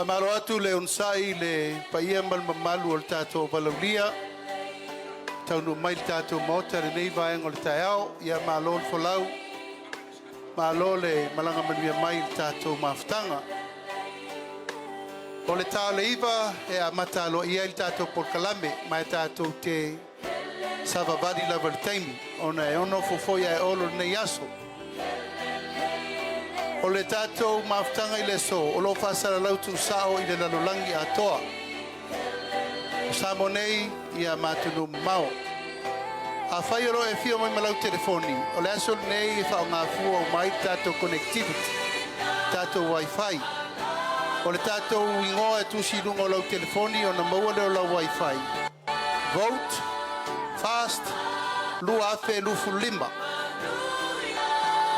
Faamalo atu le onosai i le paia ma le mamalu o le tatou valaaulia taunuu mai i le tatou Maota i lenei vaega o le taeao. Ia malo le folau, malo le malaga manuia mai i le tatou mafutaga. O le ta o le 9:00 e amata aloaia ai le tatou polokalame, ma e tatou te savavali lava i le taimi ona e ono fofoi ae olo lenei aso. O le tatou mafutaga i le aso, o lo o faasalalau tuusao i le lalolagi atoa. O Samoa nei ma atunuu mamao. Afai o lo o e afio mai ma lau telefoni, o le aso lenei e faaaoga fua uma ai le tatou connectivity, tatou WiFi. O le tatou igoa e tusi i luga o lau telefoni ona maua lea o lau WiFi, Vote Fast 2025.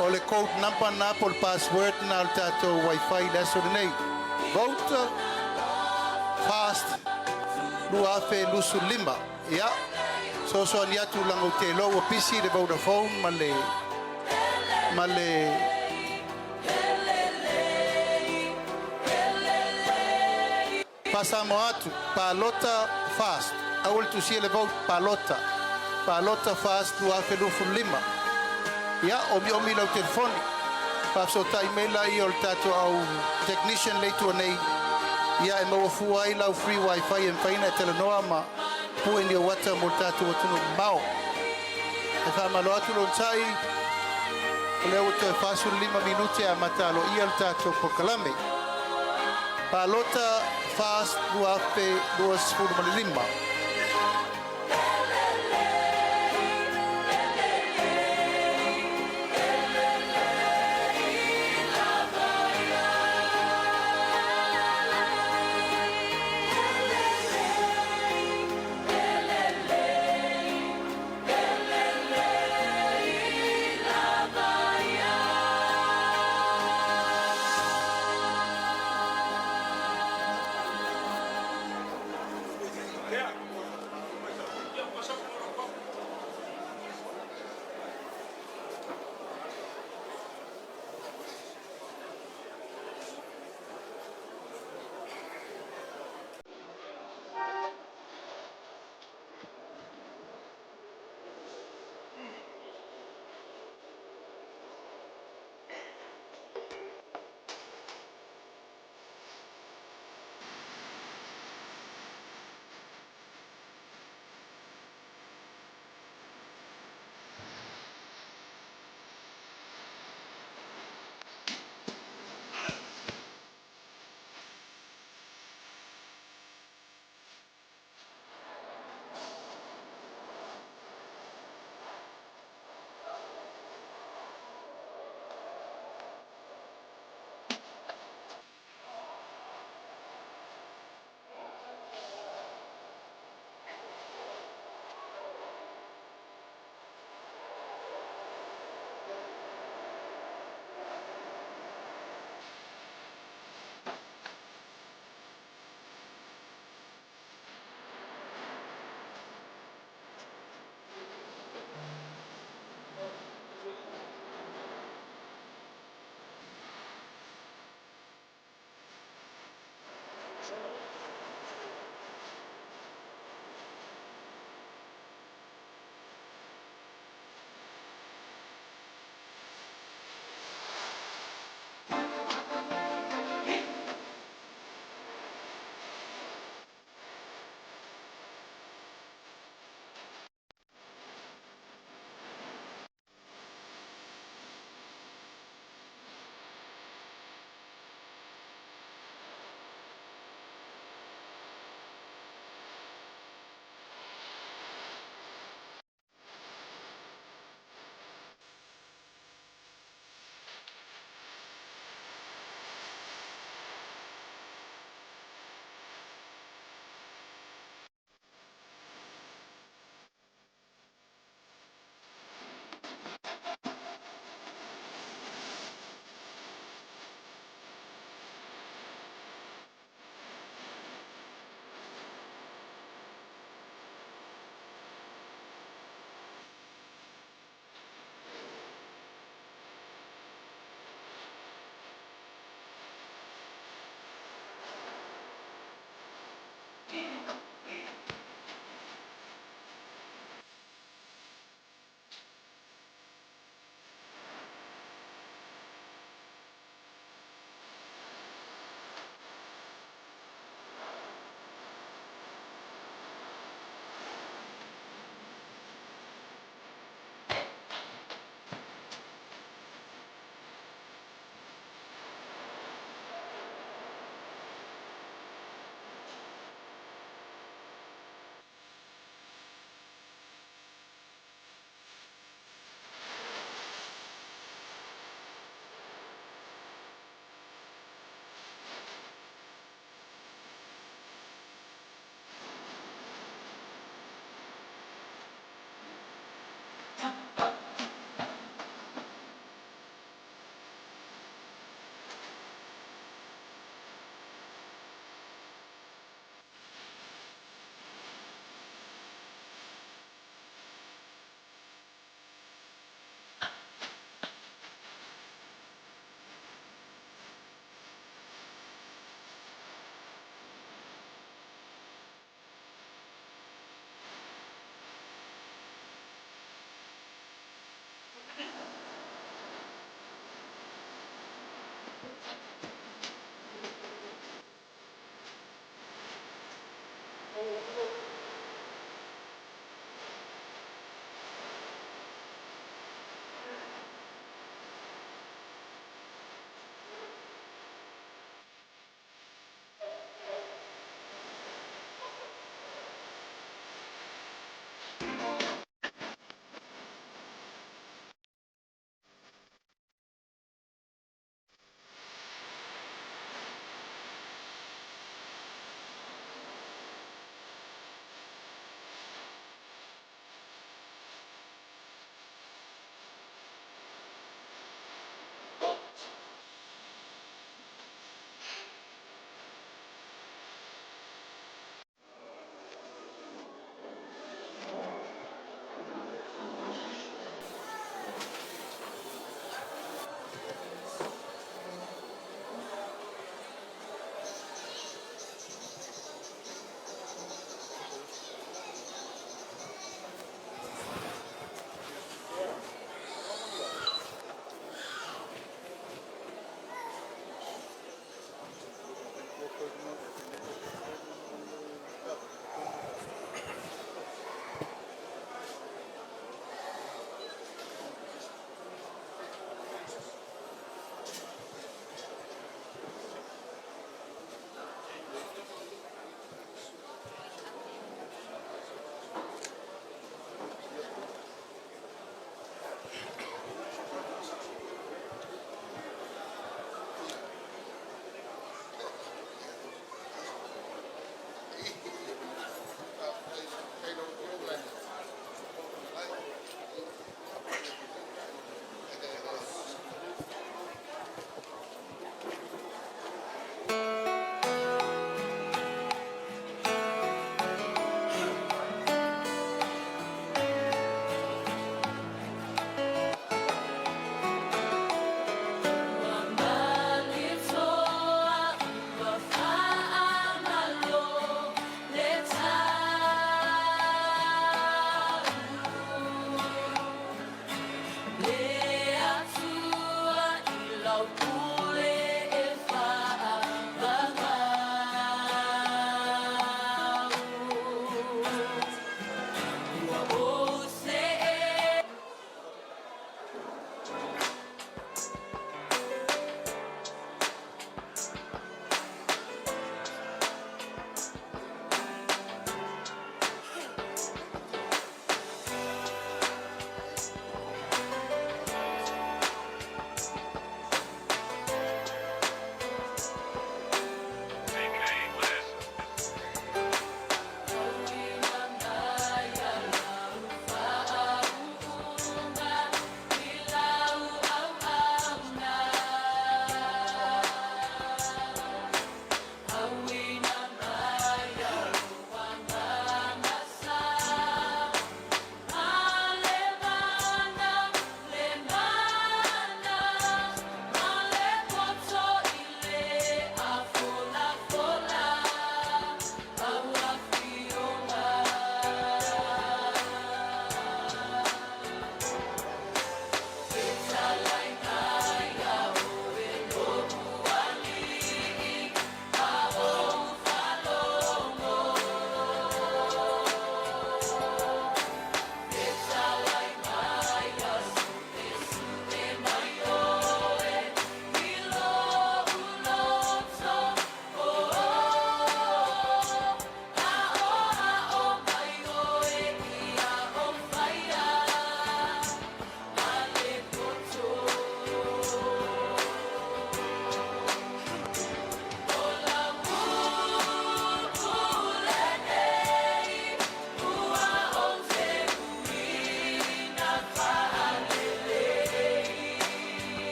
O le code number lena po o le password lena o le tatou WiFi i le aso lenei. Vote Fast 2025. Ia, fesoasoani atu leaga ou te iloa ua pisi le Vodafone ma le Faasamoa atu, Palota Fast. Aua le tusia le vote, palota. Palota Fast 2025. Ia, omiomi lau telefoni. Faafesootai mai laia o le tatou au technician le itu nei, ia e maua fua ai lau free wifi e mafai ona e talanoa ma pue ni ou ata mo le tatou atunuu mamao. E faamalo atu le onosai, o lea ua toe 45 minute e amata aloaia le tatou polokalame. Palota Fast 2025.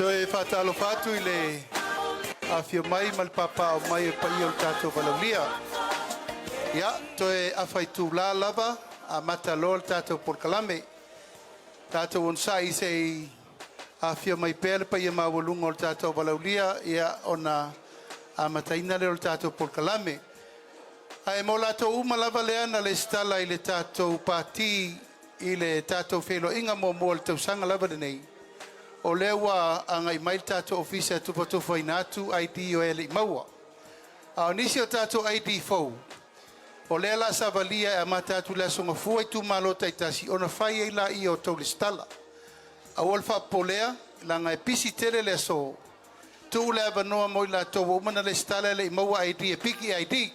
Toe faatalofa atu i le afio mai ma le papaaao mai o le paia o le tatou valaaulia. Ia, toe afa itulā lava amata loa le tatou polokalame. Tatou onosai se i afio mai pea le paia maualuga o le tatou valaaulia, ia ona amataina lea o le tatou polokalame. Ae mo latou uma lava lea na resitala i le tatou Pati i le tatou feiloaiga muamua o le tausaga lava lenei, o lea ua agai mai le tatou ofisa e tufatufaina atu ID o e le i maua. A o nisi o tatou ID fou, o lea o le a savalia e amata atu i le Aso Gafua i itumalo taitasi ona fai ai lea o tou resitala. Aua le faapopoleina, leaga e pisi tele le aso, tuu le avanoa mo i latou ua uma ona resitala e le i maua ID e piki ID.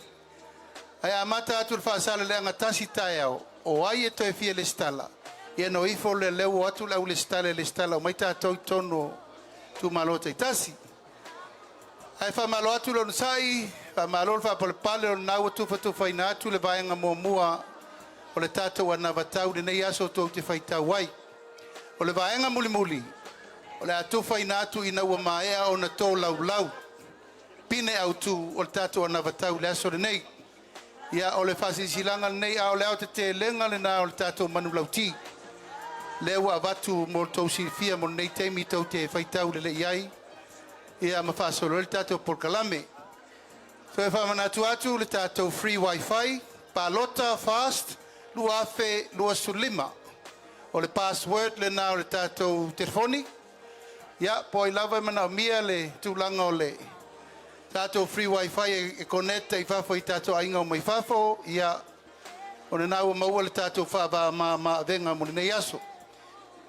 Ae amata atu i le Faasaleleaga 1 taeao, o ai e toe fia resitala, ia ona o ifo lea o lea ua o atu le au resitala e resitala uma ai tatou i totonu o itumalo taitasi. Ae faamalo atu le onosai, faamalo le faapalepale, o lena ua tufatufaina atu le vaega muamua o le tatou anavatau i lenei aso tou te faitau ai. O le vaega mulimuli, o le a tufaina atu ina ua maea ona tolaulau pine autu o le tatou anavatau i le aso lenei. Ia, o le faasilasilaga lenei, a o le aotetelega lena o le tatou manulauti lea ua avatu mo le tou silafia mo lenei taimi tou te faitau lelei ai ia ma faasolo ai le tatou polokalame. Toe faamanatu atu le tatou free wifi Palota Fast 2025. O le password lena o le tatou telefoni. Ia, po o ai lava e manaomia le tulaga o le tatou free wifi e connect i fafo i tatou aiga o mai fafo, ia o lena ua maua le tatou faamama-avega mo lenei aso.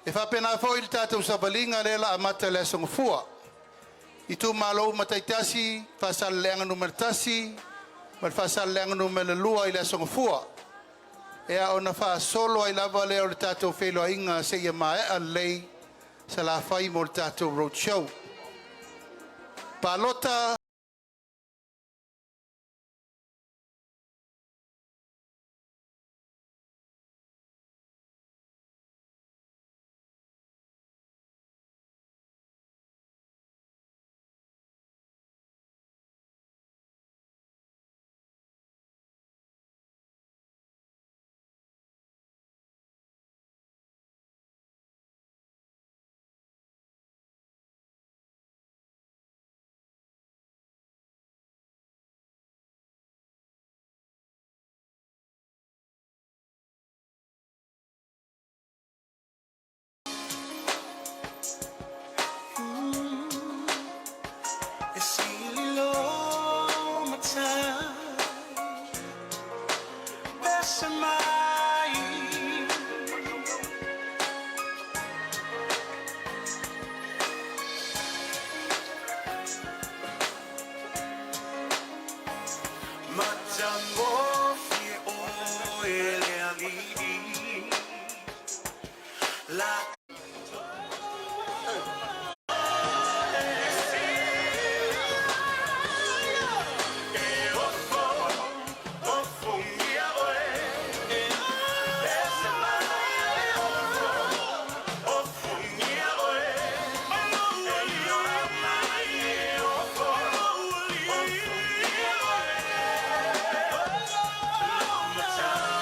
E faapena foi le tatou savaliga lea o le a amata i le Aso Gafua. Itumalo uma taitasi, Faasaleleaga Nu.1 ma le Faasaleleaga Nu.2 i le Aso Gafua. Ia ona faasolo ai lava lea o le tatou feiloaiga seia maea lelei Salafai mo le tatou road show. Palota E sili lo matai pese mai. Matagofie oe le alii la. E ofo ofongia oe pese mai. E ofo ofongia oe e ioa mai. E ofo ofongia oe lo matai.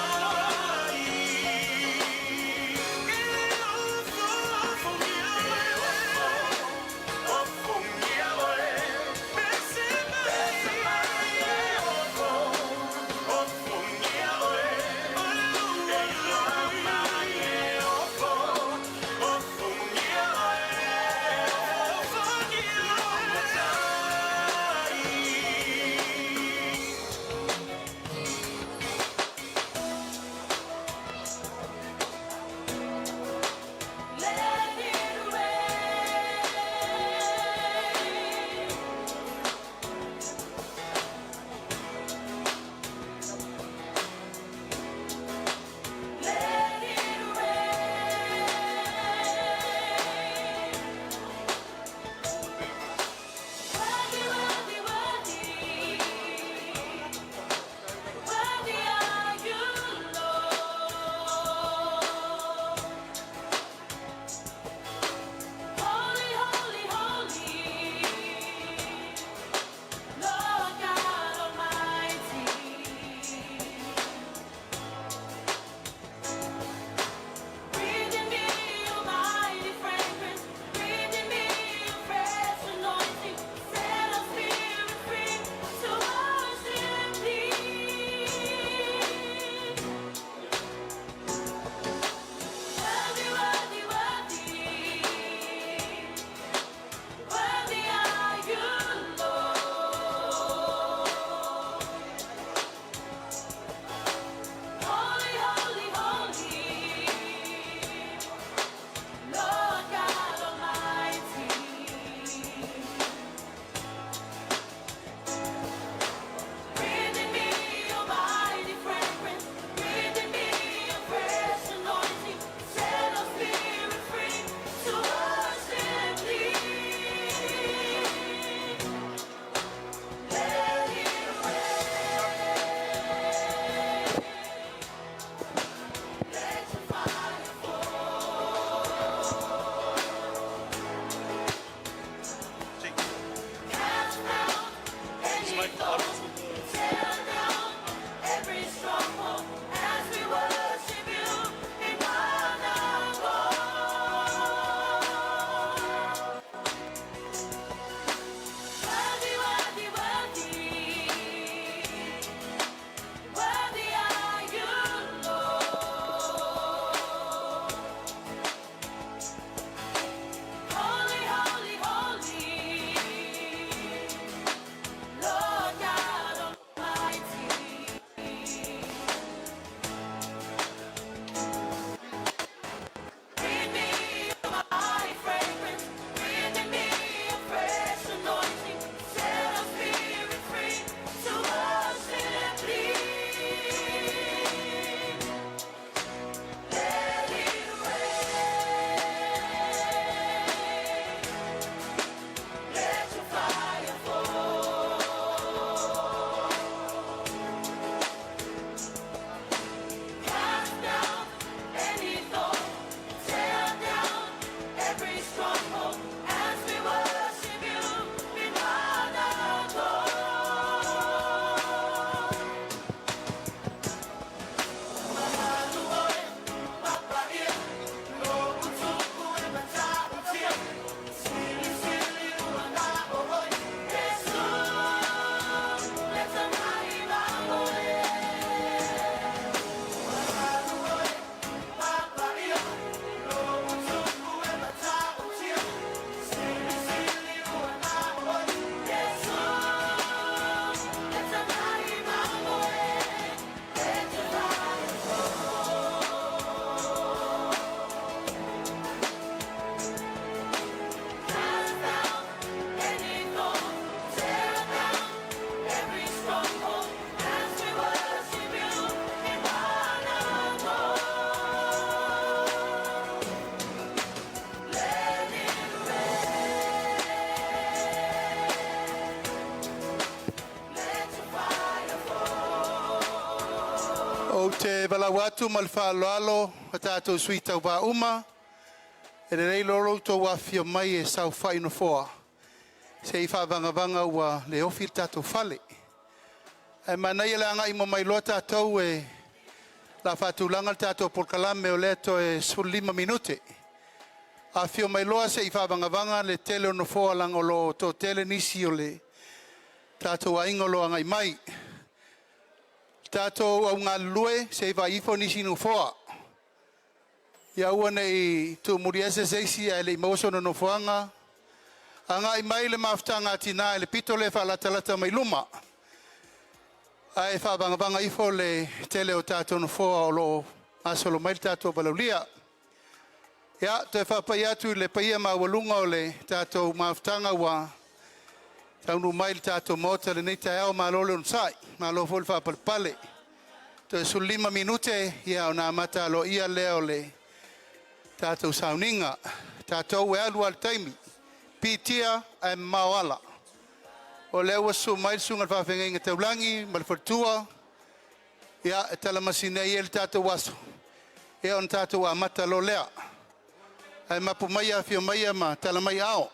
Tear down every stronghold as we worship you in one accord. Worthy, worthy, worthy, worthy are you, Lord. Holy, holy, holy, Lord God Almighty. Breathe me my fragrance, breathe in me a fresh anointing. Set our spirit free to worship Thee. Let it rain, let your fire fall. Cast down any thought, tear down every stronghold as we worship you in one accord. Jesus, let the mighty Cast down any thought, tear down every stronghold as we worship you in one accord. Let it rain, let your fire fall. Ou te valaau atu ma le faaaloalo a tatou sui tauvā uma, e lelei loa lo outou afifio mai e saofai i nofoa, se i faavagavaga ua le ofi le tatou fale. Ae manaia le agai uma mai loa tatou e la faatulaga le tatou polokalame o lea toe 15 minute. Afifio mai loa se i faavagavaga le tele o nofoa leaga o lo o toatele nisi o le tatou aiga o lo o agai mai. Tatou au galulue se i vaai ifo nisi nofoa. Ia aua ne i tuumuliese se isi ae le i maua sona nofoaga. Agai mai le mafutaga a tinā i le pito lea e faalatalata mai luma. Ae faavagavaga ifo le tele o tatou nofoa o lo o gasolo mai le tatou valaaulia. Ia, toe faapai atu i le paia maualuga o le tatou mafutaga ua taunuu mai i le tatou Maota i lenei taeao, malo le onosai, malo foi le faapalepale. Toe 15 minute ia ona amata aloaia lea o le tatou sauniga. Tatou e alu lava le taimi, pitia ae mamao ala. O lea ua susu mai le susuga i le faafeagaiga taulagi ma le faletua, ia e talamasina ai le tatou aso, ia ona tatou amata loa lea. Ae mapu mai afio mai ma tala mai aao.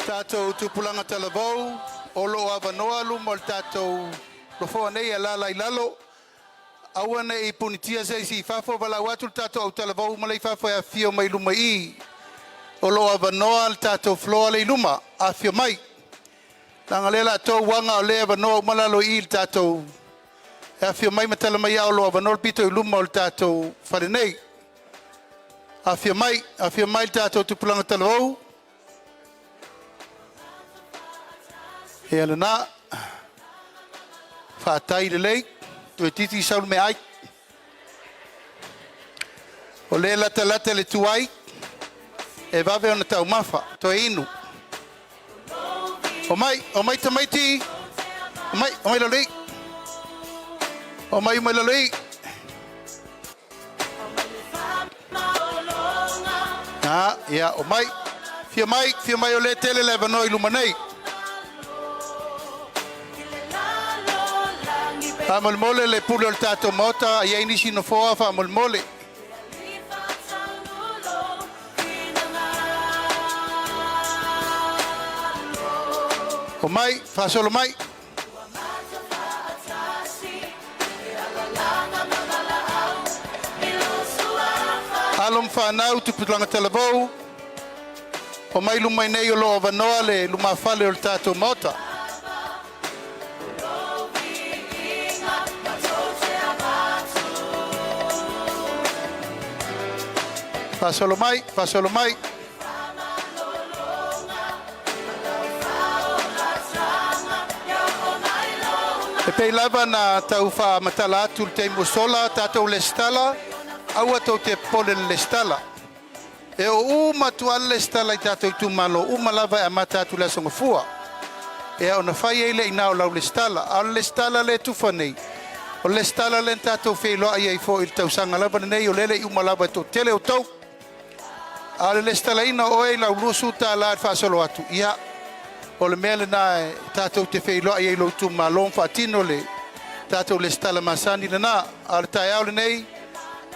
Tatou tupulaga talavou o lo o avanoa luma o le tatou nofoa nei e alaala i lalo. Aua ne i punitia se isi i fafo, valaau atu le tatou autalavou ma le i fafo e afifio mai luma i i. O lo o avanoa le tatou floor le i luma, afifio mai. Leaga o lea o le a tou aga o lea e avanoa uma lalo i i le tatou e afifio mai ma tala mai ao lo o avanoa le pito i luma o le tatou fale nei. Afifio mai, afifio mai le tatou tupulaga talavou. Ia lena, fatai lelei, toeitiiti sau le meaai. O lea e latalata le tuai, e vave ona taumafa, toe inu. O mai tamaiti, o mai, o mai lalo i. O mai mai lalo i. Ah, ia, o mai. Fia mai, fia mai o le tele le avanoa i luma nei. Faamolemole le pule o le tatou Maota, ia nisi nofoa faamolemole. O mai, faasolo mai. Alo ma fanau tupulaga talavou, o mai luma i nei o lo o avanoa le lumafale o le tatou Maota. Faasolo mai, faasolo mai. E pei lava na tau faamatala atu le taimi ua sola, tatou lesitala, aua tou te popole i le lesitala. E oo uma atu lava le lesitala i tatou itumalo uma lava e amata atu i le Aso Gafua. Ia ona fai ai lea i ina o lau lesitala. A o le lesitala lea e tufa nei, o le lesitala lea na tatou feiloai ai foi i le tausaga lava lenei, o lea e le i uma lava e toatele outou. A o le lesitalaina o oe i lau $20 i le faasolo atu, ia, o le mea lena e tatou te feiloai ai i lou itumalo ma faatino le tatou lesitala masani lena. A o le taeao lenei,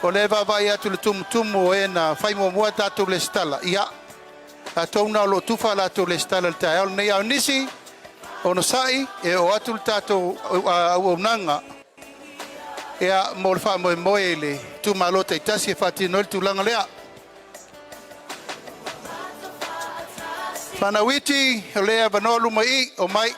o lea e vaavaai atu i le tumutumu o e na fai muamua tatou lesitala, ia, latou na o lo o tufa a latou lesitala i le taeao lenei. A o nisi, onosai e oo atu le tatou auaunaga ia mo le faamoemoe i le itumalo taitasi e faatino ai le tulaga lea. Fanau iti, o lea e avanoa luma i i, o mai.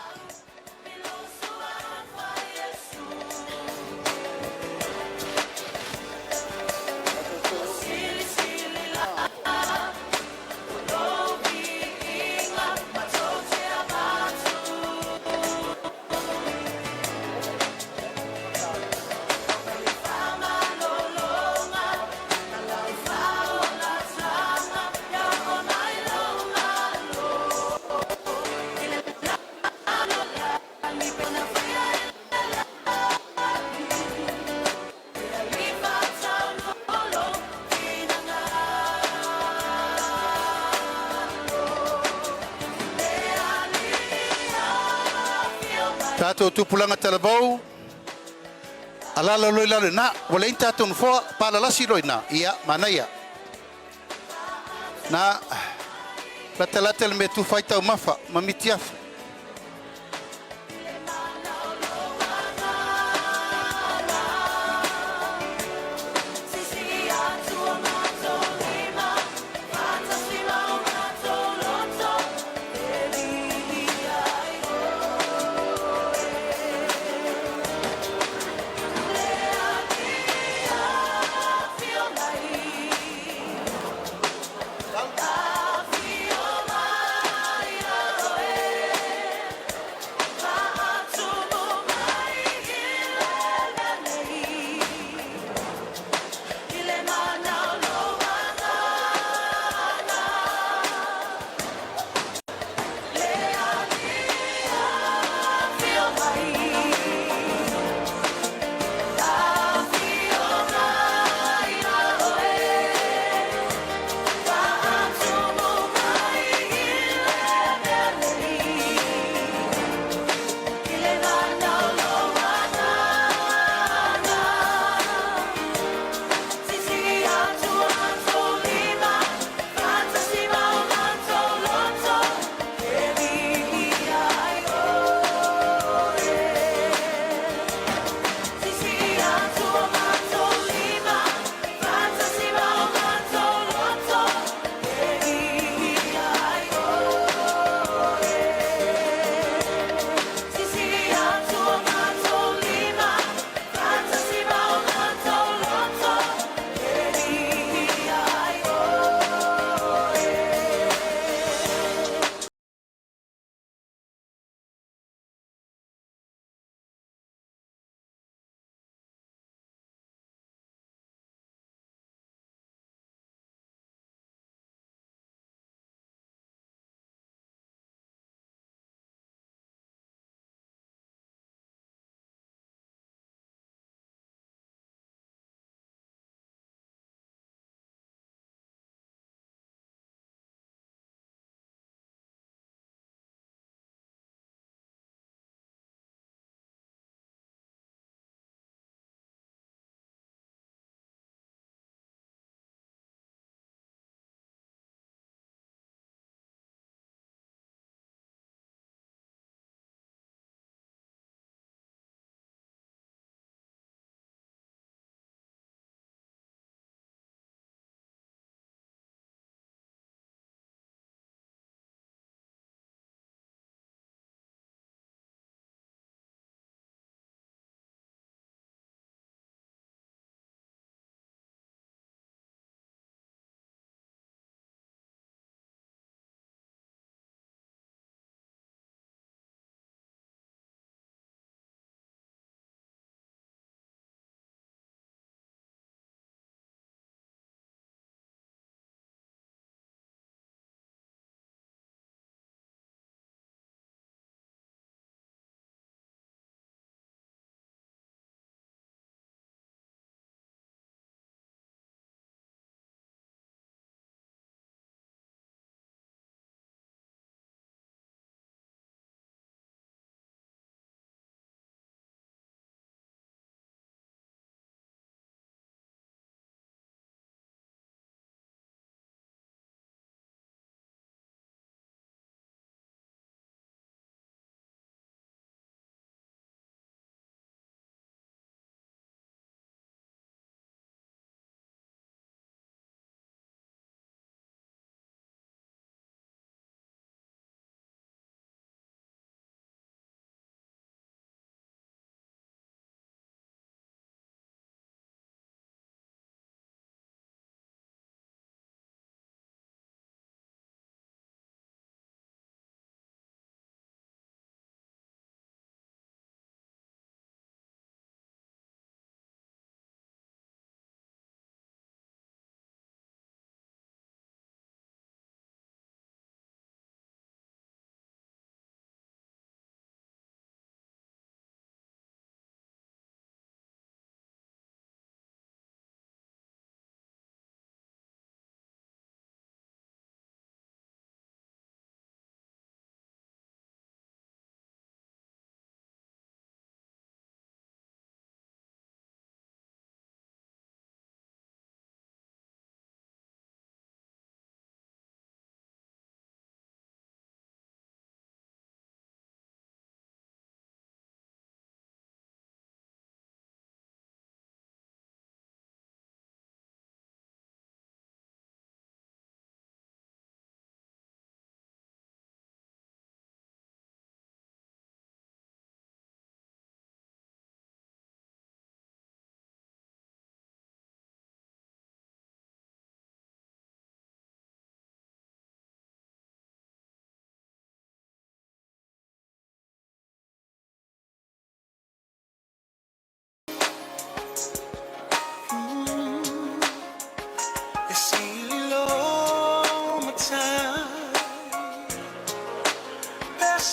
Tatou tupulaga talavou, alaala loa i lalo i ina, ua leai ni tatou nofoa, palalasi loa i ina, ia, manaia. Na, latalata le mea e tufa ai taumafa ma mitiafu.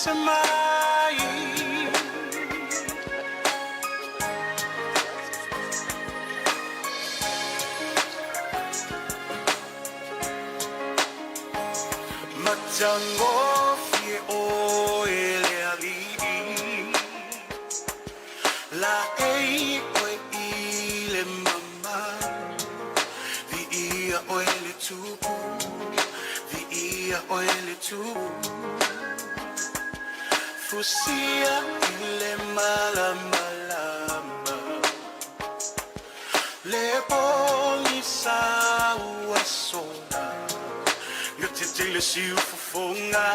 Pese mai. Matagofie oe le alii, la ei oe i le mama, viia oe le tupu, viia oe le tupu, fusia i le malamalama, le pogisa ua sola. Gatete le siufofoga,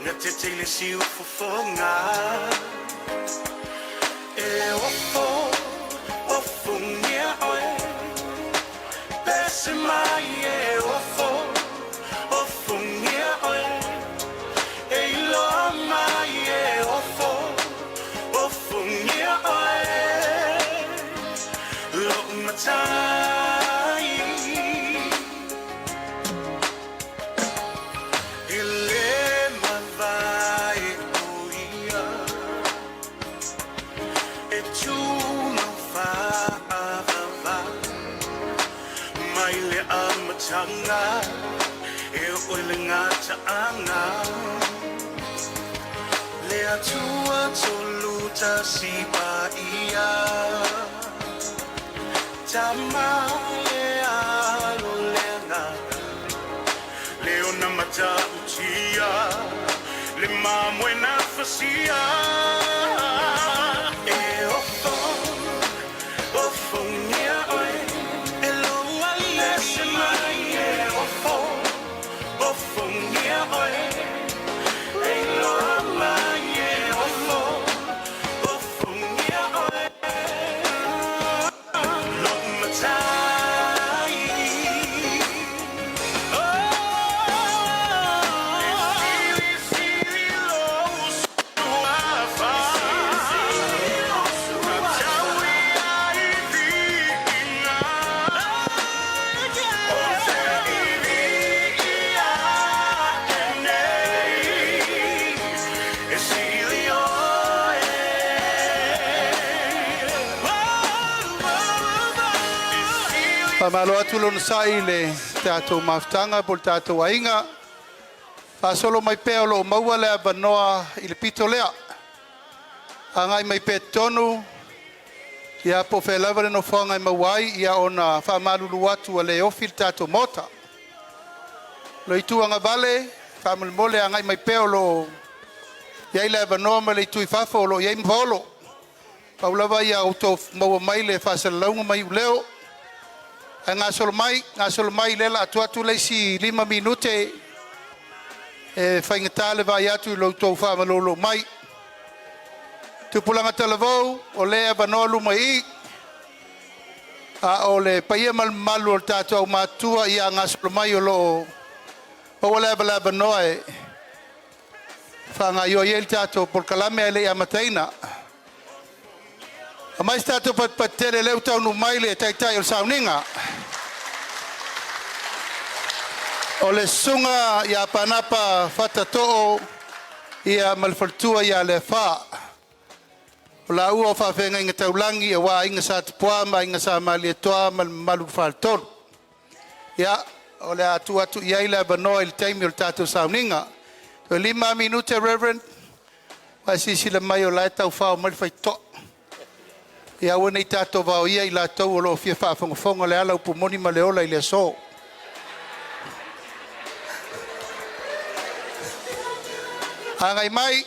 gatete le siufofoga. E ofo, ofogia oe, pese mai e ofo, ofogia oe, e iloa mai e ofo, ofogia oe, lou matai. E le mavae o ia, e tumau faavavau, mai le amataga, e oo i le gataaga. Le Atua tolu tasi paia, Tama le Alo le Agaga, le ona matautia, le mamoe na fasia. E ofo, ofogia oe, e lou alii. Pese mai e ofo, ofogia oe, e iloa mai e ofo, ofogia oe, lou matai. E silisili lou suafa, tauia i viiga, o te i viia ae nei, e sili oe. E sili Faamalo atu le onosai i le tatou mafutaga po o le tatou aiga. Faasolo mai pea o loo maua le avanoa i le pito lea. Agai mai pea tonu, ia po o fea lava le nofoaga e maua ai ia ona faamalulu atu ua le ofi le tatou maota. Lo itu agavale, faamolemole agai mai pea o loo i ai le avanoa ma le itu i fafo o loo i ai paolo. Pau lava ia outou maua mai le faasalalauga mai iuleo. Ae gasolo mai lea la atu atu le isi 5 minute e faigata le vaai atu i lo outou faamalolo mai. Tupulaga talavou o lea e avanoa luma i i, a o le paia ma le mamalu o le tatou aumatua ia gasolo mai o loo maua le avanoa e faagaoioi ai le tatou polokalame ae le i amataina. Aumai se tatou patipati tele lea ua taunuu mai le taitai o le sauniga. O le susuga ia Panapa Fatatoo ia ma le faletua ia Leafa. O laua o faafeagaiga taulagi aua Aiga Sa Tupuā ma Aiga Sa Malietoa ma le mamalu i le faletolu. Ia, o le a tuu atu i ai le avanoa i le taimi o le tatou sauniga. Toe 5 minute, Reverend, silasila mai o la e taufao mai le faitotoa. Ia aua ne i tatou vaoia i latou o lo o fia faafogafoga le ala upu moni ma le ola i le aso. Agai mai,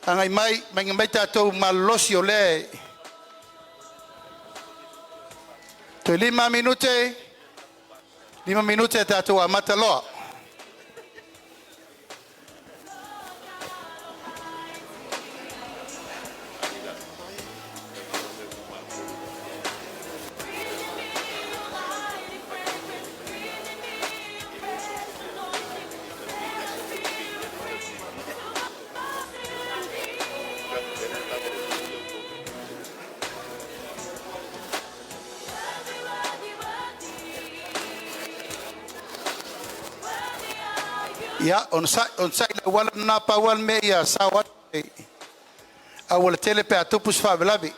agai mai, mai mai tatou malolosi o lea e toe 5 minute, 5 minute e tatou amata loa. Ia, onosai le auala lena, pau lava le mea ia sao atu le aualatele pe a tupu se faalavelave.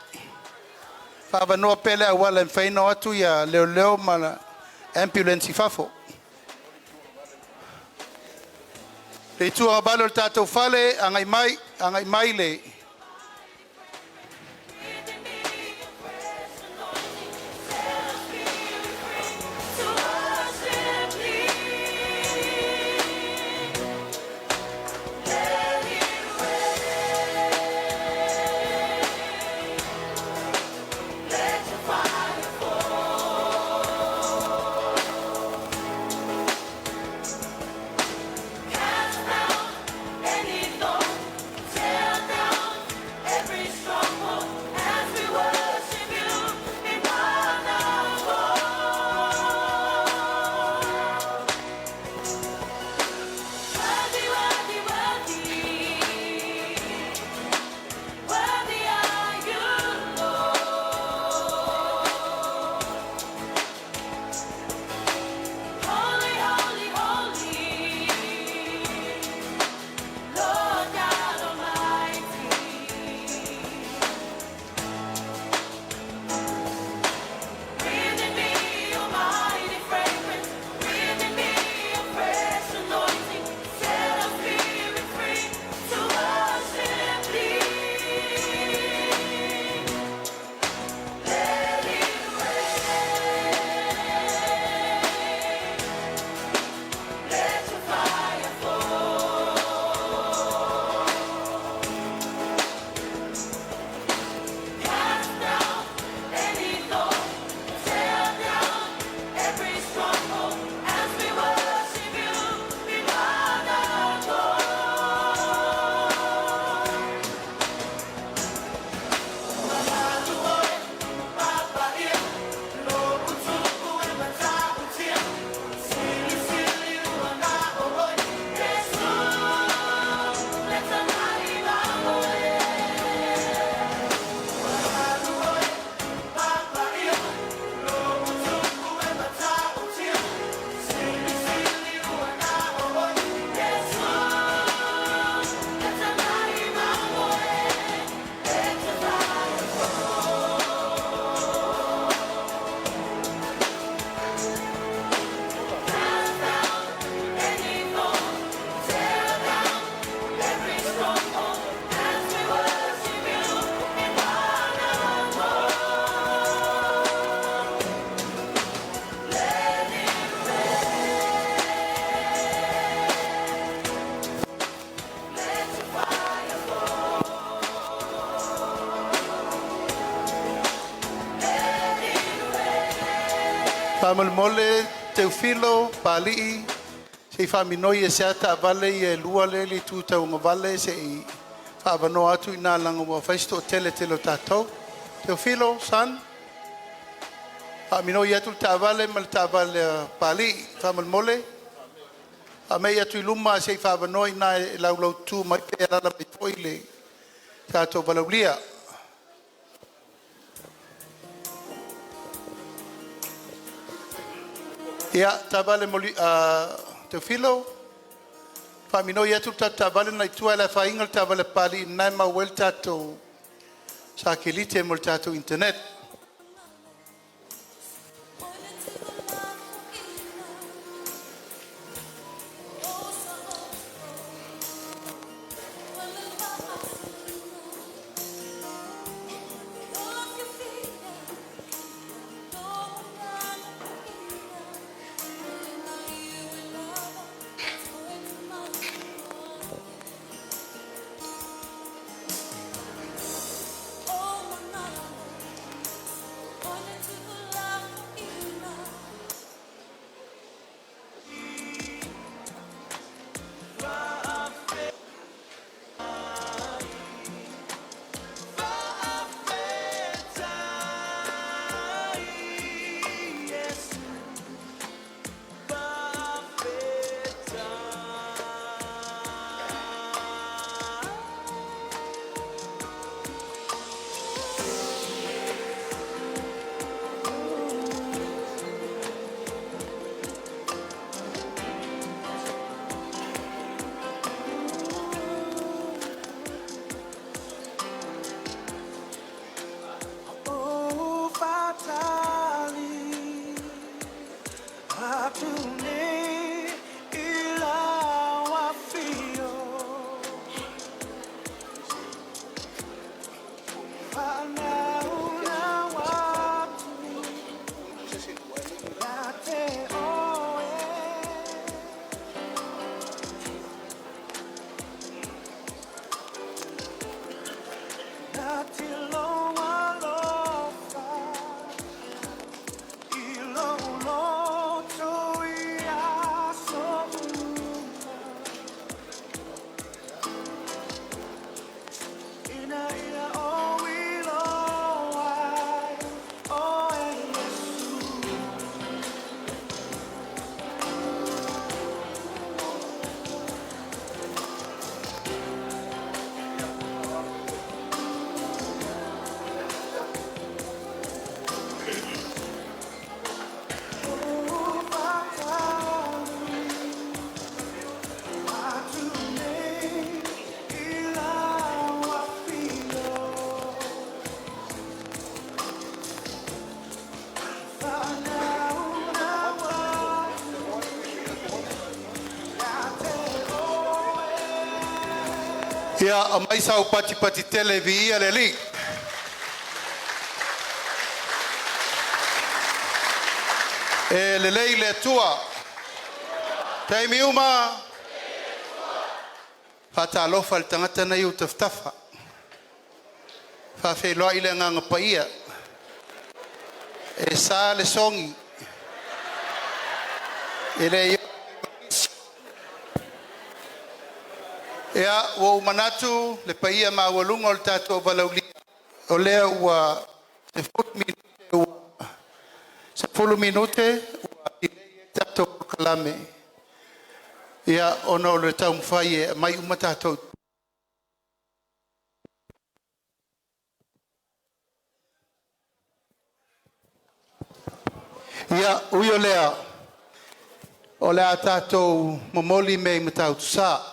Faaavanoa pea le auala e mafai ona o atu leoleo ma le ambulance i fafo. Le itu agavale o le tatou fale, agai mai, agai mai le Breathe in me a fresh anointing, set our spirit free to worship Thee. Let it rain, let Your fire fall. Cast down any thought, tear down every stronghold as we worship You in one accord. Worthy, worthy, worthy, worthy are You, Lord. Holy, holy, holy, Lord God Almighty. Breathe in me your mighty fragrance. Breathe in me a fresh anointing. Set our spirit free to worship Thee. Let it rain. Let Your fire fall. Cast down any thought, tear down every stronghold as we worship You in one accord. Let the mighty Every stronghold as we worship You in one accord. Let it rain. Let Your fire fall. Let it rain. Faamolemole Teufilo Pali'i se i faaminoi e sea taavale ia e lua lea i le itu tauagavale se i faaavanoa atu i ina leaga ua fai si toatele tele o tatou. Teufilo, son, faaminoi atu le taavale ma le taavale a Pali'i faamolemole. Faamei atu i luma se i faaavanoa i ina e laulaututu mai pe alaala mai foi le tatou valaaulia. Ia, taavale moli, Teufilo, faaminoi atu le tatou taavale na i tua e le afaina le taavale a Papalii, o lena e maua ai le tatou satellite mo le tatou internet. Ia aumai sau patipati tele, viia le Alii. E lelei le Atua, taimi uma. Faatalofa i le tagata na i ou tafatafa, faafeiloai le Agaga Paia, e sa le sogi, e le Ia, ua ou manatu le paia maualuga o le tatou valaaulia, o lea ua 10 minute ua tilei ai le tatou polokalame, ia ona o le taumafai e aumai uma tatou Ia, ui o lea, o le a tatou momoli mea i Matautu Sa.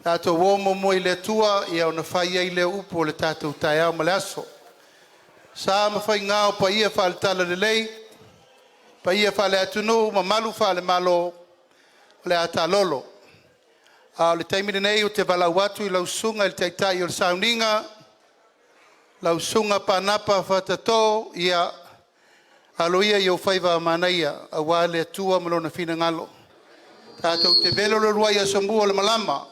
Tatou o muamua i le Atua ia ona fai ai lea o upu o le tatou taeao ma le aso. Sa ma faiga o paia faale-Talalelei, paia faale-atunuu, mamalu faale-Malo, o le a taalolo. A o le taimi lenei ou te valaau atu i lau Susuga i le Taitai o le Sauniga, lau Susuga Panapa Fatato, ia alo ia i ou faiva manaia aua le Atua ma Lona finagalo. Tatou te velo le uluai aso mua o le malama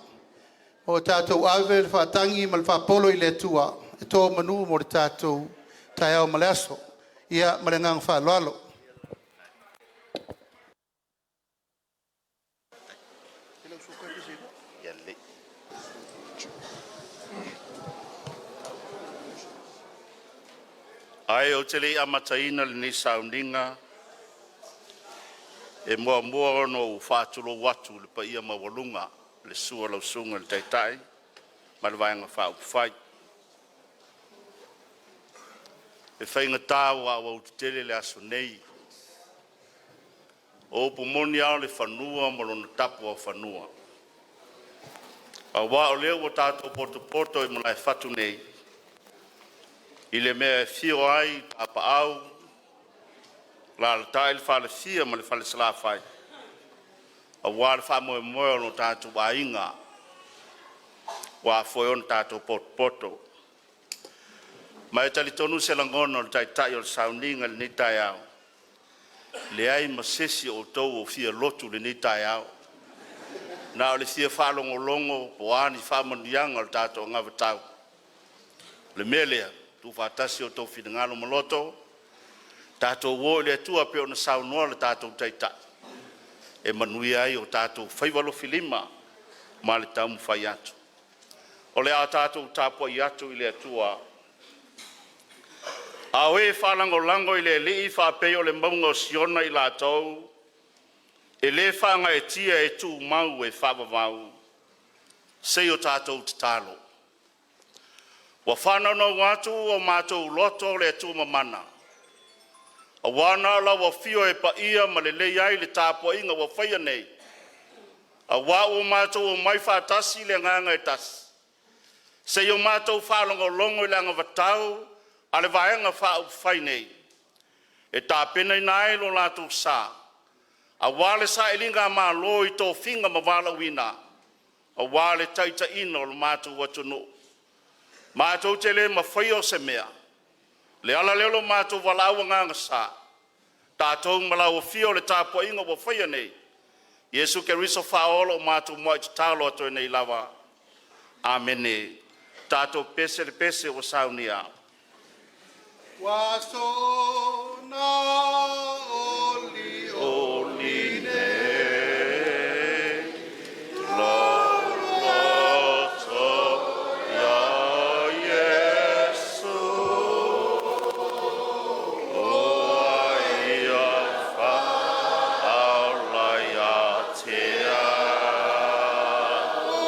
ua tatou ave le faatagi ma le faapolo i le Atua e to manu mo le tatou taeao ma le aso. Ia ma le agaga faaaloalo. Ae ou te le i amataina lenei sauniga, e muamua ona ou faatulou atu i le paia maualuga i le susu o lau Susuga i le Taitai ma le Vaega Faaupufai. E faigata ua auau tetele le aso nei. O upu moni lava o le fanua ma lona tapuafanua. Aua o lea ua tatou potopoto i malaefatu nei, i le mea e afio ai Tapaau, alaalatai le Falefia ma le Falesalafai aua le faamoemoe o lo tatou aiga ua afua ai ona tatou potopoto. Ma e talitonu se lagona o le Taitai o le sauniga i lenei taeao, leai ma se isi o outou o fia lotu i lenei taeao, na o le fia faalogologo po o a ni faamanuiaga o le tatou anavatau. O le mea lea, tuufaatasi o outou finagalo ma loto, tatou o i le Atua e pei ona saunoa le tatou Taitai e manuia ai o tatou faiva alofilima ma le taumafai atu. O le a tatou tapuai atu i le Atua. A o e faalagolago i le Alii e faapei o le mauga o Siona i latou, e le faagaeetia e tumau e faavavau. Seia o tatou tatalo. Ua faanaunau atu ua matou loto le Atua Mamana, aua na o lau afio e paia ma lelei ai le tapuaiga ua faia nei, aua ua matou omai faatasi i le agaga e tasi, seia o matou faalogologo i le anavatau a le Vaega Faaupufai nei e tapenaina ai lo latou sa. Aua le sailigamalo i tofiga ma valaauina aua le taitaiina o le matou atunuu. Matou te le mafaia o se mea, o le ala lea o lo matou valaau agaga-sa, tatou ma lau Afio o le tapuaiga ua faia nei, Iesu Keriso Faaola o matou muai tatalo atu ai nei lava. Amene. Tatou pese le pese ua saunia. Ua soona oli Oli nei lou loto ia Iesu, O ai faaola ia te au. O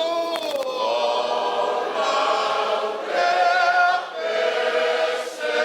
lau pese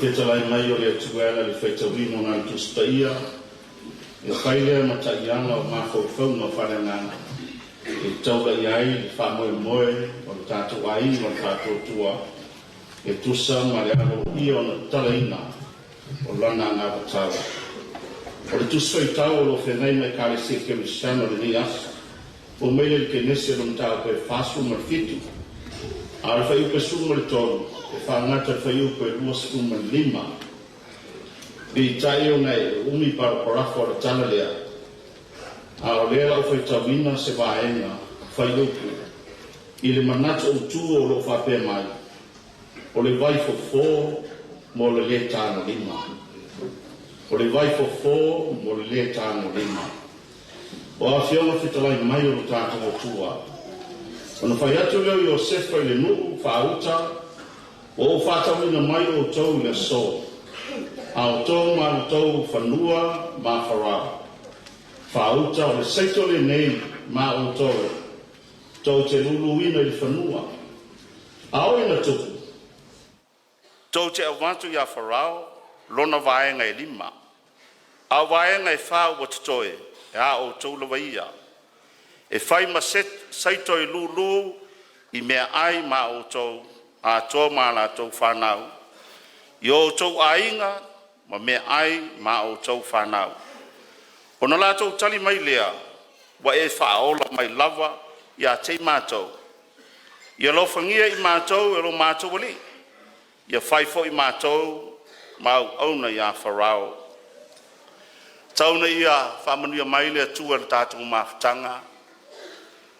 fetalai mai o le Atua e ala i le faitauina o Lana Tusi Paia, e fai lea ma taiala o mafaufauga faaleagaga e taula i ai le faamoemoe o le tatou aiga o le Faatuatua e tusa ma le aloaia ona tatalaina o Lana anavatau. O le Tusi Faitau o lo o feagai ma Ekalesia Kerisiano i lenei aso, ua mai le Kenese lona mataupu e 47, a o le fuaiupu e 13 e faagata i le fuaiupu e 25. Peitai ona e uumi parakarafa o le tala lea, a o lea o le a ou faitauina se vaega fuaiupu i le manatu autu o lo o faapea mai, o le vaifofo mo le le tagolima. O le vaifofo mo le le tagolima. O Afioga fetalai mai o lo tatou Atua. Ona fai atu lea o Iosefa i le nuu faauta, ua ou faatauina mai outou i le aso, a o outou ma outou fanua ma Farao. Faauta o le saito lenei ma outou, tou te luluina i le fanua. A oo ina tupu, tou te avatu ia Farao lona vaega e lima, a o vaega e fa ua totoe, e a outou lava ia, e fai ma saito e lulu i meaai ma outou atoa ma a latou fanau, i o outou aiga ma meaai mo a outou fanau.” Ona latou tali mai lea, “Ua e faaola mai lava ia te i matou. Ia alofagia i matou e lo matou alii, ia fai foi matou ma auauna ia Farao.” Tau ina ia faamanuia mai le Atua i le tatou mafutaga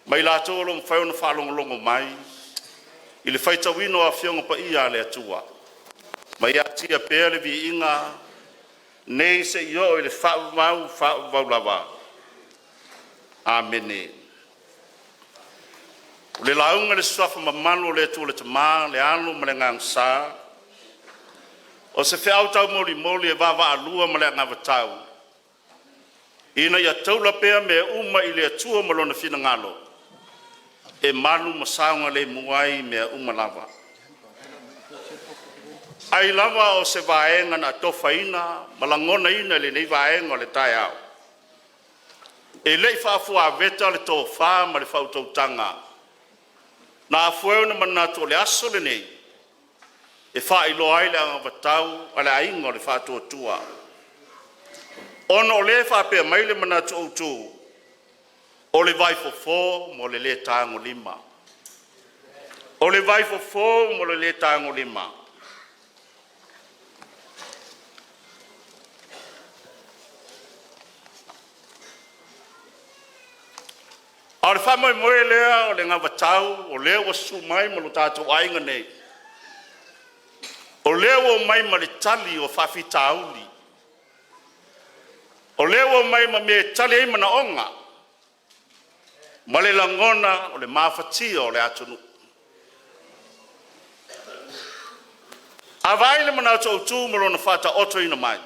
ma i latou o lo o mafai ona faalogologo mai i le faitauina o Afioga Paia a le Atua, ma ia atia pea le viiga nei seia oo i le faavavau faavavau lava. Amene. O le lauga i le Suafa mamalu o le Atua le Tama, le Alo ma le Agaga Sa, o se feau taumolimoli e vaavaalua ma le anavatau ina ia taula pea mea uma i le Atua ma Lona finagalo e malu ma saogalemu ai mea uma lava. Ai lava o se vaega na atofaina ma lagonaina i lenei vaega o le taeao, e le i faafuaveta le tofa ma le faautautaga na afua ai ona manatu o le aso lenei e faailoa ai le anavatau a le Aiga o le Faatuatua. Ona o lea e faapea mai le manatu autu, o le vaifofo mo le le tagolima. O le vaifofo mo le le tagolima. A o le faamoemoe lea o le anavatau o lea ua susu mai ma lo tatou aiga nei, o lea ua omai ma le tali o faafitauli. O lea ua omai ma mea e tali ai manaoga ma le lagona o le mafatia o le atunuu. A vaai i le manatu autu ma lona faataotoina mai,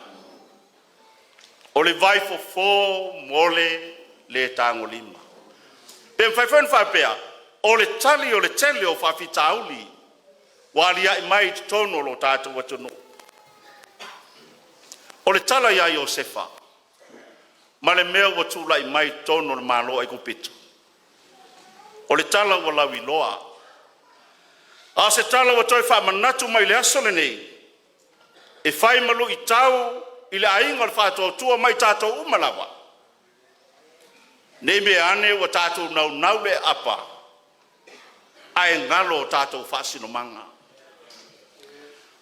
o le vaifofo mo le le tagolima. Pe mafai foi ona faapea, o le tali o le tele o faafitauli ua alia'e mai i totonu o lo tatou atunuu. O le tala ia Iosefa ma le mea ua tulai mai totonu o le Malo o Aikupito, o le tala ua lauiloa. A o se tala ua toe faamanatu mai i le aso lenei e fai ma luitau i le aiga o le Faatuatua ma i tatou uma lava, ne i meaane ua tatou naunau i le aapa ae galo o tatou faasinomaga.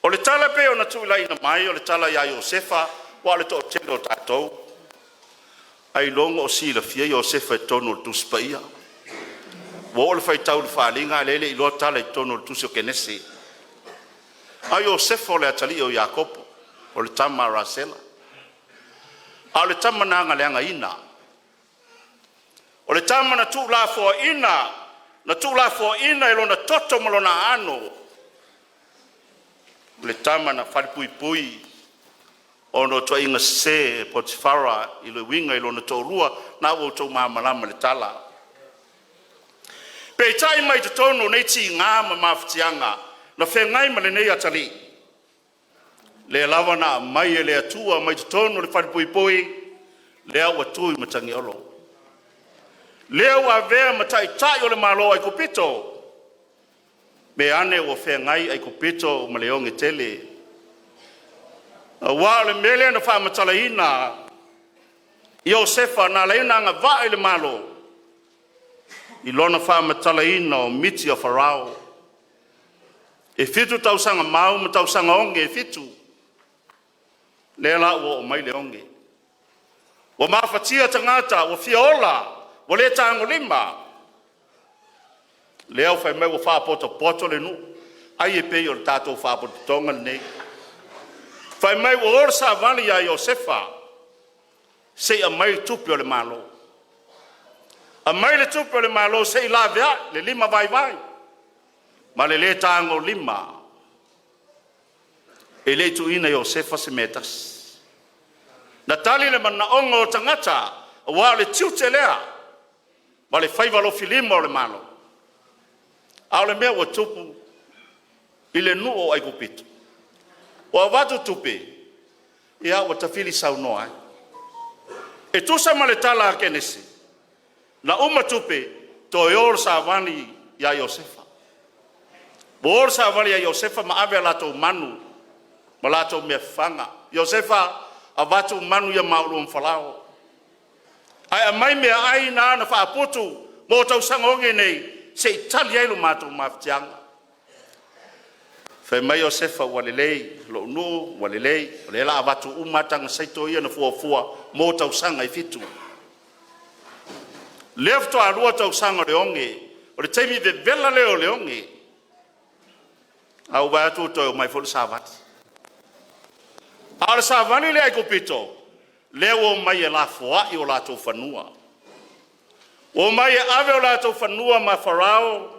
O le tala e pei ona tulivaina mai, o le tala ia Iosefa aua o le toatele o tatou ailoga o silafia Iosefa i totonu o le Tusi Paia. Ua oo le faitau i le faaaliga a o lea e le i iloa tala i totonu o le tusi o Kenese. A o Iosefa o le atalii o Iakopo, o le tama a Rasela. A o le tama na agaleagaina. O le tama na tuulafoaina e lona toto ma lona aano. O le tama na falepuipui ona o tuuaiga sese a Potifara e uiga i lona toalua. O lena ua outou malamalama i le tala. Peitai mai totonu o nei tiga ma mafatiaga na feagai ma lenei atalii, Lea lava na aumai e le Atua mai totonu o le falepuipui, lea ua tu i Matagiolo. Lea ua avea ma taitai o le Malo o Aikupito, mea ane ua feagai Aikupito ma le oge tele. Aua o le mea lea na faamatalaina Iosefa na ala ai ona agavaa i le Malo i lona faamatalaina o miti a Farao. E 7 tausaga mau ma tausaga oge e 7, lea la ua oo mai le oge. Ua mafatia tagata ua fia ola, ua le tagolima. Lea ua fai mai ua faapotopoto le nuu, ai e pei o le tatou faalapotopotoga lenei. Fai mai ua o le savali ia Iosefa se i aumai le tupe o le Malo. Aumai le tupe a le Malo se i laveai le limavaivai ma le le tagolima. E le i tuuina e Iosefa se mea e tasi. Na tali le manaoga o tagata aua o le tiute lea ma le faiva alofilima o le Malo. A o le mea ua tupu i le nuu o Aikupito, ua avatu tupe, ia ua tafili saunoa ai. E tusa ma le tala a Kenese, na uma tupe, toe o le savali ia Iosefa. Ua o le savali ia Iosefa ma ave a latou manu ma latou mea fafaga. Iosefa, avatu manu ia ma oulua ma Falao, ae aumai meaai na na faaputu mo tausaga oge nei se i tali ai lo matou mafatiaga. Fai mai Iosefa, ua lelei lou nuu, ua lelei, o lea o le a avatu uma lava taga saito ia na fuafua mo tausaga e 7. Lea faatoa 2 tausaga o le oge, o le taimi vevela lea o le oge, ae ua vaai atu ua toe omai foi le savali. A o le savali lea a Aikupito, lea ua omai e lafoai o latou fanua. Ua omai e ave o latou fanua ma Farao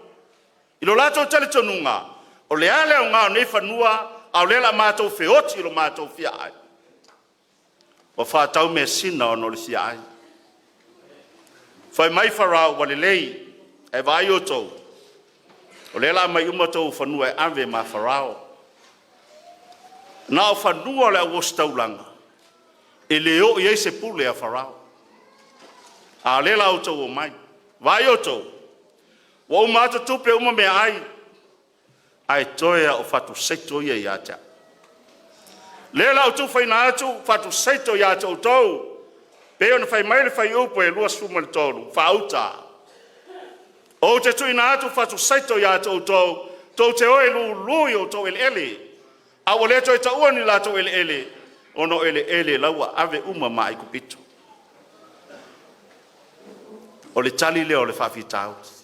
i lo latou talitonuga, o le a le aoga o nei fanua, a o lea o le a matou feoti i lo matou fiaai. Ua faatau measina ona o le fiaai. Fai mai Farao, ua lelei, ae vaai outou, o lea o le a aumai uma outou fanua e ave ma Farao. Na o fanua o le au ositaulaga e le oo i ai se pule a Farao. A o lea o le a outou omai. Vaai outou, ua uma atu tupe uma meaai, ae toe lava o fatu saito ia ia te au. Lea o le a ou tufaina atu fatu saito ia te outou, pei ona fai mai le fuaiupu e 23, faauta. Ou te tuuina atu fatu saito ia te outou, tou te o e lulu i outou eleele, a ua le toe taua ni latou eleele, ona o eleele la ua ave uma ma Aikupito. O le tali lea o le faafitauli.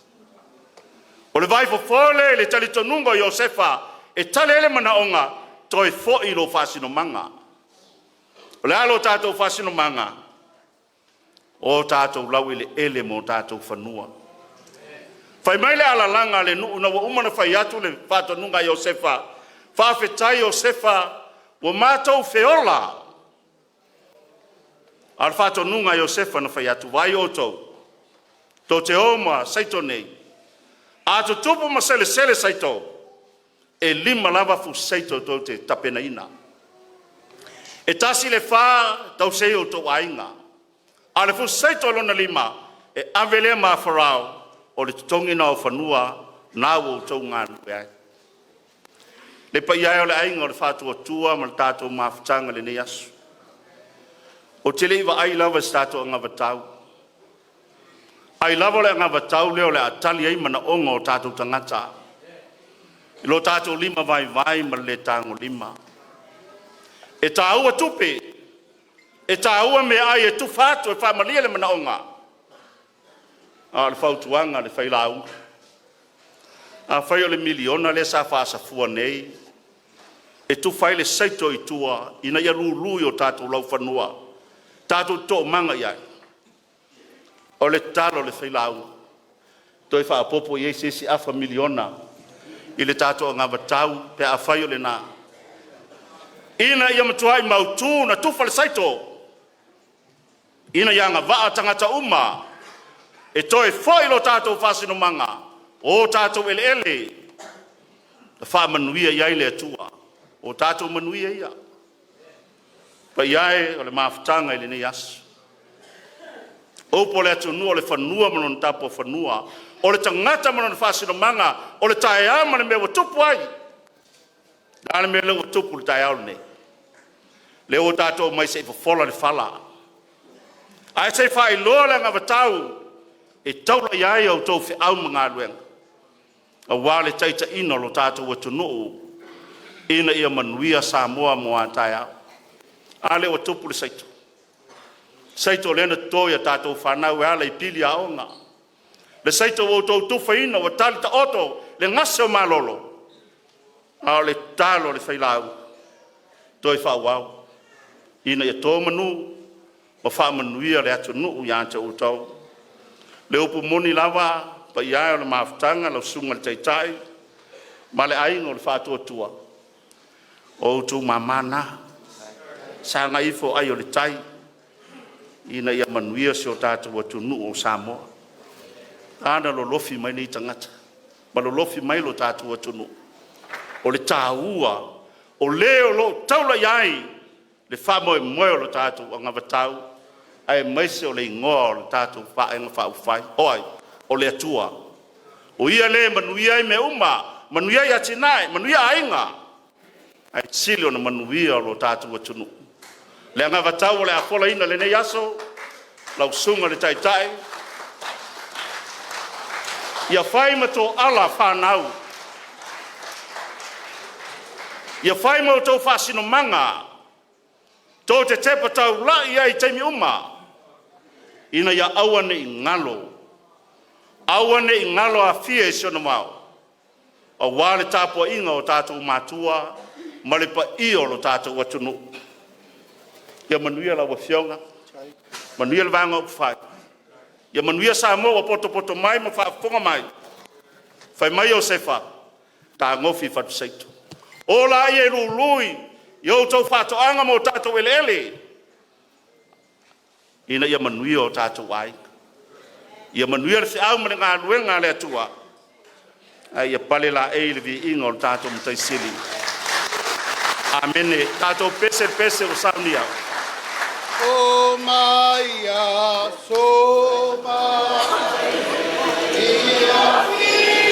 O le vaifofo lea i le talitonuga o Iosefa e tali ai le manaoga, toe foi i lou faasinomaga. O le a lo tatou faasinomaga? O tatou laueleele ma o tatou fanua. Fai mai le alalaga a le nuu ina ua uma ona fai atu le faatonuga a Iosefa, faafetai Iosefa ua matou feola. A o le faatonuga a Iosefa na fai atu, vaai outou, tou te o ma saito nei, a tutupu ma selesele saito, e 5 lava fusi saito tou te tapenaina. E 1 le 4 tausi ai outou aiga, a o le fusi saito lona 5, e ave lea ma Farao, o le totogi lena o fanua na ua outou galulue ai. Le paia e o le aiga o le Faatuatua ma le tatou mafutaga i lenei aso, ou te le i vaai lava i se tatou anavatau, ai lava o le anavatau lea o le a tali ai manaoga o tatou tagata i lo tatou limavaivai ma le le tagolima. E taua tupe, e taua meaai e tufa atu e faamalie le manaoga, a o le fautuaga a le failauga, afai o le miliona lea sa faasafua nei e tufa ai le saito i tua ina ia lulu i o tatou laufanua, tatou te toomaga i ai. O le tatalo a le failauga, toe faaopoopo i ai se isi afa miliona i le tatou anavatau pe afai o lena, ina ia matuai mautu ona tufa le saito, ina ia agavaa tagata uma e toe foi lo tatou faasinomaga o tatou eleele na faamanuia i ai le Atua. O tatou manuia ia. Paia e o le mafutaga i lenei aso, o upu a le atunuu, o le fanua ma lona tapuafanua, o le tagata ma lona faasinomaga, o le taeao ma le mea ua tupu ai. O le a le mea lea ua tupu i le taeao lenei? Lea ua tatou omai se i fofola le fala, ae se i faailoa le anavatau e taula i ai a outou feau ma galuega aua le taitaiina o lo tatou atunuu ina ia manuia Samoa mo a taeao. A lea ua tupu le saito, saito lea na toto e a tatou fanau e ala i pili aoga, le saito ua outou tufaina ua tali taoto le gase o malolo. A o le tatalo a le failauga, toe faaauau ina ia to manu ma faamanuia le atunuu ia te outou. Le upu moni lava, le paia e o le mafutaga, lau Susuga i le Taitai ma le Aiga o le Faatuatua, o outou mama na, sagai ifo ai o le tai ina ia manuia si o tatou atunuu o Samoa. A na lolofi mai nei tagata ma lolofi mai lo tatou atunuu, o le taua o le o lo o taula i ai le faamoemoe o le tatou anavatau aemaise o le igoa o le tatou Vaega Faaupufai. O ai? O le Atua. O Ia lea e manuia ai mea uma, manuia ai atinae, manuia aiga, ae sili ona manuia lo tatou atunuu. Le anavatau o le a folaina i lenei aso, lau Susuga i le Taitai, ia fai ma toala fanau, ia fai ma outou faasinomaga tou te tepa taulai ai i taimi uma, ina ia aua ne i galo, aua ne i galo Afia i si ona vao, aua le tapuaiga a o tatou matua ma le paia o lo tatou atunuu. Ia manuia lau Afioga, manuia le Vaega Upufai, ia manuia Samoa ua potopoto mai ma faafofoga mai. Fai mai Iosefa, fetagofi i fatusaito, o laia e lului i a outou faatoaga ma o tatou eleele, ina ia manuia o tatou aiga. Ia manuia le feau ma le galuega a le Atua, ae ia pale laei i le viiga o le tatou Matai Sili. Amene. Tatou pese le pese ua saunia. O mai a so mai ia fia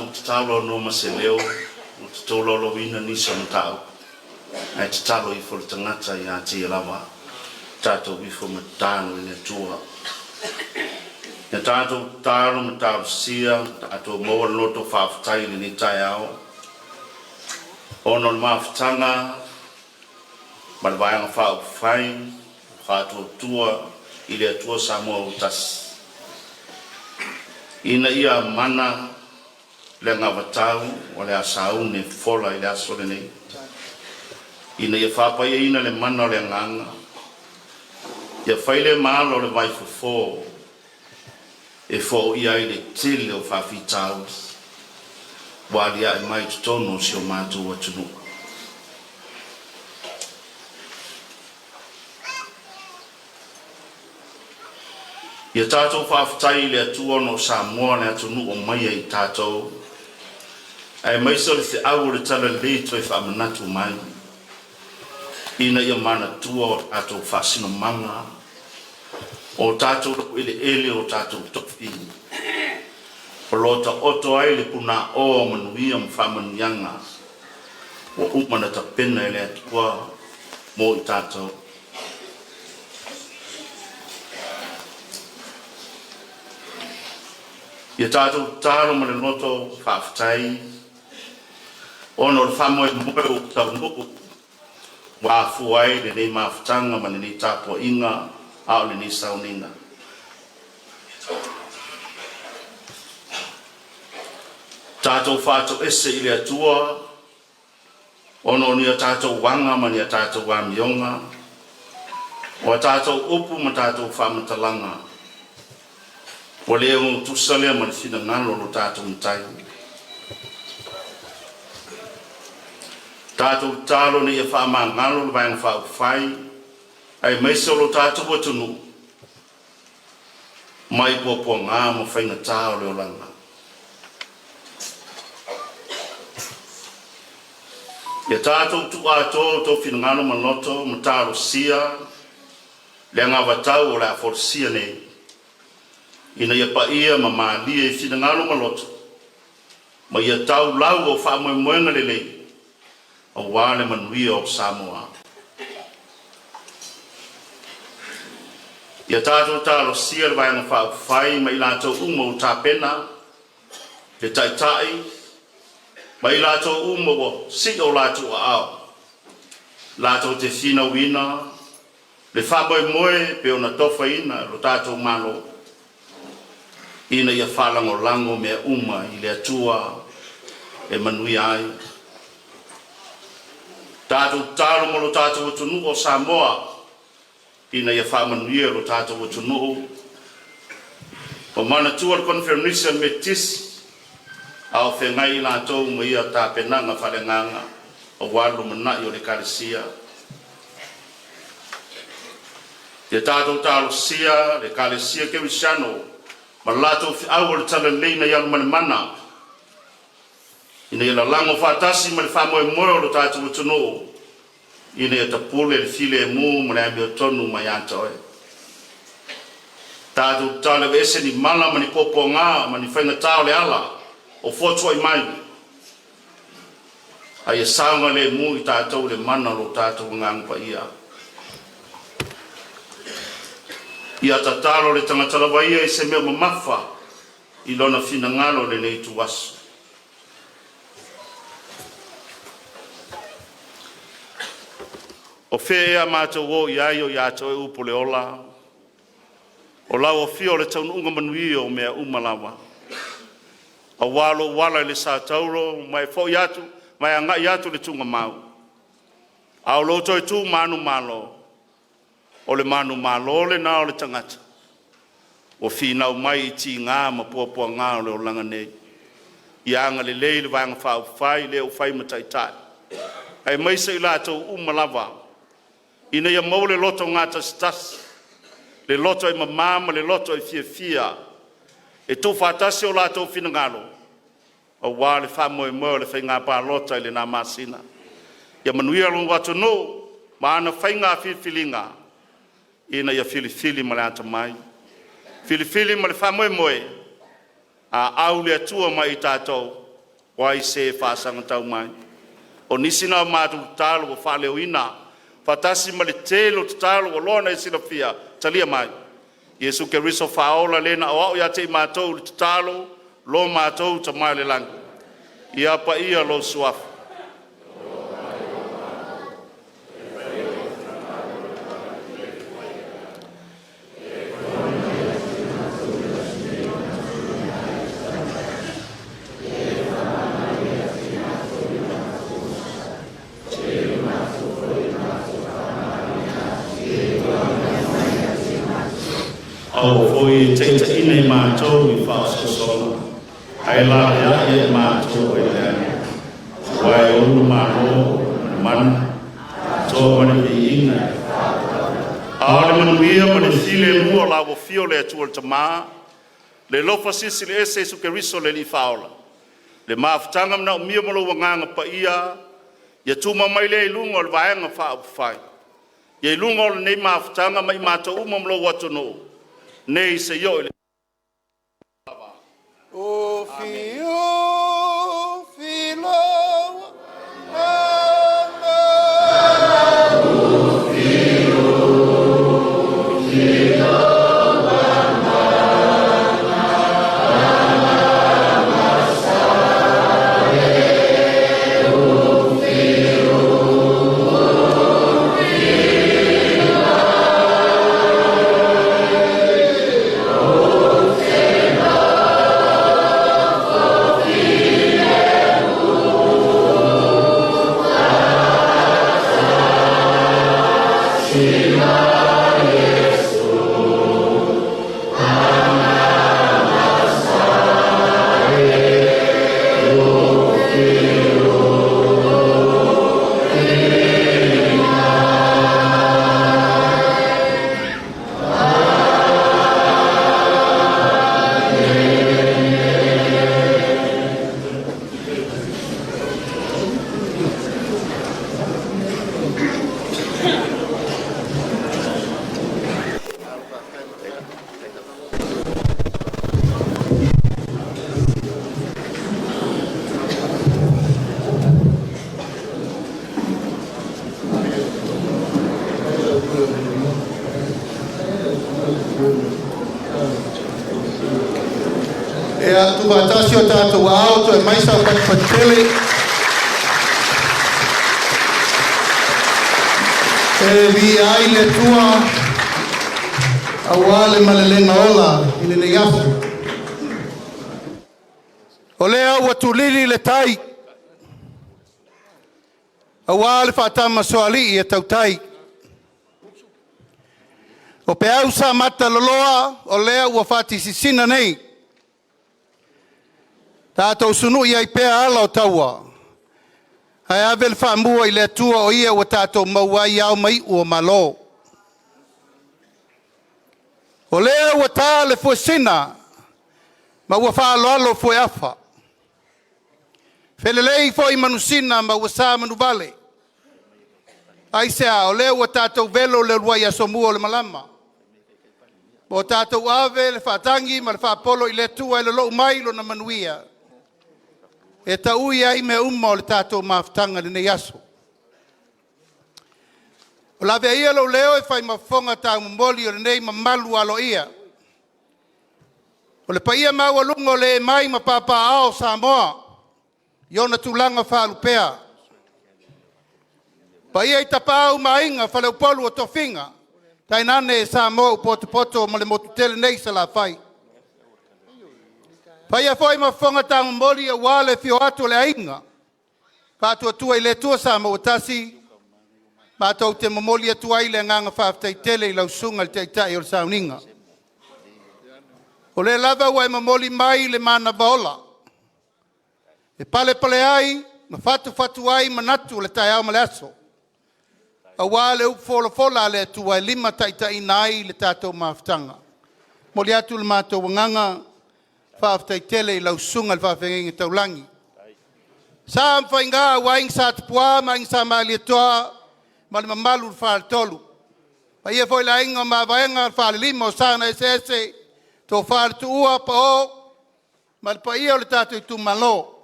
Tatou tatalo no ma se leo o te tolaulauina nisi o mataupu ae tatalo ifo le tagata ia te ia lava. Tatou ifo ma tatalo i le Atua. Ia tatou tatalo ma talosia, tatou maua le loto faafetai i lenei taeao ona o le mafutaga ma le Vaega Faaupufai Faatuatua i le Atua Samoa ua Tasi, ina ia mana le anavatau o le a sauni e fofola i le aso lenei, ina ia faapaiaina le mana o le agaga, ia fai le malo o le vaifofo e foia ai le tele o faafitauli ua aliae mai i totonu o si o matou atunuu. Ia tatou faafetai i le Atua ona o Samoa le atunuu o maia i tatou, aemaise o le feau o le Talalelei toe faamanatu mai, ina ia manatua o tatou faasinomaga, o tatou laueleele, o tatou tofi, o lo o taoto ai le punaoa o manuia ma faamanuiaga ua uma ona tapena e le Atua mo i tatou. Ia tatou tatalo ma le loto faafetai ona o le faamoemoe ua taunuu ua afua ai lenei mafutaga ma lenei tapuaiga a o lenei sauniga. Tatou faatoese i le Atua ona o ni a tatou aga ma ni a tatou amioga, o a tatou upu ma tatou faamatalaga, ua le ogatusa lea ma le finagalo o lo tatou Matai. Tatou tatalo ina ia faamagalo le Vaega Faaupufai aemaise o lo tatou atunuu mai puapuaga ma faigata o le olaga. Ia tatou tuuatoa outou finagalo ma loto ma talosia le anavatau o le a folasia nei, ina ia paia ma malie i finagalo ma loto, ma ia tau lau o faamoemoega lelei aua le manuia o Samoa. Ia tatou talosia le Vaega Faaupufai ma i latou uma ua tapena, le Taitai ma i latou uma ua sii o latou aao latou te finauina le faamoemoe pe ona tofaina lo tatou Malo, ina ia faalagolago mea uma i le Atua e manuia ai. Tatou tatalo mo lo tatou atunuu o Samoa, ina ia faamanuia lo tatou atunuu. Ma manatua le Koneferenisi a le Metotisi a o feagai i latou ma ia tapenaga faaleagaga aua le lumanai o le Ekalesia. Ia tatou talosia le Ekalesia Kerisiano ma le latou feau o le Talalelei ina ia alu ma le mana, ina ia lalago faatasi ma le faamoemoe o lo tatou atunuu, ina ia tapule le filemu ma le amiotonu mai ia te Oe. Tatou tatalo e aveese ni mala ma ni puapuaga ma ni faigata o le ala o fotuai mai, a ia saogalemu i tatou le mana o lo tatou Agaga Paia. Ia tatalo le tagata lava ia i se mea mamafa i lona finagalo i lenei ituaso. O fea ea matou o i ai o ia te oe upu o le ola, o lau afio o le taunuuga manuia o mea uma lava. Aua lou ala i le sa tauro ma e foi atu ma e agai atu i le tugamau, a o lou toe tu manumalo, o le manumalo lena o le tagata ua finau mai i tiga ma puapuaga o le olaga nei. Ia agalelei le Vaega Faaupufai lea ua fai ma taitai, aemaise i latou uma lava ina ia maua le loto gatasitasi, le loto e mama ma le loto e fiafia e tuufaatasi o latou finagalo aua le faamoemoe o le faiga palota i lena masina. Ia manuia lou atunuu ma ana faiga filifiliga ina ia filifili ma le atamai, filifili ma le faamoemoe, a au le Atua ma i tatou. O ai se e faasagatau mai? O nisi na o matou tatalo ua faaleoina faatasi ma le tele o tatalo ua loa ona e silafia, talia mai. Iesu Keriso Faaola le na aoao ia te i matou le tatalo, lo matou Tama i le lagi, ia paia lou Suafa, aua foi e te taitaiina i matou i faaososoga, ae laveai ia i matou mai le ai. Aua e ou le Malo, ma le mana, atoa ma le viiga. A o le manuia ma le filemu o la ua afio le Atua le Tama, le alofa Silisili Ese Iesu Keriso le Alii Faaola, le mafutaga manaomia ma lou Agaga Paia, ia tumau mai lea i luga o le Vaega Faaupufai, ia i luga o lenei mafutaga ma i matou uma ma lou atunuu, nei seia oo i le O fiu filoa mana. Ia tuufaatasi o tatou aao toe aumai sau fatufatu tele. E viia ai le Atua auā le malelega ola i lenei aso. O lea ua tulili le tai auā le faatamasoalii a tautai. O peau sa mataloloa o lea ua faatisisina nei, tatou sunui ai pea ala o taua, ae ave le faamua i le Atua o Ia ua tatou maua ai ao ma iu o Malo. O lea ua ta le fuesina ma ua faaaloalo fueafa, felelei foi manusina ma ua sa manuvale. Aisea? O lea ua tatou velo le uluai asomua o le malama, ua tatou ave le faatagi ma le faapolo i le Atua e lolou mai lona manuia e taui ai mea uma o le tatou mafutaga i lenei aso. O le a avea ia lou leo e fai ma fofoga taumomoli o lenei mamalu aloaia. O le paia maualuga o le ee mai ma papaaao o Samoa i ona tulaga faalupea, paia i Tapaau ma Aiga, Faleupolu o Tofiga, tainane Samoa ua potopoto ma le motu tele nei i Salafai. E faia foi ma fofoga taumomoli aua le afio atu o le Aiga Faatuatua i le Atua Samoa ua tasi, matou te momoli atu ai le agaga faafetai tele i lau Susuga i le Taitai o le Sauniga. O lea lava ua e momoli mai le manava ola e palepale ai ma fatufatu ai manatu o le taeao ma le aso, aua le upu folafola a le Atua e limataitaiina ai le tatou mafutaga. E momoli atu le matou agaga faafetai tele i lau Susuga i le Faafeagaiga Taulagi. Sa ma faiga ua Aiga Sa Tupua ma Aiga Sa Malietoa ma le mamalu i le Faletolu. Paia foi le Aiga o Mavaega, le Falelima o Sa na Eseese, Tofa i le Tuua, Pao ma le paia o le tatou itumalo.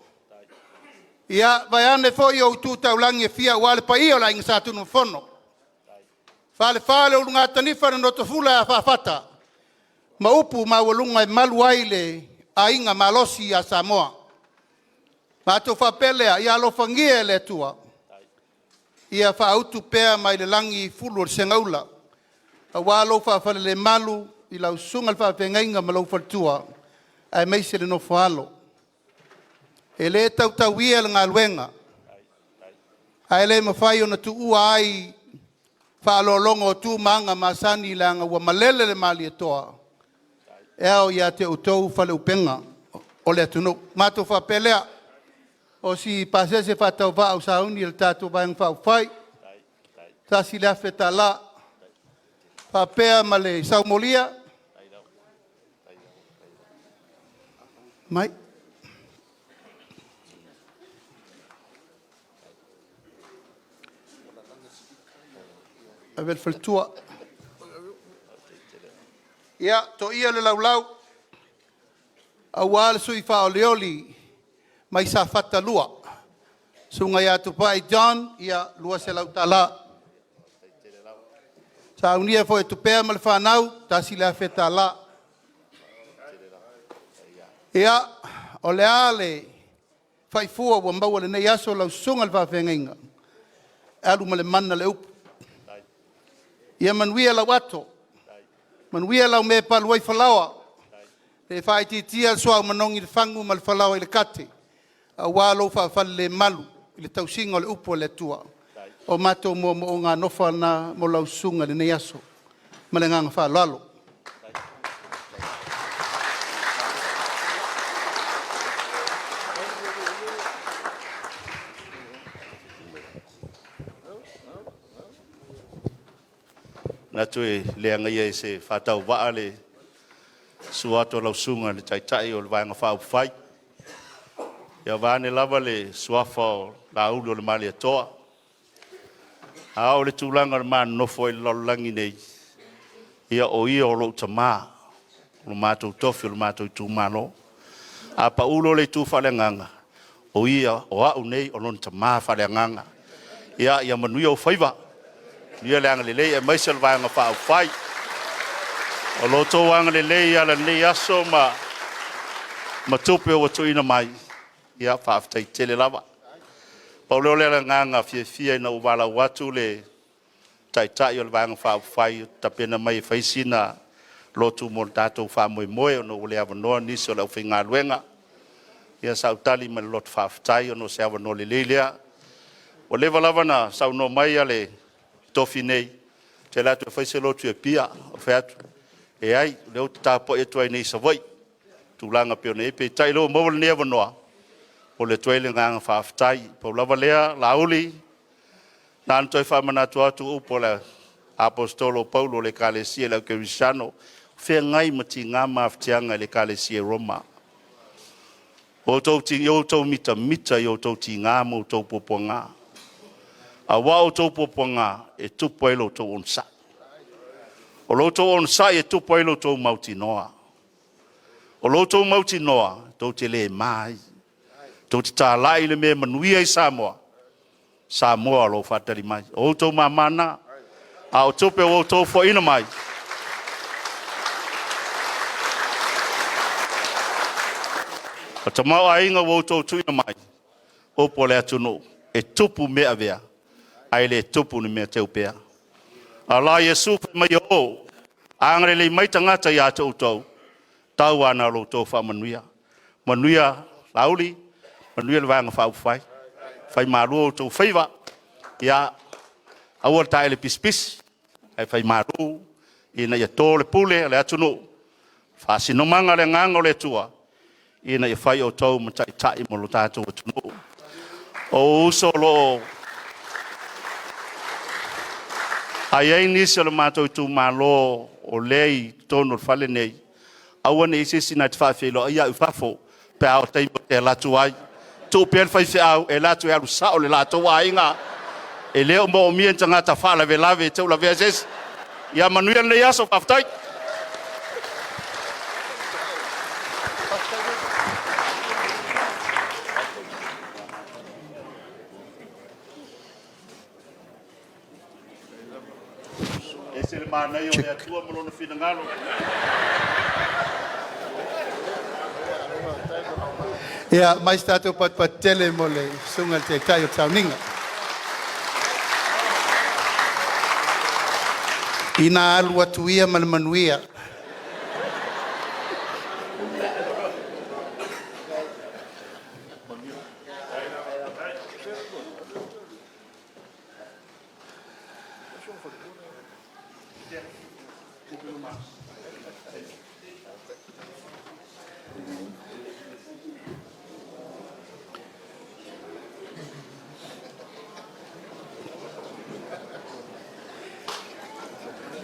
Ia, vaeane foi ou tu taulagi e fia aua le paia o le Aiga Sa Tunumafono, Falefa le Ulugatanifa le Notofula ia Faafata ma upu maualuga e malu ai le aiga malosi ia Samoa. Matou faapea lea, ia alofagia e le Atua ia faautu pea mai le lagi fulu o le segaula aua lou faafalelemalu i lau susuga i le faafeagaiga ma lou faletua, aemaise le nofo a alo. E le tautauia le galuega, ae le mafai ona tuua ai faaaloaloga o tu ma aga masani leaga ua malele le Malietoa e ao ia te outou faleupega o le atunuu. Matou faapea lea, o si pasese faatauvaa ua sauni e le tatou Vaega Faaupufai, $1,000 faapea ma le saumolia. Mai. Ave i le faletua. Ia, toia le laulau aua le sui faaolioli mai Safata 2, Susuga ia Tupai John, ia $200. Saunia foi e Tupea ma le fanau, $1,000. Ia, o le a le faifua ua maua i lenei aso lau susuga i le faafeagaiga, e alu ma le mana le upu. Ia manuia lau ato, manuia lau mea e palu ai falaoa, le faaitiitia le suauu manogi i le fagu ma le falaoa i le kate, aua lou faafalelemalu i le tausiga o le upu a le Atua. O matou moomooga alofa na mo lau susuga i lenei aso. Ma le agaga faaaloalo. Manatu e le agaia e se faatauvaa le susu atu o lau susuga i le Taitai o le Vaega Faaupufai, ia vaeane lava le suafa o Laulu o le Malietoa. A oo i le tulaga o le ma nonofo ai i le lalolagi nei, ia o ia o lou tama, o le matou tofi o le matou itumalo. A pau loa le itu faaleagaga, o ia o au nei o lona tama faaleagaga. Ia manuia ou faiva, manuia le agalelei aemaise o le Vaega Faaupufai. O lo outou agalelei e ala i lenei aso ma tupe ua tuuina mai, ia faafetai tele lava. Pau lea o le agaga fiafia ina ua valaau atu le Taitai o le Vaega Faaupufai o tapena mai e fai sina lotu mo le tatou faamoemoe ona ua le avanoa nisi o le aufaigaluega. Ia sa ou tali ma le loto faafetai ona o se avanoa lelei lea. Ua leva lava ona saunoa mai le tofi nei ou te alu atu e fai se lotu i Apia. Ou fai atu, leai, o lea ou te tapuai atu ai nei i Savaii i tulaga e pei ona i ai. Peitai o lea ua maua lenei avanoa, e momoli atu ai le agaga faafetai. Pau lava lea Laauli, na ona toe faamanatu atu upu a le Aposetolo o Paulo i le Ekalesia i le Au Kerisiano, feagai ma tiga ma mafatiaga i le Ekalesia i Roma. Ia outou mitamita i outou tiga ma outou puapuaga, aua o outou puapuaga e tupu ai lo outou onosai. O lo outou onosai e tupu ai lo outou mautinoa. O lo outou mautinoa, tou te le ma ai, tou te talai i le mea e manuia ai Samoa, Samoa o lo o faatali mai. O outou mama na, a o tupe ua outou foaiina mai, o le tamaoaiga ua outou tuuina mai, upu a le atunuu, e tupu mea avea ae le tupu ni mea teupea. A o la Iesu fai mai e o, a agalelei mai tagata ia te outou, tau lava ina o lo outou faamanuia. Manuia Laauli, manuia le Vaega Faaupufai, fai malu outou faiva, ia aua le taele pisipisi ae fai malu ina ia to le pule a le atunuu, faasinomaga le agaga o le Atua ina ia fai outou ma taitai mo le tatou atunuu. O ou uso o lo o... A i ai nisi o le matou itumalo o lea e i totonu o le fale lenei, aua ne i i ai se isi na te faafeiloai au i fafo pe a oo i le taimi ou te alu atu ai. Tuu pea le faifeau e alu atu e alu sao i le latou aiga. E le o moomia ni tagata faalavelave e taulavea se isi. Ia manuia lenei aso, faafetai. Ese le manaia o le Atua ma lona finagalo. Ia, mai se tatou patupatu tele mo le susuga i le Taitai o le Sauniga. Ina alu atu ia ma le manuia.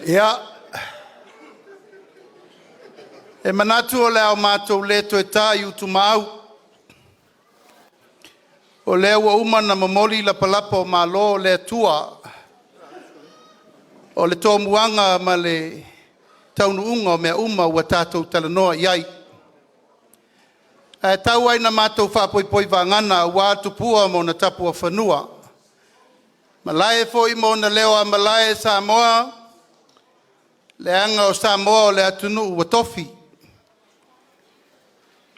Ia, e manatu o le a matou le toe ta i utumaau, o lea ua uma ona momoli lapalapa o malo o le Atua, o le tomuaga ma le taunuuga o mea uma ua tatou talanoa i ai. Ae tau lava ina matou faapoipoi vagana aua Tupua ma ona tapuafanua, Malae foi ma ona leo a malae Samoa, leaga o Samoa o le atunuu ua tofi.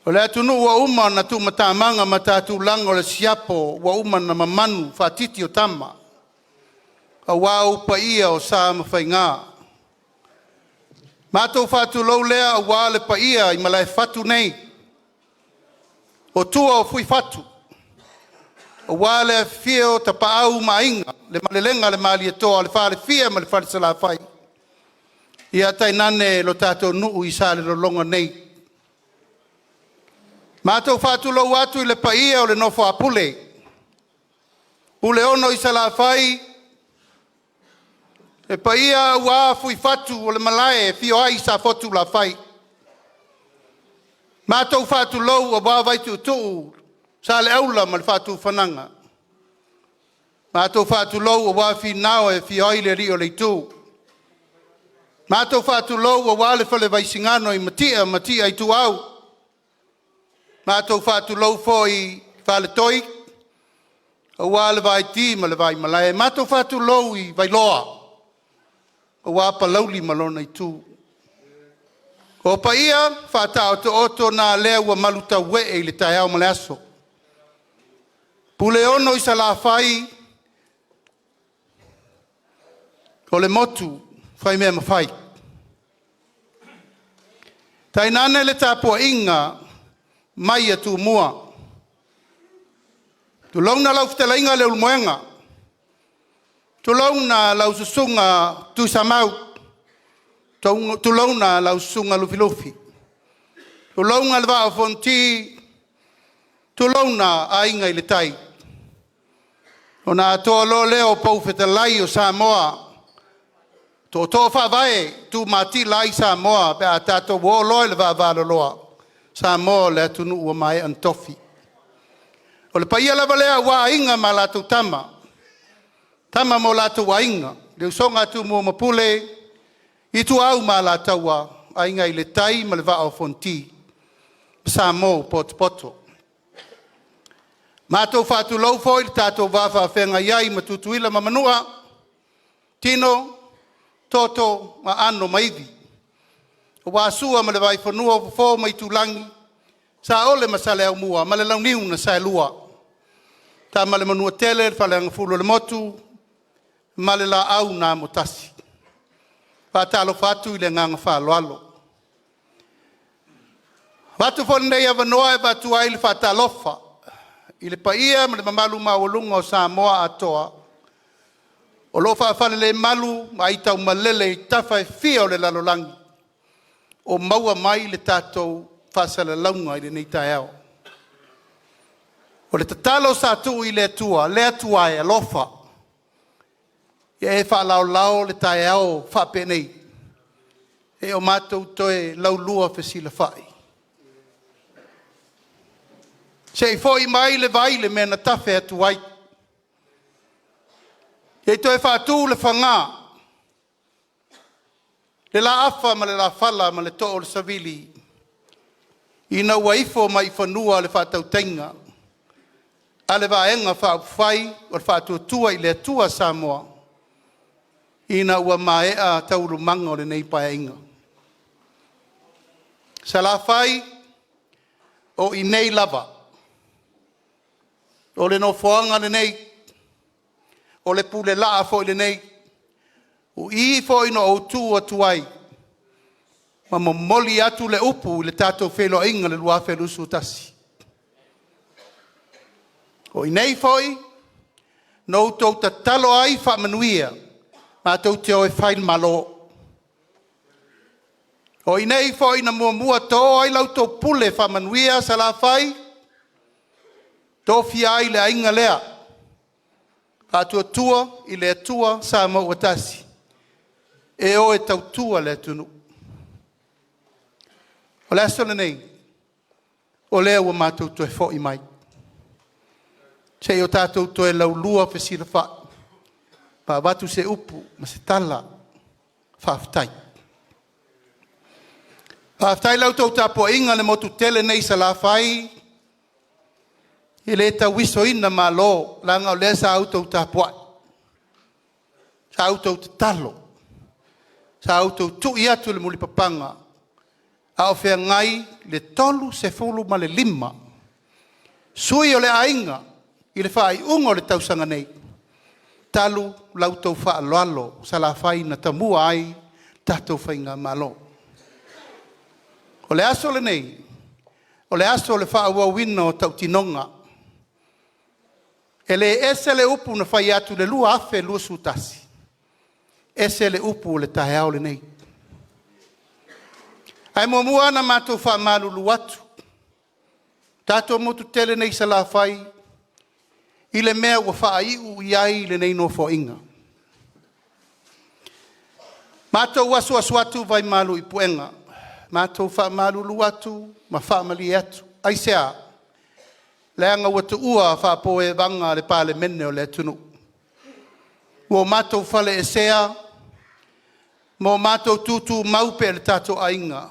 O le atunuu ua uma ona tumatamaga ma ta tulaga o le siapo ua uma ona mamanu faatiti o tama, aua ou paia o sa ma faiga. Matou faatulou lea aua le paia i Malaefatu nei, o tua o Fuifatu, aua le afifio o Tapaau ma Aiga, le Malelega a le Malietoa, le Falefia ma le Falesalafai, ia tainane lo tatou nuu i Salelologa nei. Matou faatulou atu i le paia o le nofo a Pule, Puleono i Salafai, le paia aua Fuifatu o le malae e afio ai Safotulafai. Matou faatulou aua Vaituutuu, Saleaula ma le Faatuifanaga. Matou faatulou aua Finao e afio ai le alii o le itu. Matou faatulou aua le Falevaisigano i Matia ma Matia Ituau. Matou faatulou foi Faletoi aua le Vaiti ma le Vaimalae. Matou faatulou i Vailoa aua Palauli ma lona itu. O paia faataotooto na lea ua malutauee i le taeao ma le aso. Puleono i Salafai, o le motu faimea mafai. Tainane le tapuaiga mai a Tumua, tulouna lau fetalaiga Leulumoega, tulouna lau susuga Tuisamau, tulouna lau susuga Lufilufi, tulouna le Vaa o Fonoti, tulouna Aiga i le Tai. Ona atoa loa lea o pou fetalai o Samoa, tootoo faavae tumatila ai Samoa pe a tatou o loa i le vavaloloa, Samoa o le atunuu ua maea ona tofi. O le paia lava lea aua Aiga ma latou Tama, Tama ma o latou Aiga, le usoga a Tumua ma Pule, Ituau ma Alataua, Aiga i le Tai ma le Vaa o Fonoti, Samoa ua potopoto. Matou faatulou foi i le tatou va faafeagai ai ma Tutuila ma Manua, Tino, Toto, Aano ma Ivi, aua Sua ma le Vaifanua, Fofo ma Aitulagi, Saole ma Saleaaumua ma le Launiu na Saelua, Tama a le Manuatele le Faleagafulu o le Motu ma le Laau na Amotasi. Faatalofa atu i le agaga faaaloalo. Avatu foi lenei avanoa e avatu ai le faatalofa i le paia ma le mamalu maualuga o Samoa atoa o lo o faafalelemalu ma aitaumalele i tafa e fia o le lalolagi o maua mai le tatou faasalalauga i lenei taeao. O le tatalo sa tuu i le Atua, le Atua e alofa, ia e faalaolao le taeao faapenei, seia o matou toe laulua fesilafai. Se i foi mai le vai i le mea na tafe atu ai, se i toe faatu le faga, le laafa ma le lafala ma le too o le savili ina ua ifo mai i fanua le faatautaiga a le Vaega Faaupufai o le Faatuatua i le Atua Samoa ina ua maea taualumaga o lenei Paeaiga. Salafai, o i inei lava, o le nofoaga lenei, o le pulelaa foi lenei, o i foi na ou tu atu ai ma momoli atu le upu i le tatou feiloaiga i le 2021. O i inei foi na outou tatalo ai faamanuia matou te o e fai le Malo. O i inei foi na muamua to ai la outou pule faamanuia Salafai, tofia ai le aiga lea, Faatuatua i le Atua Samoa ua Tasi, e o e tautua le atunuu. O le aso lenei, o lea ua matou toe foi mai, se i o tatou toe laulua fesilafai ma avatu se upu ma se tala faafetai. Faafetai i la outou tapuaiga i le motu tele nei i Salafai, e le tauisoina malo leaga o lea sa outou tapuai, sa outou tatalo, sa outou tui atu le mulipapaga a o feagai le 35 sui o le aiga i le faaiuga o le tausaga nei, talu la outou faaaloalo Salafai na tamua ai le tatou faigamalo. O le aso lenei, o le aso o le faaauauina o tautinoga. E le ese le upu na fai atu i le 2021, ese le upu o le taeao lenei. Ae muamua ona matou faamalulu atu, le tatou motu tele nei i Salafai, i le mea ua faaiu i ai lenei Nofoaiga. Matou asuasu atu vai malu i puega, matou faamalulu atu ma faamalie atu. Aisea? Leaga ua tuua faapoevaga le Palemene o le atunuu, ua matou faleesea ma o matou tutumau pea i le tatou aiga,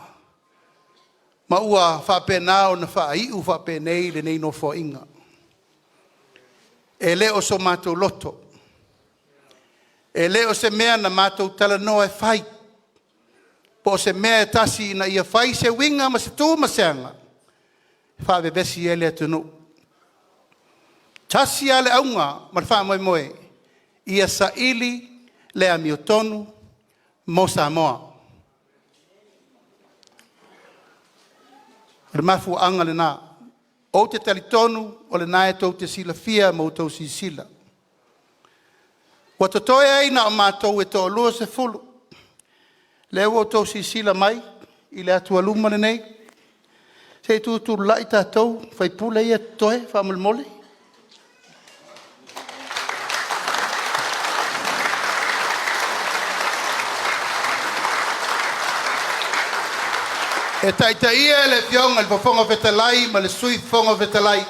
ma ua faapena ona faaiu faapenei lenei Nofoaiga. E le o so matou loto, e le o se mea na matou talanoa e fai, po o se mea e tasi ina ia fai se uiga ma se tu ma se aga e faavevesi ai le atunuu. E tasi lava le auga ma le faamoemoe, ia saili le amiotonu mo Samoa. O le mafuaaga lena. Ou te talitonu o lena tou te silafia ma outou silasila. Ua totoe ai na o matou e toa-20. Lea ua outou silasila mai i le atualuma lenei, se i tutulai tatou sui usufono ia e totoe faamolemole. E taitaia e le Afioga i le Fofoga Fetalai ma le Sui Fofoga Fetalai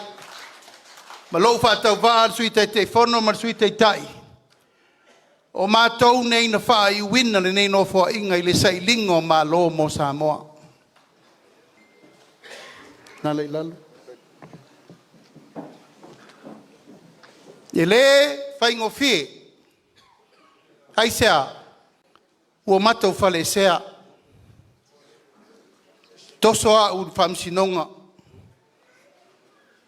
ma lou faatauvaa le Sui Taitaifono ma le Sui Taitai, o matou nei na faaiuina lenei Nofoaiga i le sailiga o malo mo Samoa. E le faigofie. Aisea? Ua matou faleesea, toso au i le faamasinoga,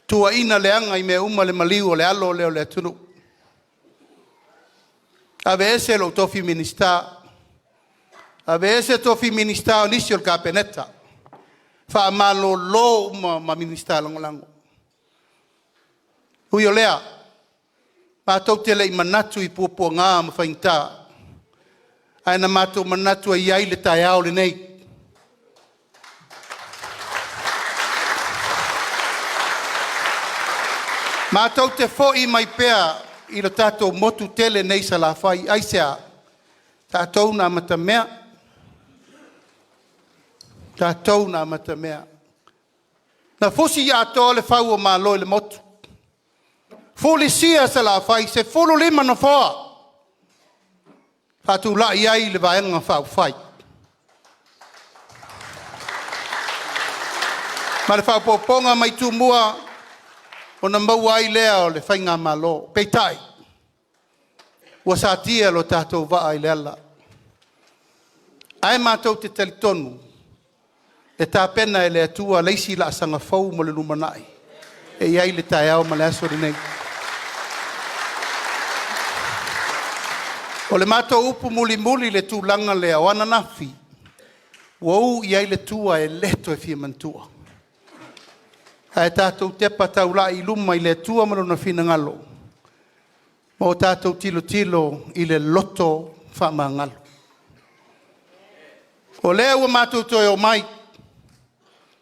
tuuaina leaga i mea uma le maliu o le alo lea o le atunuu. Aveese lou tofi Minisita, aveese tofi Minisita o nisi o le Kapeneta, faamalolo uma ma Minisita Lagolago. Ui o lea, matou te le i manatu i puapuaga ma faigata, ae na matou manatu e i ai le taeao lenei. Matou te foi mai pea i le tatou motu tele nei i Salafai. Aisea? Tatou na amatamea, tatou na amatamea. Na fusi atoa le fau o Malo i le motu, fulisia Salafai, 15 nofoa, faatulai ai le Vaega Faaupufai. Ma le faaopoopoga mai Tumua, ona maua ai lea o le faigamalo. Peitai, Ua satia lo tatou vaa i le ala, ae matou te talitonu e tapena e le Atua le isi laasaga fou mo le lumanai e i ai le taeao ma le aso lenei. O le matou upu mulimuli i le tulaga lea, o ananafi ua u i ai le tua e le toe fia manatua. Ae tatou tepa taulai i luma i le Atua ma Lona finagalo ma o tatou tilotilo i le loto faamagalo. O lea ua matou toe omai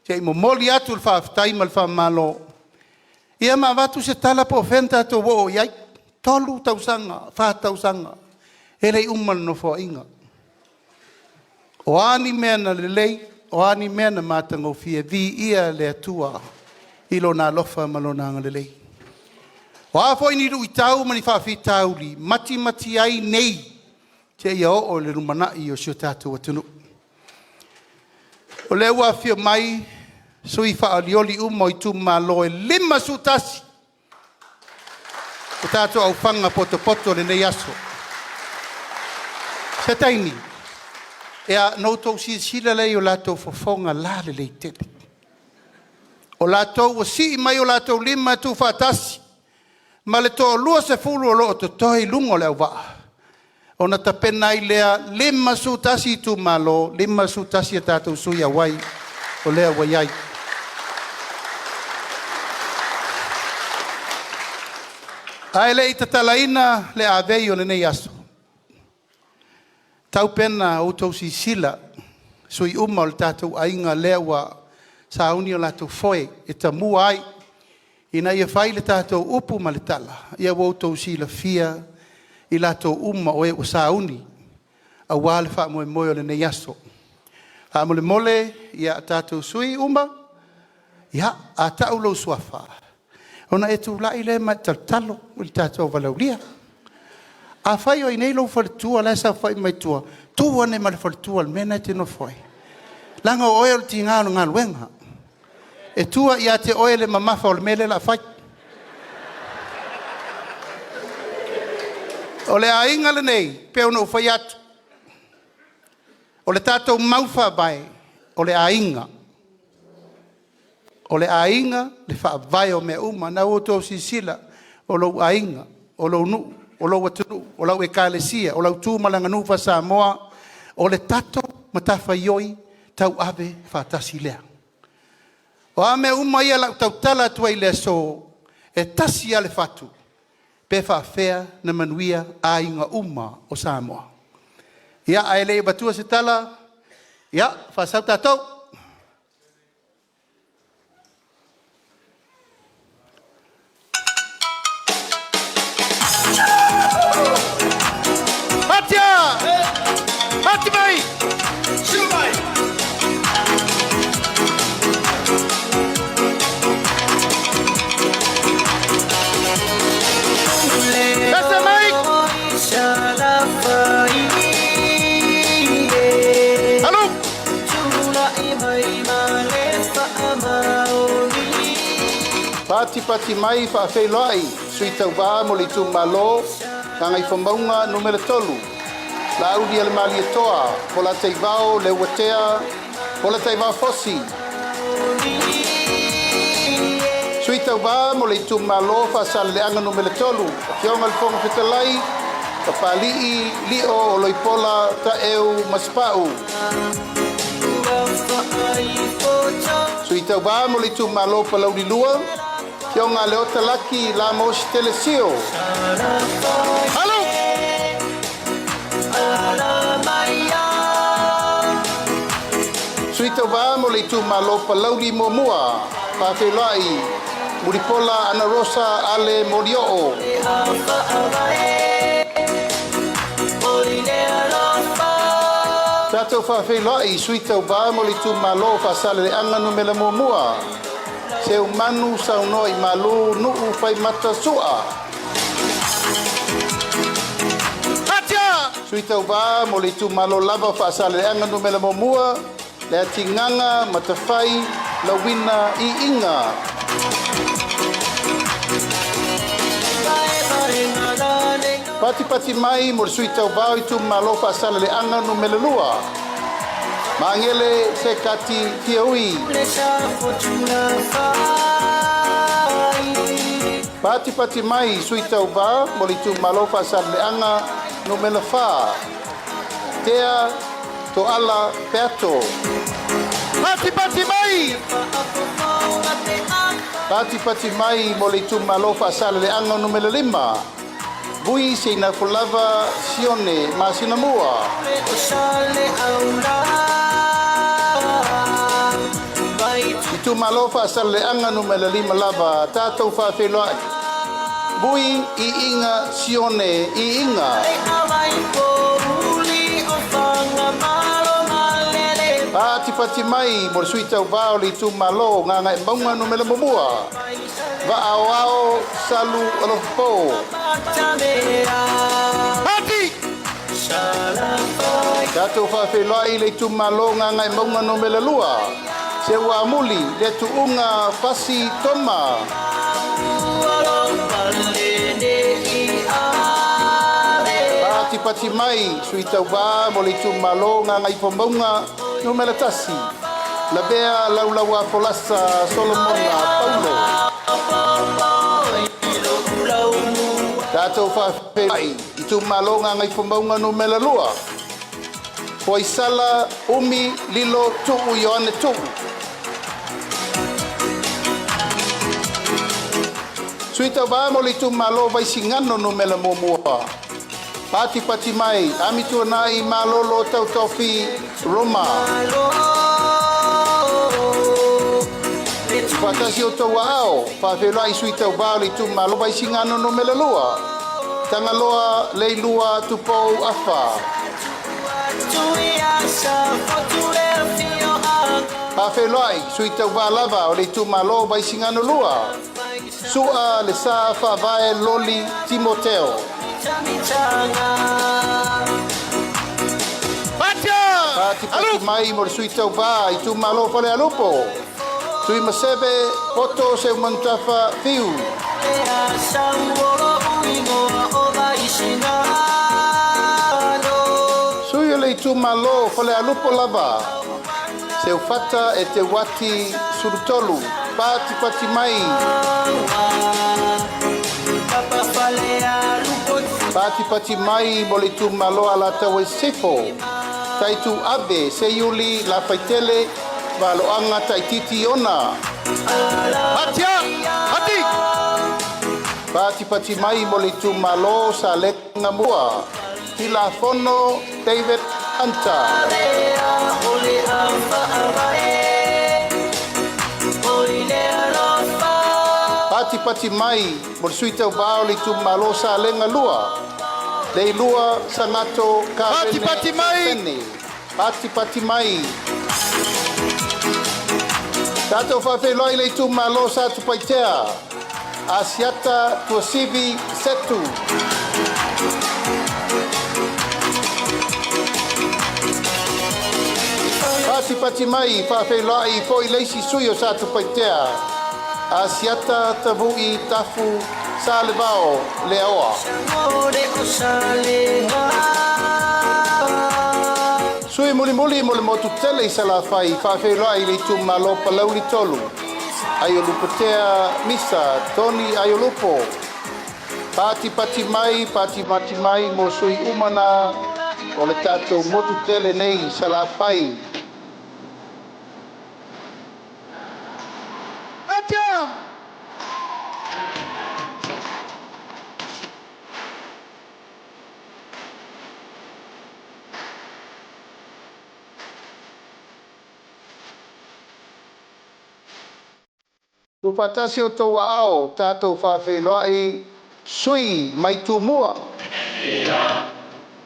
se i momoli atu le faafetai ma le faamalo ma avatu se tala po o fea na tatou oo i ai. 3 tausaga, 4 tausaga, e le i uma le Nofoaiga. O a ni mea na lelei, o a ni mea na matagofie, viia le Atua i Lona alofa ma Lona agalelei. O a foi ni luitau ma ni faafitauli, matimati ai nei seia oo i le lumanai o si o tatou atunuu. O lea ua afifio mai sui faaolioli uma o itumalo e 51 o tatou aofaga potopoto i lenei aso. Se taimi ona outou silasila lea i o latou fofoga lalelei tele. O latou ua sii mai o latou lima e tuufaatasi ma le toa-20 o lo o totoe i luga o le auvaa, ona tapena ai lea, 51 itumalo, 51 a tatou sui auai o lea ua i ai. Ae le i tatalaina le avei o lenei aso, e tatau pea ona outou silasila sui usufono uma o le tatou aiga lea ua sauni o latou foe e tamua ai ina ia fai le tatou upu ma le tala, ia ua outou silafia i latou uma o e ua sauni aua le faamoemoe o lenei aso. Faamolemole tatou sui usufono uma, a tau lou suafa ona e tulai lea ma e tautalo i le tatou valaaulia. Afai o i inei lou faletua la e saofai mai tua, tu ane ma le faletua i le mea lena e te nofo ai, leaga o oe o le tiga o le galuega. E tua ia te oe le mamafa o le mea lea o le a fai. O le aiga lenei, e pei ona ou fai atu, o le tatou mau faavae, o le aiga. O le aiga le faavae o mea uma. O lena ua outou silasila, o lou aiga, o lou nuu, o lou atunuu, o lau ekalesia, o lau tu ma le aganuu faa-Samoa, o le tatou matafaioi tauave faatasi lea. O a mea uma ia o le a ou tautala atu ai i le aso, e tasi lava le fatu, pe faapefea ona manuia aiga uma o Samoa. Ia, ae le i avatua se tala, ia, faasau tatou. Atia! Ati mai! Lasa mai! Alu! Patipati mai faafeiloai sui tauva mo le itumalo Gagaifomauga Nu.3, Laaulialemalietoa Polataivao Leuatea Polataivao Fosi. Sui tauva mo le itumalo Faasaleleaga Nu.3, Afioga i le Fofoga Fetalai, Papalii Lio Oloipola Taeu Masepau. Sui tauva mo le itumalo Palauli 2, Afioga Leota Laki Lamos Telesio. Alu! Sui tauva mo le itumalo Palauli 1, faafeiloai Mulipola Anarosa Ale Molioo. Tatou faafeiloai sui tauva mo le itumalo Faasaleleaga Nu.1, Seumanu Saunoa i Malu Nuu Faimata Sua. Sui tauva mo le itumalo lava o Faasaleleaga Nu.1, Leatigaga Matafai Lauina Iiga. Patipati mai mo le sui tauvā o itumalo Faasaleleaga Nu.2, Magele Sekati Fiaui. Patipati mai sui tauvā mo le itumalo Faasaleleaga Nu.4, Tea Toala Peato. Patipati mai! Patipati mai mo le itumalo Faasaleleaga Nu.5, Vui Seinafulava Sione Masinamua. Itumalo Faasaleleaga Nu.5 lava, tatou faafeiloai. Vui Iiga Sione Iiga. Patipati mai mo le sui tauvā o le itumalo Gagaemauga Nu.1, Vaaoao Salu Alofapo. Pati! Tatou faafeiloai le itumalo Gagaemauga Nu.2, Seuamuli le Tuuga Fasi Toma. Patipati mai sui tauvā mo le itumalo Gagaifomauga Nu.1, Lavea Laulaua Folasa Solomona Paulo. Tatou faafeiloai itumalo Gagaifomauga Nu.2, Foaisala Umi Lilo Tuu Ioane Tuu. Sui tauvā mo le itumalo Vaisigano Nu.1, Patipati mai Amituanai Malolo Tautofi Roma. Faatasi o tou aao, faafeiloai sui tauvā o le itumalo Vaisigano Nu.2, Tagaloa Leilua Tupou Afa. Faafeiloai sui tauvā lava o le itumalo Vaisigano 2, Sua le Sa Faavae Loli Timoteo. Patipati mai mo le sui tauvā itumalo Falealupo, Tuimaseve Poto Seumanutafa Fiu. Sui o le itumalo Falealupo lava, Seufata e Te Wati Sulutolu. Patipati mai. Patipati mai mo le itumalo Alataua i Sisifo, Taitu Ave Seiuli Lafaitele Valoaga Taititi Ona. Atia! Ati! Patipati mai mo le itumalo Salega Mua, Tilafono David Hunter. Patipati mai mo le sui tauvā o le itumalo Salega 2, Leilua Sagato Karene. Patipati mai! Patipati mai. Tatou faafeiloai le itumalo Satupaitea, Asiata Tuasivi Setu. Patipati mai faafeiloai foi le isi sui o Satupaitea, Asiata Tavu'i Tafu Salevao Leaoa. Sui mulimuli mo le motu tele i Salafai, faafeiloai le itumalo Palauli 3, Aiolupotea Misa Tony Aiolupo. Patipati mai, patipati mai mo sui uma na o le tatou motu tele nei i Salafai. Atia! Tuufaatasi o outou aao, tatou faafeiloai sui mai Tumua.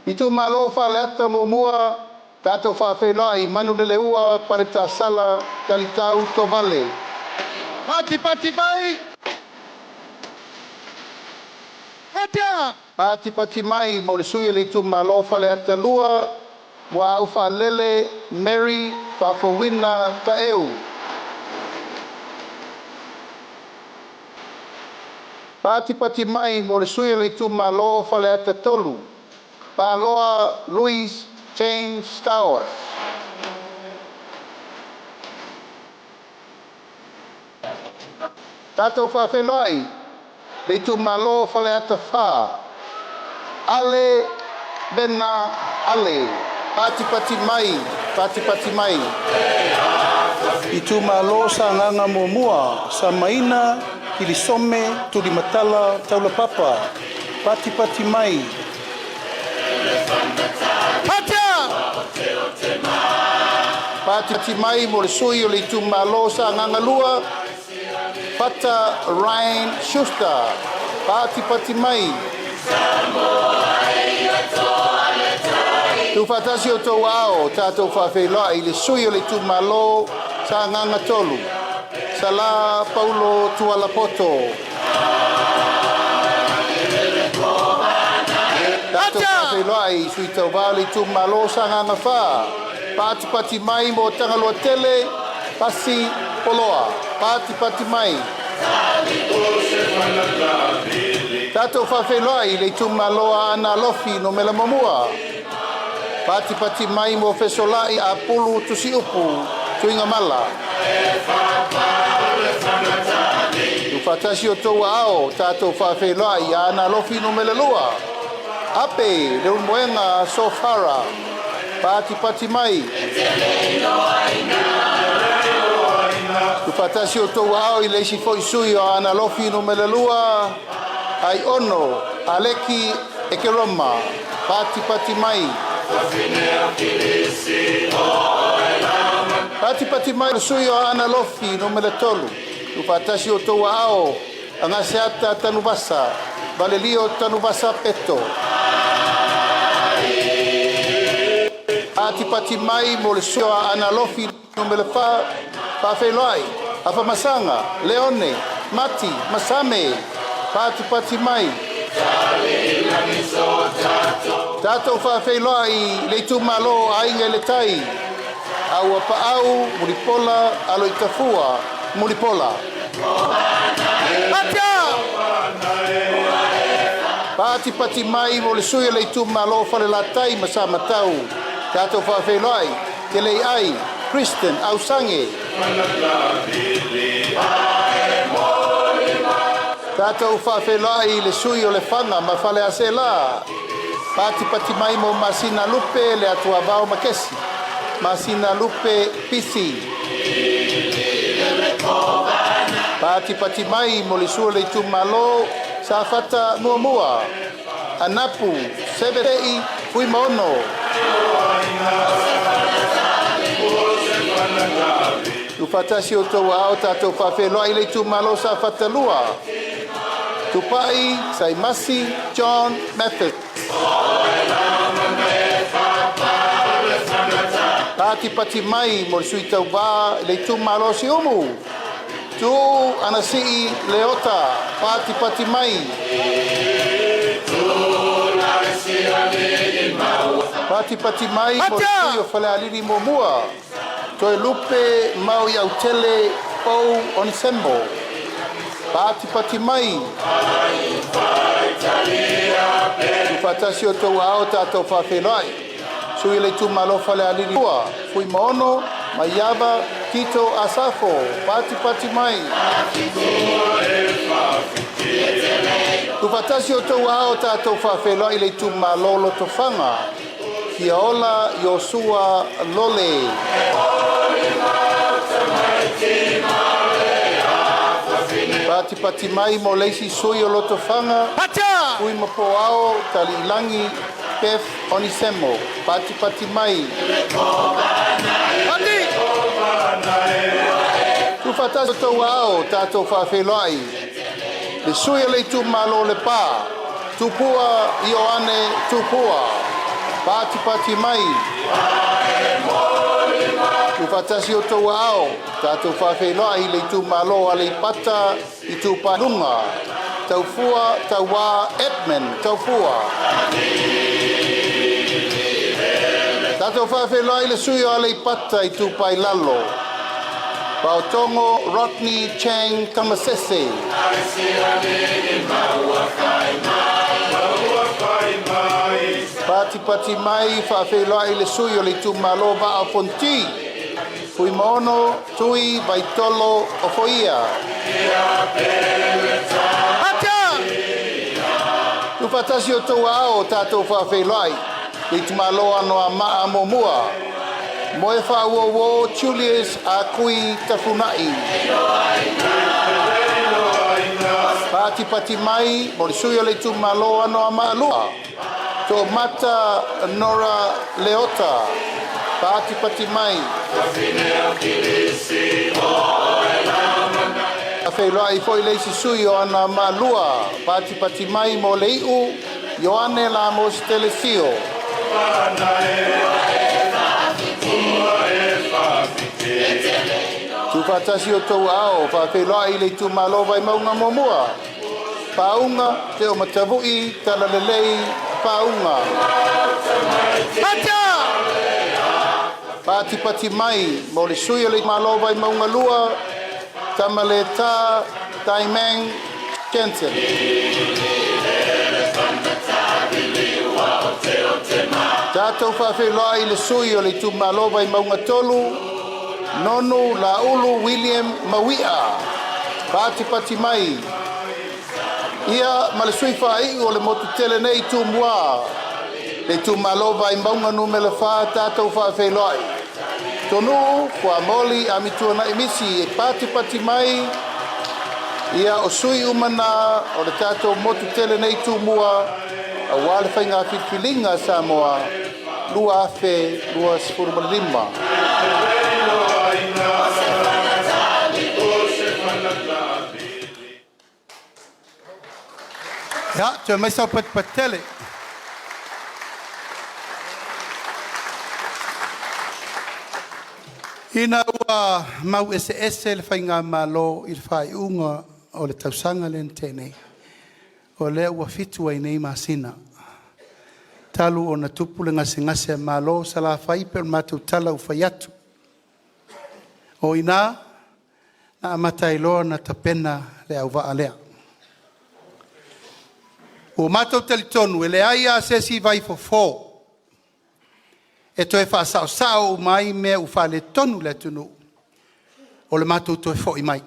Itumalo Faleata 1, tatou faafeiloai Manuleleua Paletasala Talitau Tovale. Patipati mai! Atia! Patipati mai mo le sui o le itumalo Faleata 2, Muaau Faalele Mary Faafouina Taeu. Patipati mai mo le sui o le itumalo Faleata 3, Paloa Louis James Tower. Tatou faafeiloai le itumalo Faleata 4, Ale Bena Ale. Patipati mai, patipati mai. Itumalo Sagaga Muamua, Samaina, Kilisome, Tulimatala, Taulapapa. Patipati mai. Patia! Patipati mai mo le sui o le itumalo Sagaga 2, Pata Ryan Schuster. Patipati mai. Tuufaatasi o outou aao, tatou faafeiloai i le sui o le itumalo Sagaga 3, Sala Paulo Tualapoto. Tatou faafeiloai i sui tauvā o le itumalo Sagaga 4, patipati mai mo Tagaloa Tele, Pasi Poloa. Patipati mai. Tatou faafeiloai i le itumalo Aana Alofi numera 1. Patipati mai mo Fesolai Apulu Tusiupu Tuigamala. Tuufaatasi o outou aao, tatou faafeiloai Aana Alofi numera 2. Ape Leulumoega Sofara. Patipati mai. Tuufaatasi o outou aao i le isi foi sui o Aana Alofi numera 2, Aiono Aleki Ekeroma. Patipati mai. Patipati mai le sui o Aana Alofi numera 3. Tuufaatasi o outou aao, Agaseata Tanuvasa, Valelio Tanuvasa Peto. Patipati mai mo le sui o Aana Alofi numera 4, faafeiloai, Afamasaga, Leone, Mati, Masame. Patipati mai. Tatou faafeiloai le itumalo Aiga i le Tai, Auapaau, Mulipola, Aloitafua, Mulipola. Patipati mai mo le sui o le itumalo Falelatai ma Samatau, tatou faafeiloai, Keleiai, Kristen Ausange. Tatou faafeiloai le sui o Lefaga ma Faleaseela. Patipati mai mo Masina Lupe le Atuavao Makesi. Masina Lupe Pisi. Patipati mai mo le sui o le itumalo Safata Muamua. Anapu Sebetei Fuimaono. Tuufaatasi o outou aao, tatou faafeiloai le itumalo Safata 2. Tupai Saimasi John Mathis. Patipati mai mo le sui tauvā le itumalo Siumu. Tu Anasii Leota. Patipati mai. Patipati mai mo le sui o Falealili Muamua. Toe Lupe Maui Autele Pou Onisembo. Patipati mai. Tuufaatasi o outou aao, tatou faafeiloai. Sui le itumalo Falealili 2, Fuimaono, Maiava, Tito Asafo. Patipati mai. Tuufaatasi o outou aao, tatou faafeiloai le itumalo Lotofaga. Fiaola Iosua Lole. Patipati mai mo le isi sui o Lotofaga. Fui Mapoao Taliilangi Beth Onisemo. Patipati mai. Tuufaatasi o outou aao, tatou faafeiloai. Le sui o le itumalo Lepa, Tupua Ioane Tupua. Patipati mai. Tuufaatasi o outou aao, tatou faafeiloai le itumalo Aleipata Itupa i Luga. Taufua Tauā Edmund Taufua. Tatou faafeiloai le sui o Aleipata Itupa i Lalo. Paotogo Rodney Chang Tamasese. Patipati mai faafeiloai le sui o le itumalo Vaa o Fonoti, Fuimaono Tui Vaitolo Ofoia. Atia! Tuufaatasi o outou aao o tatou faafeiloai le itumalo Anoamaa Muamua, Moe Faauouo Julius Akui Tafunai. Patipati mai mo le sui o le itumalo Anoamaa 2, Toomata Nora Leota. Patipati mai. Feiloai foi le isi sui o Anoamaa 2, patipati mai mo le iu Ioane Lamos Telesio. Tuufaatasi o outou aao faafeiloai le itumalo Vaimauga Muamua, Pauga Te o Matavu'i Talalelei Pauga. Atia! Patipati mai mo le sui o le Malo Vaimauga 2, Tamaleta Taimang Jensen. Tatou faafeiloai le sui o le itumalo Vaimauga 3, Nonu Laulu William Mauia. Patipati mai. Ia ma le sui faaiu o le motu tele nei Tumua, le itumalo Vaimauga Nu.4, tatou faafeiloai. Tonuu Fuamoli Amituanai Misi e patipati mai. Ia o sui uma na o le tatou motu tele nei Tumua auā le faiga filifiliga a Samoa 2025. Ia, toe mai sau patipati tele. Ina ua mau eseese le Faigamalo i le faaiuga o le tausaga lea na tea nei, o lea ua 7 ai nei masina talu ona tupu le gasegase a Malo, Salafai, pei o le matou tala ua fai atu. O i ina na amata ai loa ona tapena le auvaa lea. Ua matou talitonu e leai lava se isi vaifofo e toe faasaosao uma ai mea ua faaletonu i le atunuu, o le matou toe foi mai.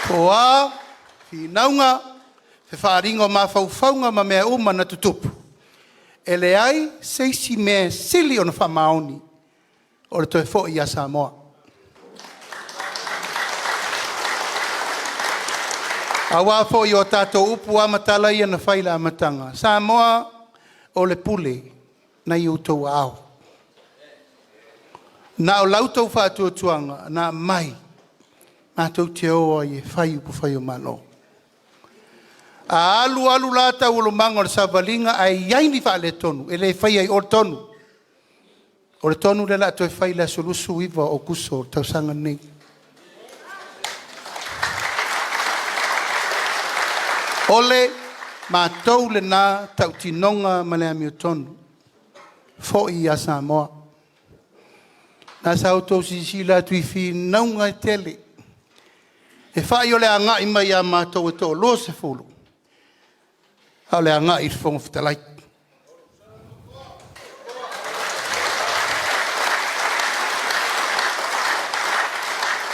Po o a finauga, fefaaaliga o mafaufauga ma mea uma na tutupu, e leai se isi mea e sili ona faamaoni o le toe foi ia Samoa. Aua foi o a tatou upu lava ma tala ia na fai i le amataga, Samoa o le pule na i outou aao. Na o la outou faatuatuaga na aumai matou te o ai e fai upufai o Malo. A alu alu la taualumaga o le savaliga ae i ai ni faaletonu, e le faia i o le tonu. O le tonu lea o le a toe fai i le aso 29 o Aokuso i le tausaga lenei. O le matou lena tautinoga ma le amiotonu, foi ia Samoa. O lena sa outou silasila atu i finauga e tele, e fai o le agai mai ia matou e toa-20, a o le agai i le Fofoga Fetalai.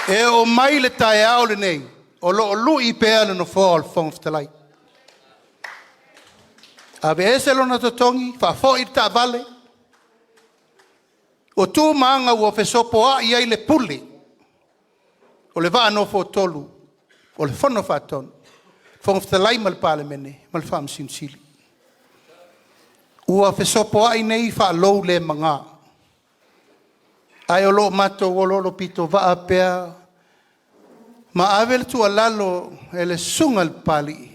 E oo mai i le taeao lenei, o lo o lui pea le Nofoa o le Fofoga Fetalai. Aveese lona totogi, faafoi le taavale, o tu ma aga ua fesopoai ai le pule o le vaa nofoatolu o le Fono Faatonu, Fofoga Fetalai ma le Palemene ma le Faamasino Sili. Ua fesopoai nei faalou le maga, ae o lo o matou oloolopitovaa pea ma ave le tuualalo i le susuga i le Papalii,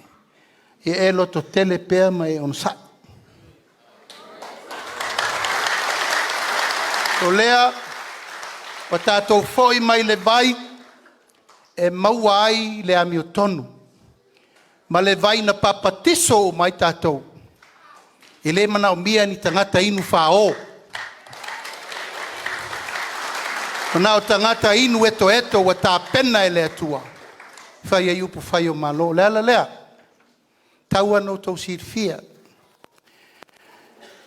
ia e lototele pea ma e onosai. O lea ua tatou foi mai le vai e maua ai le amiotonu, ma le vai na papatiso uma ai tatou. E le manaomia ni tagata inu fao. Na o tagata inu etoeto ua tapena e le Atua e fai ai upufai o Malo. O le ala lea, e tatau lava ona outou silafia,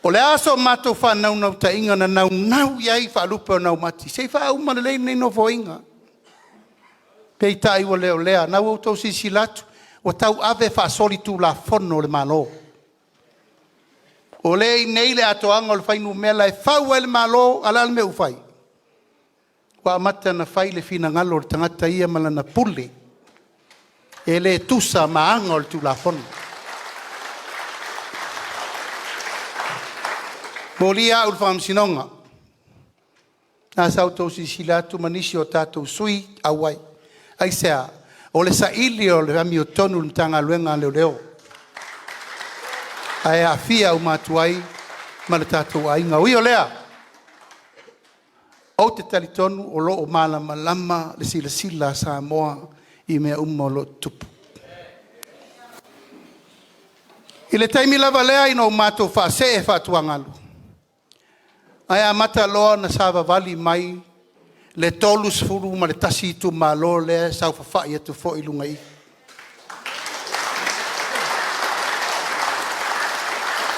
o le a so matou faanaunautaiga na naunau i ai faalupe o naumati, se i faauma lelei lenei Nofoaiga. Peitai ua le o lea. O lena ua outou silasila atu ua tauave faasolitulafono le Malo. O lea e i inei le atoaga o le fuainumera e fau ai le Malo, a o le a le mea ua fai? Ua amata ona fai le finagalo o le tagata ia ma lana pule, e le tusa ma aga o le Tulafono. E molia au i le faamasinoga. O lena sa outou silasila atu ma nisi o tatou sui auai. Aisea? O le saili o le amiotonu i le Matagaluega a Leoleo, ae aafia uma atu ai ma le tatou aiga. E ui o lea, ou te talitonu o lo o malamalama le silasila a Samoa i mea uma o lo o tutupu. I le taimi lava lea ina ua matou faasee faatuagalu, ae amata loa ona savavali mai le 31 itumalo lea e saofafai atu foi i luga i i.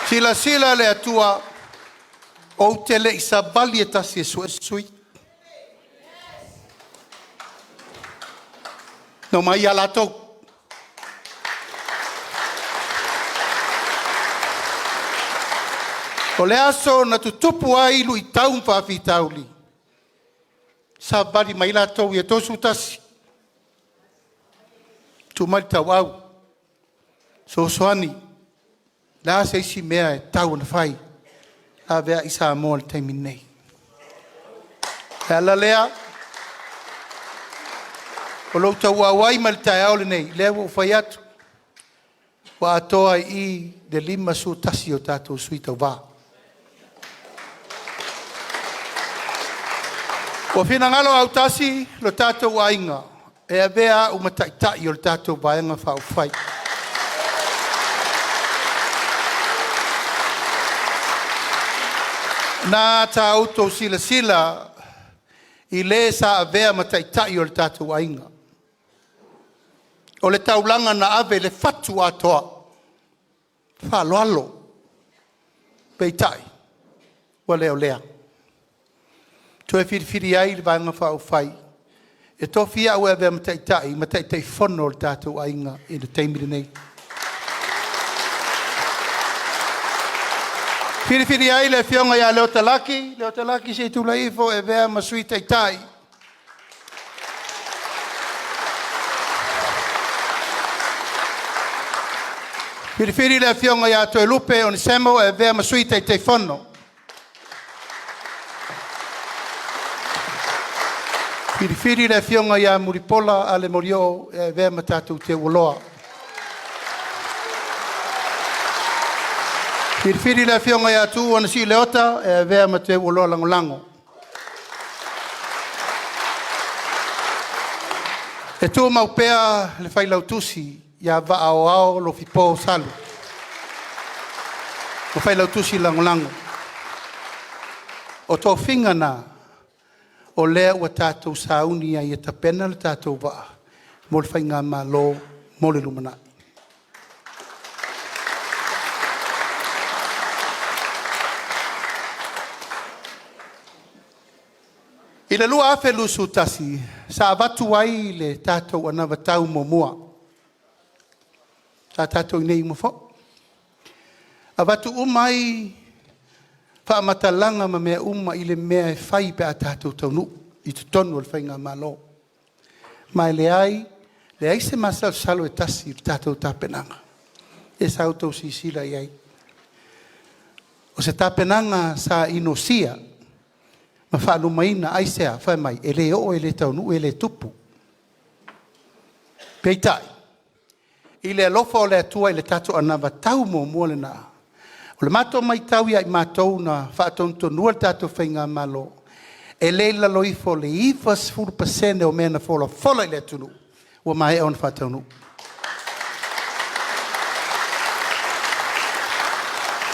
Silasila le Atua ou te le i savali e tasi e sue se sui. Na omai lava latou. O le aso na tutupu ai luitau ma faafitauli, savavali mai ai latou ia 31, tuu mai le tauau, fesoasoani, o le a se isi mea e tatau ona fai, laveai Samoa i le taimi lenei. O le ala lea o lou tauau mai i le taeao lenei, o lea ua ou fai atu, ua atoa i i le 51 o tatou sui tauva. Ua finagalo autasi lo tatou aiga e avea au ma taitai o le tatou Vaega Faaupufai. O lena sa outou silasila i le sa avea ma taitai o le tatou aiga. O le taulaga na ave i le fatu atoa, faaaloalo, peitai ua le o lea. Toe filifili ai le Vaega Faaupufai e tofia au e avea ma Taitai ma Taitaifono o le tatou aiga i le taimi lenei. Filifilia ai le Afioga ia Leota Laki. Leota Laki se i tulai ifo e avea ma Sui Taitai. Filifili le Afioga ia Toelupe Onesemo e avea ma Sui Taitaifono. Filifili le Afioga ia Mulipola Ale Molioo e avea ma tatou teuoloa. Filifili le Afioga ia Tuuu Anasii Leota e avea ma teuoloa lagolago. E tumau pea le Failautusi ia Vaa Aoao Lofipo Salu ma Failautusi Lagolago. O tofiga na o lea ua tatou sauni ai e tapena le tatou vaa mo le Faigamalo mo le lumanai. I le 2021, sa avatu ai le tatou anavatau muamua. Sa tatou i inei uma foi. Avatu uma ai faamatalaga ma mea uma i le mea e fai pe a tatou taunuu i totonu o le Faigamalo. Ma e leai, leai se masalosalo e tasi i le tatou tapenaga. Lea sa outou silasila i ai. O se tapenaga sa inosia ma faalumaina. Aisea? Fai mai e le oo e le taunuu e le tupu. Peitai, i le alofa o le Atua i le tatou anavatau muamua lena, o le matou matau ia i matou na faatonutonua le tatou Faigamalo, e le i lalo ifo o le 90% o mea na folafola i le atunuu, ua maea ona faataunuu.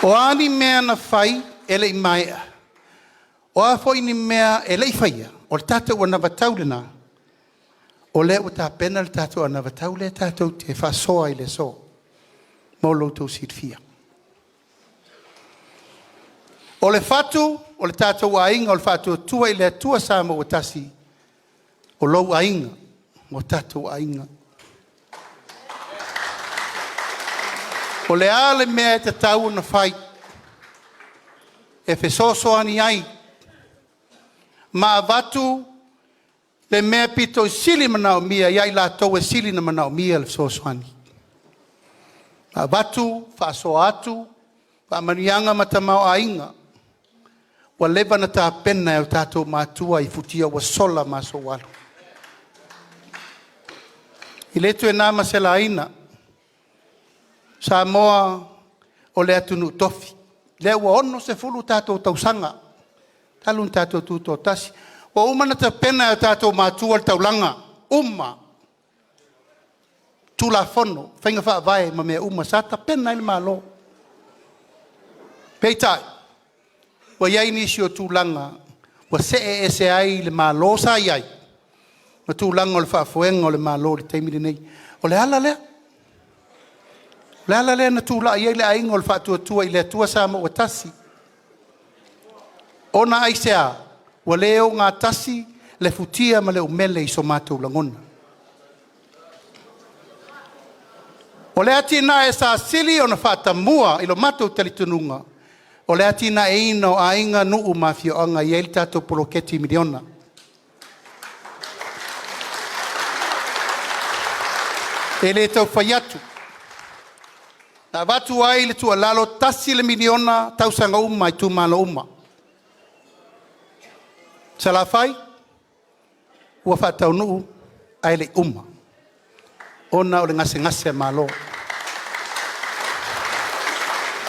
O a ni mea na fai e le i maea, o a foi ni mea e le i faia, O le tatou anavatau lena, o lea ua tapena le tatou anavatau lea tatou te faasoa i le aso mo lo outou silafia. O le fatu o le tatou aiga o le Faatuatua i le Atua Samoa ua Tasi, o lou aiga ma o tatou aiga. O le a le mea e tatau ona fai e fesoasoani ai ma avatu le mea e pito i sili manaomia ia i latou e sili ona manaomia le fesoasoani. Avatu, faasoa atu faamanuiaga ma tamaoaiga ua leva ona tapena e o tatou matua i futia ua sola ma aso ua alu. E le toe na ma se laina, Samoa o le atunuu tofi, lea ua 60 tatou tausaga talu ona tatou tutoatasi. Ua uma ona tapena e o tatou matua le taulaga, uma, Tulafono, faiga faavae ma mea uma sa tapena ai le Malo. Peitai, ua i ai nisi o tulaga ua see ese ai le Malo sa i ai ma tulaga o le faafoega o le Malo i le taimi lenei. O le ala lea. O le ala lea na tulai ai le Aiga o le Faatuatua i le Atua Samoa ua Tasi. Ona aisea? Ua le ogatasi le futia ma le umele i so matou lagona. O le atinae sa sili ona faatamua i lo matou talitonuga, o le atinaeina o aiga, nuu ma afioaga e i ai le tatou poloketi miliona. E le tau fai atu, na avatu ai le tuualalo, e $1 miliona tausaga uma i itumalo uma. Salafai, ua faataunuu ae le i uma ona o le gasegase a Malo.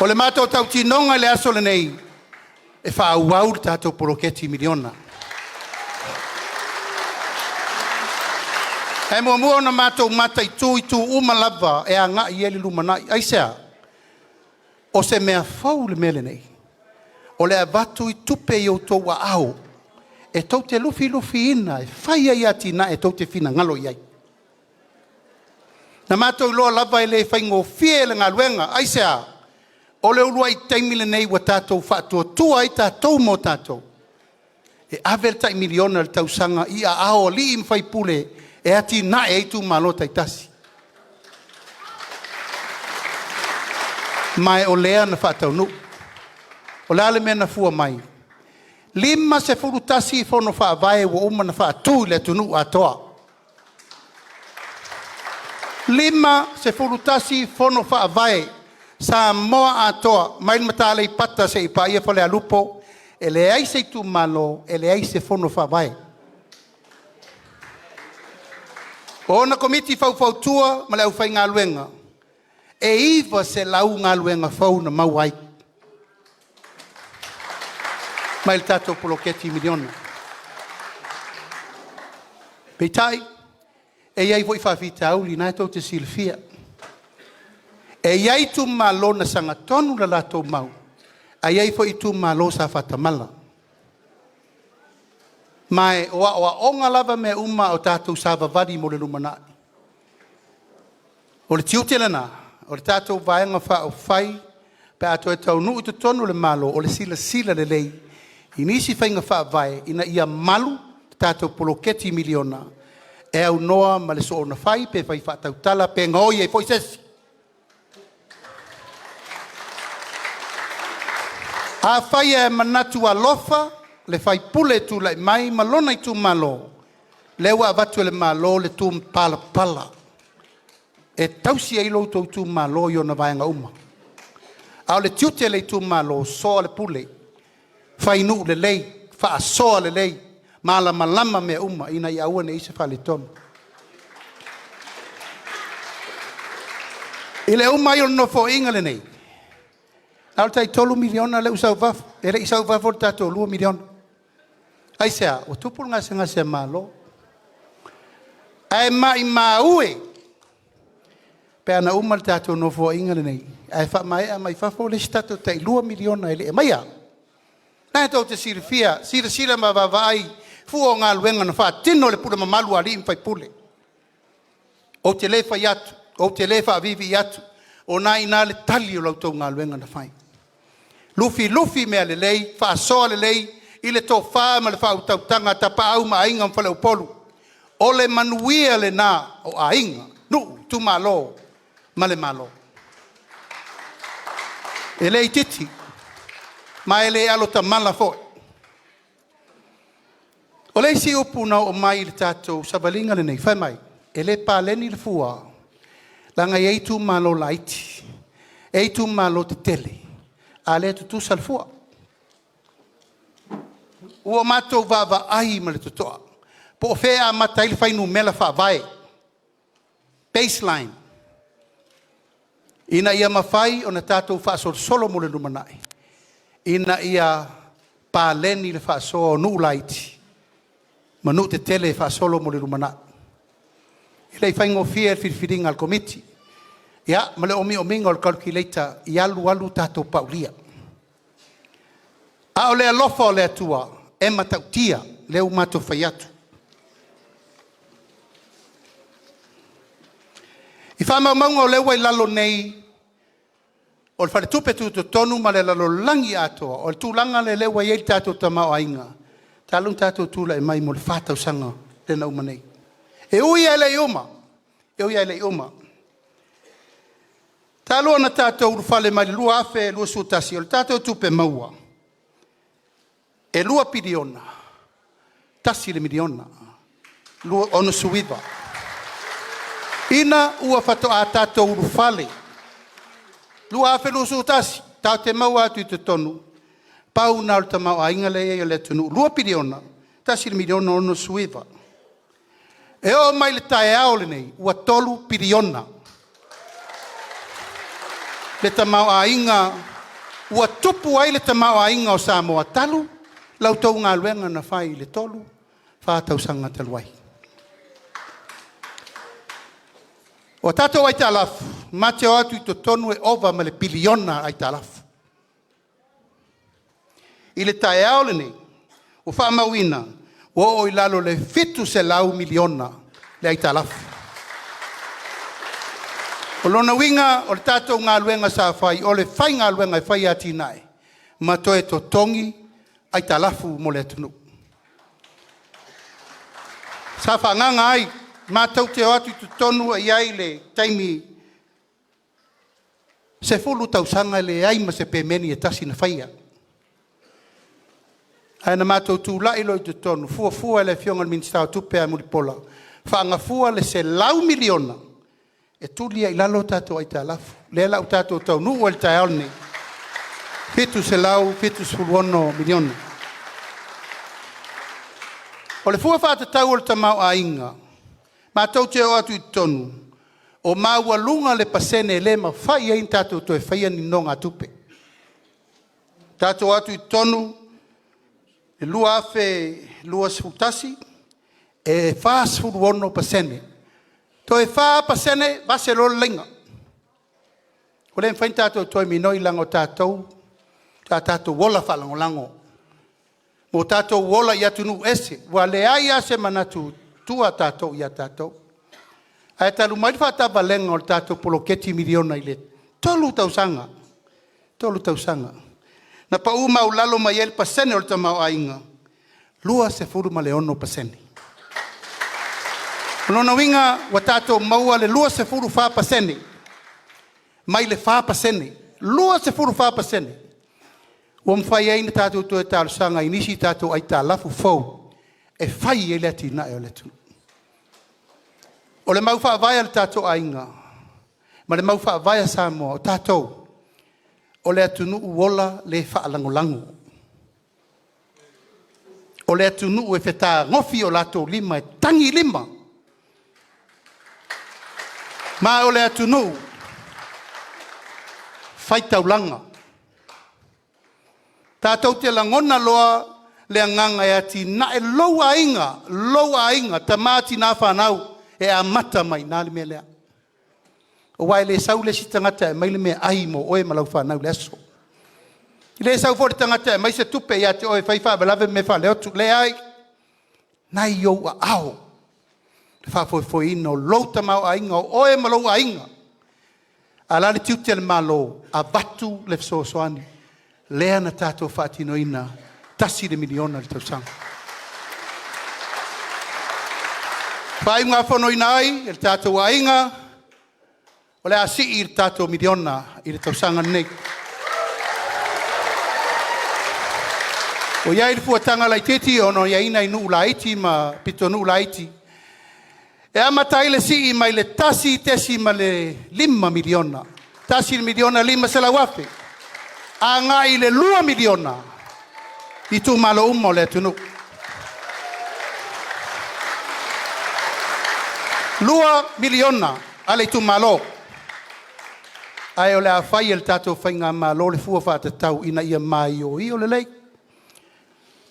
O le matou tautinoga i le aso lenei, e faaauau le tatou poloketi miliona. Ae muamua ona matou mataitu itu uma lava e agai i ai le lumanai. Aisea? O se mea fou le mea lenei, o le avatu o tupe i outou aao e tou te lufilufiina e fai ai atinae tou te finagalo i ai. Na matou iloa lava e le faigofie le galuega. Aisea? O le uluai taimi lenei ua tatou faatuatua ai tatou mo tatou e ave le tai $1 miliona i le tausaga i aao o alii ma faipule e atinae ai itumalo taitasi. Ma o lea na faataunuu. O le a le mea na fua mai? E 51 fono faavae ua uma ona faatu i le atunuu atoa. 51 fono faavae Samoa atoa mai le Mata Aleipata seia paia Falealupo, e leai se itumalo e leai se fono faavae. O ona komiti faufautua ma le aufaigaluega, e 900 galuega fou na maua ai mai le tatou poloketi miliona. Peitai, e i ai foi faafitauli o lena tou te silafia. E i ai itumalo na sagatonu le latou mau, ae i ai foi itumalo sa faatamala. Ma o aoaoga lava mea uma a o tatou savavali mo le lumanai. O le tiute lena o le tatou Vaega Faaupufai pe a toe taunuu i totonu o le Malo, o le silasila lelei i nisi faiga faavae ina ia malu le tatou poloketi miliona e aunoa ma le soona fai pe fai faatautala pe gaoi ai foi se isi. Afai e manatu alofa le sui usufono e tulai mai ma lona itumalo, o lea ua avatu e le Malo le tumupalapala e tausi ai lo outou itumalo i ona vaega uma. A o le tiute o le itumalo, soa le pule, fai nuu lelei, faasoa lelei, malamalama mea uma ina ia aua ne i i ai se faaletonu. I le uma ai o le Nofoaiga lenei, na o le tai $3 miliona lea ua sau i fafo, e le i sau i fafo le tatou $2 miliona. Aisea? Ua tupu le gasegase a Malo. Ae maumau e pe ana uma le tatou Nofoaiga lenei ae faamaea mai fafo le isi tatou tai $2 miliona e le i aumaia. O lena tou te silafia, silasila ma vaavaai fua o galuega na faatino e le pule mamalu a alii ma faipule. Ou te le fai atu, ou te le faaviivii atu, o lena e i ina le tali o la outou galuega na fai. Lufilufi mea lelei, faasoa lelei i le tofa ma le faautautaga a Tapaau ma Aiga ma Faleupolu, o le manuia lena o aiga, nuu, itumalo ma le Malo. E le itiiti, ma e le alutamala foi. O le isi upu na oo mai i le tatou savaliga lenei, fai mai, e le paleni le fua leaga e i ai itumalo laiti, e i ai itumalo tetele, a o lea e tutusa le fua. Ua matou vaavaai ma le totoa po o fea e amata ai le fuainumera faavae, baseline, ina ia mafai ona tatou faasolosolo mo le lumanai, ina ia paleni le faasoa o nuu laiti ma nuu tetele e faasolo mo le lumanai. E le i faigofie le filifiliga a le Komiti, ia ma le omiomiga o le calculator i alu alu tatou paulia. A o le alofa o le Atua e matautia, lea ua matou fai atu. I faamaumauga o lea ua i lalo nei o le Faletupe Tutotonu ma le lalolagi atoa, o le tulaga lea ua i ai le tatou tamaoaiga talu ona tatou tulai mai mo le fa tausaga lea na uma nei. E ui lava e le i uma, e ui lava e le i uma. Talu ona tatou ulufale mai le 2021, o le tatou tupe maua, e $2 piliona $1 miliona, 69. Ina ua faatoa tatou ulufale 2021, tatou te maua atu i totonu, pau lena o le tamaoaiga lea e i ai o le atunuu, $2 piliona $1 miliona 69. E oo mai i le taeao lenei, ua $3 piliona le tamaoaiga ua tupu ai le tamaoaiga o Samoa talu la outou galuega na fai i le 3, 4 tausaga talu ai. O tatou aitalafu, ma te o atu i totonu e ova ma le piliona aitalafu. I le taeao lenei, ua faamauina ua oo i lalo i le $700 miliona le aitalafu. O lona uiga o le tatou galuega sa fai, o le faigaluega e fai atinae ma toe totogi aitalafu mo le atunuu. Sa faaagaaga ai matou te o atu i totonu e i ai le taimi e 10 tausaga e leai ma se pemeni e tasi na faia. Ae na matou tulai loa i totonu fuafua e le Afioga i le Minisita o Tupe ia Mulipola, faagafua le $100 miliona e tuli ai i lalo tatou aitalafu. Lea la ua tatou taunuu ai i le taeao lenei, $776 miliona. O le fua faatatau o le tamaoaiga, matou te o atu i totonu, ua maualuga le pasene e le mafai ai ona tatou toe faia ni nonogatupe. Tatou o atu i totonu i le 2021, e 46%, toe 4% vase loa le laina. Ua le mafai ona tatou toe minoi leaga o tatou sa tatou ola faalagolago ma o tatou ola i atunuu ese, ua leai lava se manatu e tua tatou ia tatou. Ae talu mai le faatavalega o le tatou poloketi miliona i le 3 tausaga, 3 tausaga, na pau maualalo mai ai le pasene o le tamaoaiga, 26%. O lona uiga ua tatou maua le 24% mai le 4%, 24% ua mafai ai ona tatou toe talosaga i nisi tatou aitalafu fou e fai ai le atinae o le atunuu. O le mau faavae a le tatou aiga ma le mau faavae a Samoa, o tatou, o le atunuu ola le faalagolago. O le atunuu e fetagofi o latou lima e tagilima, ma o le atunuu faitaulaga. Tatou te lagona loa le agaga e atinae lou aiga, lou aiga, tama, tina, fanau, e amata mai i ina le mea lea. Aua e le sau le isi tagata e aumai le meaai mo oe ma lau fanau i le aso. E le sau foi le tagata e aumai se tupe ia te oe e fai faalavelave ma mea faaletonu, e leai. Na i ou aao le faafoefoeina o lou tamaoaiga, o oe ma lou aiga. A o le a le tiute o le Malo? Avatu le fesoasoani lea na tatou faatinoina, e $1 miliona i le tausaga. E faaiugafonoina ai e le tatou aiga, o le a sii le tatou miliona i le tausaga lenei. Ua i ai le fuataga laitiiti ona e i ai nai nuu laiti ma pitonuu laiti, e amata ai le sii mai le $1.5 miliona, $1,500,000 agai i le $2 miliona i itumalo uma o le atunuu. $2 miliona a le itumalo, ae o le a fai e le tatou faigamalo le fua faatatau ina ia maioio lelei.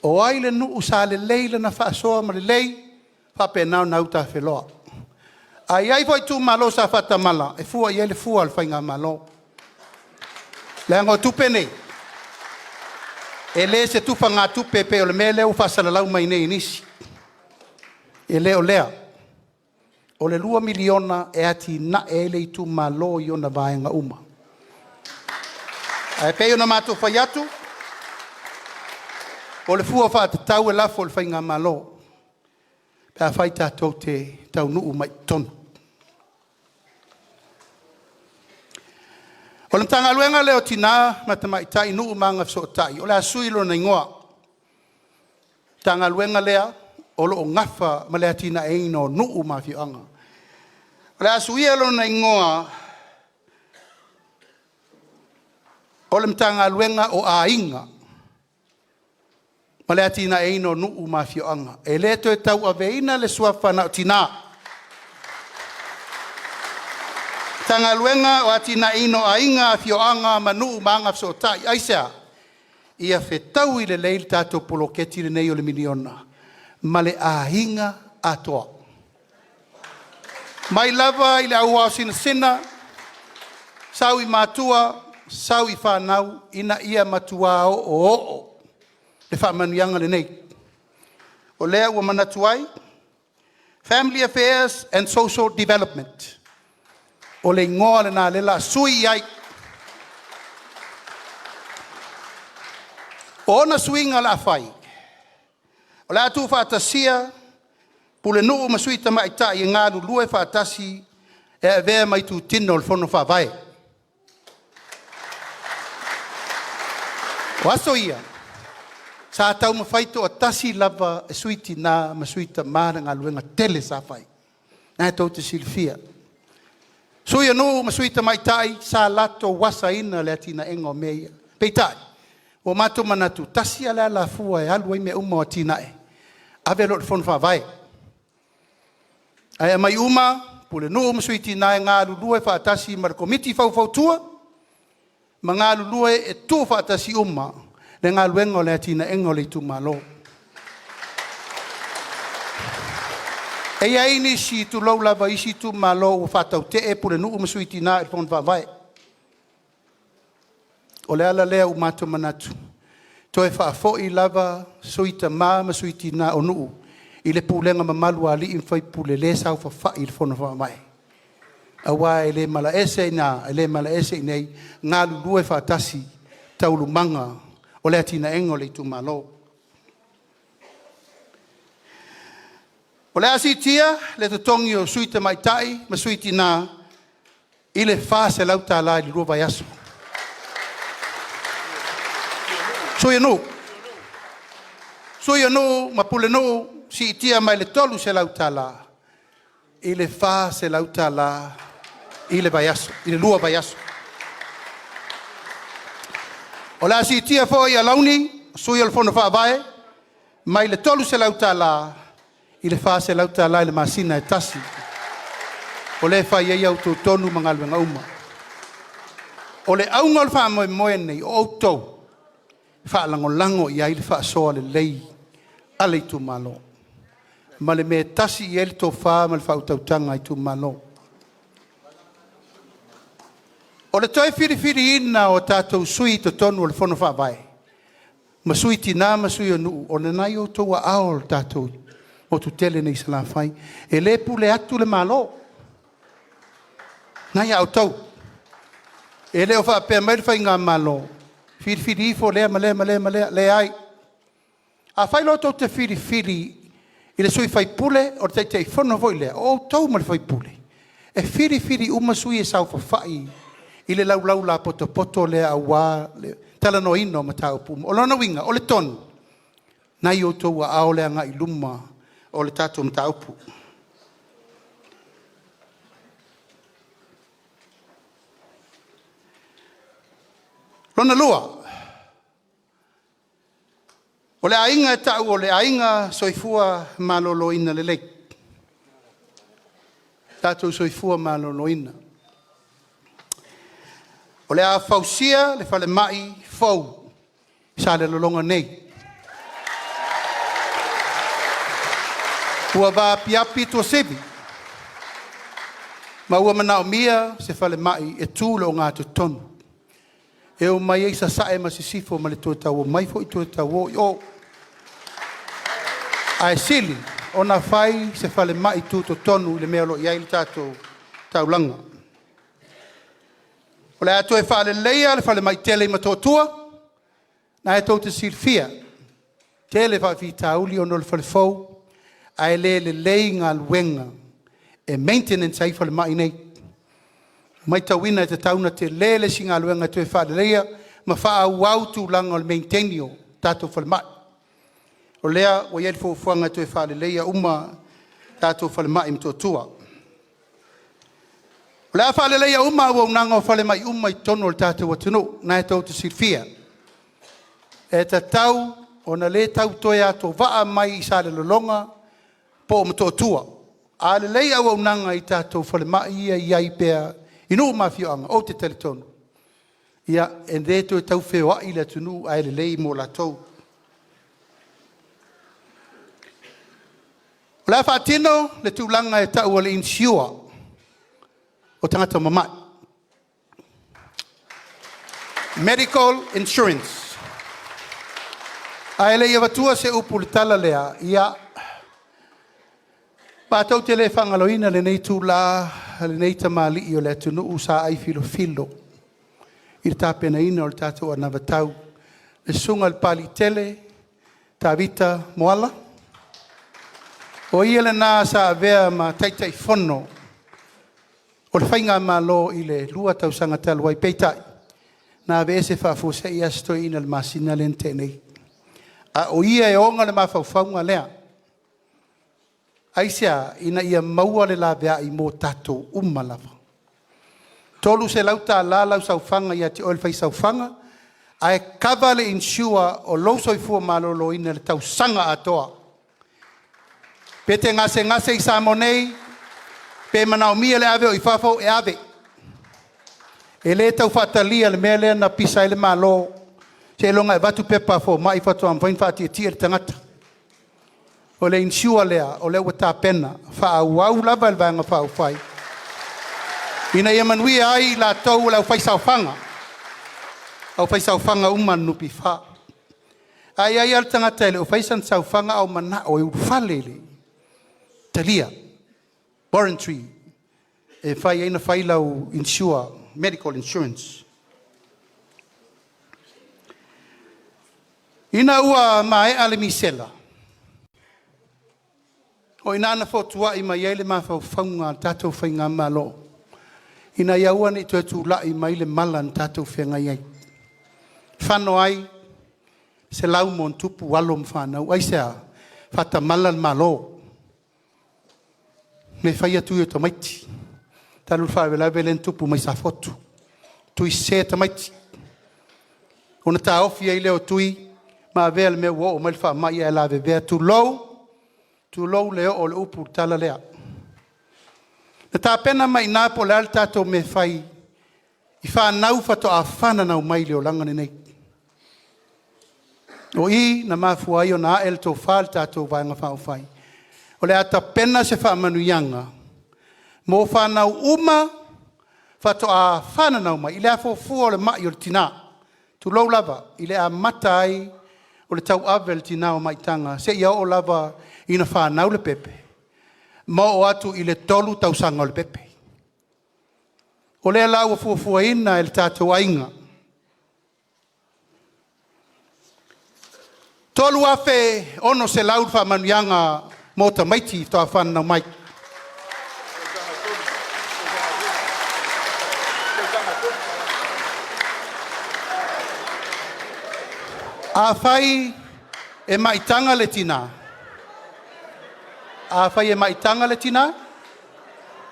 O ai le nuu sa lelei lana faasoa ma lelei faapena ona autafeloa. A i ai foi itumalo sa faatamala, e fua i ai le fua a le faigamalo. Leaga o tupe nei, e le o se tufagatupe pei o le mea lea ua faasalalau mai nei e nisi. E le o lea. O le $2 miliona e atinae ai le itumalo i ona vaega uma. Ae pei ona matou fai atu, o le fua faatatau e lafo i le faigamalo pe afai tatou te taunuu mai i totonu. O le Matagaluega lea o Tina ma Tamaitai, Nuu ma Agafesootai, o le a sui lona igoa. O le Matagaluega lea o lo o nafa ma le atinaeina o nuu ma afioaga. O le a suia lona igoa o le Matagaluega o Aiga ma le Atinaeina o Nuu ma Afioaga. E le toe tauaveina le suafa na o Tina. Matagaluega o le Atinaeina o Aiga, Afioaga ma Nuu ma Agafesootai. Aisea? Ia fetaui lelei le tatou poloketi lenei o le miliona ma le aiga atoa. Mai lava i le au ao sinasina, sau i matua, sau i fanau, ina ia matua oooo le faamanuiaga lenei. O lea ua manatu ai, Family Affairs and Social Development, o le igoa lena o lea o le a sui ai. O ona suiga o le a fai, o le a tuufaatasia pulenuu ma sui tamaitai e galulue faatasi e avea ma itutino o le fono faavae. O aso ia, sa taumafai toatasi lava e sui tina ma sui tama le galuega tele sa fai. O lena tou te silafia. Sui o nuu ma sui tamaitai sa latou asaina le atinaeina o mea ia. Peitai, ua matou manatu, tasi lava le alafua e alu ai mea uma o atinae, ave loa i le fono faavae. Ae aumai uma pulenuu ma sui tina e galulue faatasi ma le komiti faufautua ma galulue e tuufaatasi uma le galuega o le atinaeina o le itumalo. E i ai nisi, tulou lava isi itumalo ua faatautee pulenuu ma sui tina i le fono faavae. O le ala lea ua matou manatu, toe faafoi lava sui tama ma sui tina o nuu i le pulega mamalu a alii ma faipule lea e saofafai i le fono faavae. Aua e le malaese i ina, e le malaese i inei, galulue faatasi i taualumaga o le atinaeina o le itumalo. O le a siitia le totogi o sui tamaitai ma sui tina i le $400 i le 2 vaiaso. Sui o nuu. Sui o nuu ma pulenuu, siitia mai le $300 i le $400 i le vaiaso, i le 2 vaiaso. O le a siitia foi alauni o sui o le fono faavae mai le $300 i le $400 i le masina e tasi, o lea e fai ai a outou tonu ma galuega uma. O le auga o le faamoemoe lenei, o outou e faalagolago i ai le faasoa lelei a le itumalo ma le mea e tasi i ai le tofa ma le faautautaga a itumalo. O le toe filifiliina o tatou sui i totonu o le fono faavae ma sui tina ma sui o nuu, o lena e i outou aao le tatou motu tele nei i Salafai. E le pule atu le Malo, o lena e ia outou. E le o faapea mai le Faigamalo, filifili ifo lea ma lea ma lea, e leai. Afai loa tou te filifili i le sui usufono o le Taitaifono foi lea, o outou ma le sui usufono e filifili uma sui e saofafai i le laulau lapotopoto lea aua le talanoaina o mataupu uma. O lona uiga, o le tonu, o lena e i outou aao le agai i luma o le tatou mataupu. Lona lua, o le aiga e tau o le aiga soifua maloloina lelei, tatou soifua maloloina. O le a fausia le falemai fou i Salelologa nei. Ua vaapiapi Tuasivi ma ua manaomia se falemai e tu i le ogatotonu, e omai ai Sasae ma Sisifo ma le toe tau omai foi toe tau o i o. Ae sili ona fai se falemai tutotonu i le mea o lo o i ai le tatou taulaga. O le a toe faaleleia le falemai tele i Motootua, o lena tou te silafia, e tele faafitauli ona o le fale fou, ae le lelei galuega e maintenance ai falemai nei. E matauina e tatau ona tele le isi galuega e toe faaleleia ma faaauau tulaga o le maintain o tatou falemai. O lea ua i ai le fuafuaga e toe faaleleia uma tatou falemai i Motootua. O le a faaleleia uma auaunaga o falemai uma i totonu o le tatou atunuu. O lena tou te silafia, e tatau ona le tau toe atovaa mai i Salelologa po o Motootua. A lelei auaunaga i tatou falemai ia e i ai pea i nuu ma afioaga, ou te talitonu e le toe tau feoai le atunuu ae lelei mo latou. O le a faatino le tulaga e tau o le insure o tagata mamai, medical insurance. Ae le i avatua se upu i le tala lea, ia, matou te le faagaloina lenei itula lenei tamalii o le atunuu sa ai filofilo i le tapenaina o le tatou anavatau, le susuga i le Papaliitele Tavita Moala. O ia lena sa avea ma Taitaifono o le faigamalo i le 2 tausaga talu ai, peitai, na aveese faafuasei lava si toeaina i le masina lea na tea nei, a o ia e ona le mafaufauga lea. Aisea? Ina ia maua le laveai mo tatou uma lava. E $300 lau saofaga ia te oe le fai saofaga, ae kava le insure o lou soifua maloloina i le tausaga atoa. Pe te gasegase i Samoa nei pe manaomia le ave oe i fafo, e ave. E le tau faatalia le mea lea na pisa ai le Malo, seiloga e avatu pepa a fomai faatoa mafai ona faatietie le tagata. O le insure lea o lea ua tapena, faaauau lava e le Vaega Faaupufai ina ia manuia ai i latou o le aufaisaofaga, aufaisaofaga uma a le NPF. Ae i ai lava le tagata e le o faia sana saofaga a ua manao e ulufale i le talia, voluntary, e mafai ai ona fai lau insure, medical insurance. Ina ua maea le misela, o i ina na fotuai mai ai le mafaufauga o le tatou faigamalo, ina ia aua ne i toe tulai mai le mala na tatou feagai ai. Fano ai 100+ alo ma fanau. Aisea? Faatamala le Malo, le faia tui o tamaiti, talu le faalavelave lea na tupu mai Safotu, tui sese tamaiti. Ona taofi ai lea o tui ma avea le mea ua oo mai le faamai ae lavevea, tulou, tulou le oo o le upu i le tala lea. Na tapena mai i ina po o le a le tatou mea e fai i fanau faatoa fananau mai i le olaga lenei. O i na mafua ai ona ae le tofa i le tatou Vaega Faaupufai, o le a tapena se faamanuiaga mo fanau uma faatoa fananau mai i le afuafua o le mai o le tina, tulou lava, i le amata ai o le tauave a le tina o maitaga seia oo lava ina fanau le pepe ma oo atu i le 3 tausaga o le pepe. O lea la ua fuafuaina e le tatou aiga, $3,600 le faamanuiaga mo tamaiti faatoa fananau mai. Afai e maitaga le tina, afai e maitaga le tina,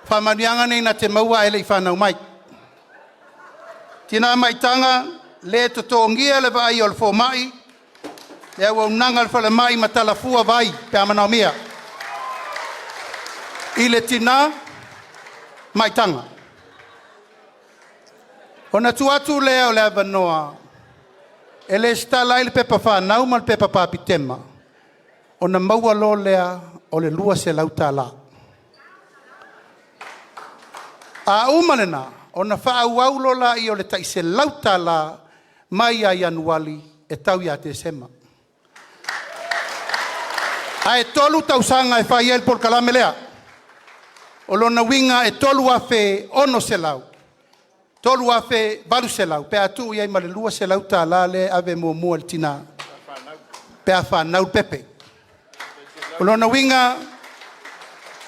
faamanuiaga nei na te maua ae le i fanau mai. Tina maitaga, le totogia le vaaia o le fomai, le auaunaga a le falemai ma talafua vai pe a manaomia. I le tina maitaga. Ona tuu atu lea o le avanoa e resitala ai le pepa fanau ma le pepa patupetema ona maua loa lea o le $200. A uma lena, ona faaauau loa lea o le tai $100 mai ia Ianuari e tau ia Tesema. Ae 3 tausaga e fai ai le polokalame lea. O lona uiga e $3,600, $3,800 pe a tuu i ai ma le $200 lea e ave muamua i le tina pe a fanau le pepe. O lona uiga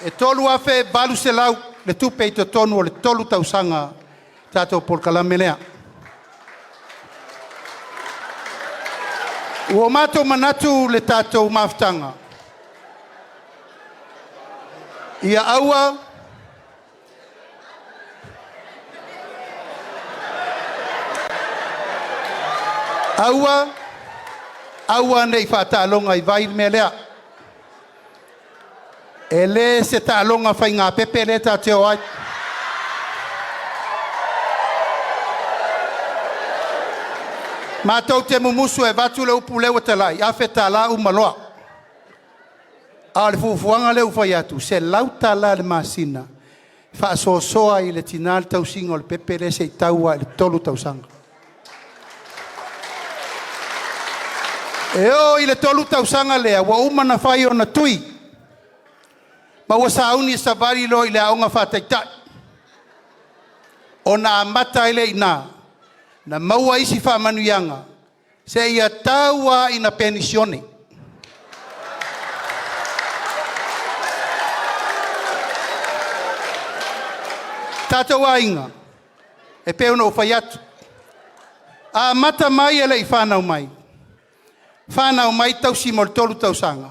e $3,800 le tupe i totonu o le 3 tausaga o le tatou polokalame lea. Ua matou manatu i le tatou mafutaga, ia aua aua, aua ne i faataaloga i vai le mea lea. E le o se taaloga faigapepe lea tatou te o ai. Matou te mumusu e avatu le upu lea ua talai, $1,000 uma loa. A o le fuafuaga lea ua fai atu, $100 i le masina e faasoasoa ai e le tina le tausiga o le pepe lea seia tau lava i le 3 tausaga. E oo i le 3 tausaga lea, ua uma ona fai ona tui, ma ua sauni e savali loa i le aoga faataitai, ona amata ai lea i ina ona maua isi faamanuiaga seia tau lava ina penisione. Tatou aiga, e pei ona ou fai atu, amata mai e le i fanau mai, fanau mai tausi mo le 3 tausaga,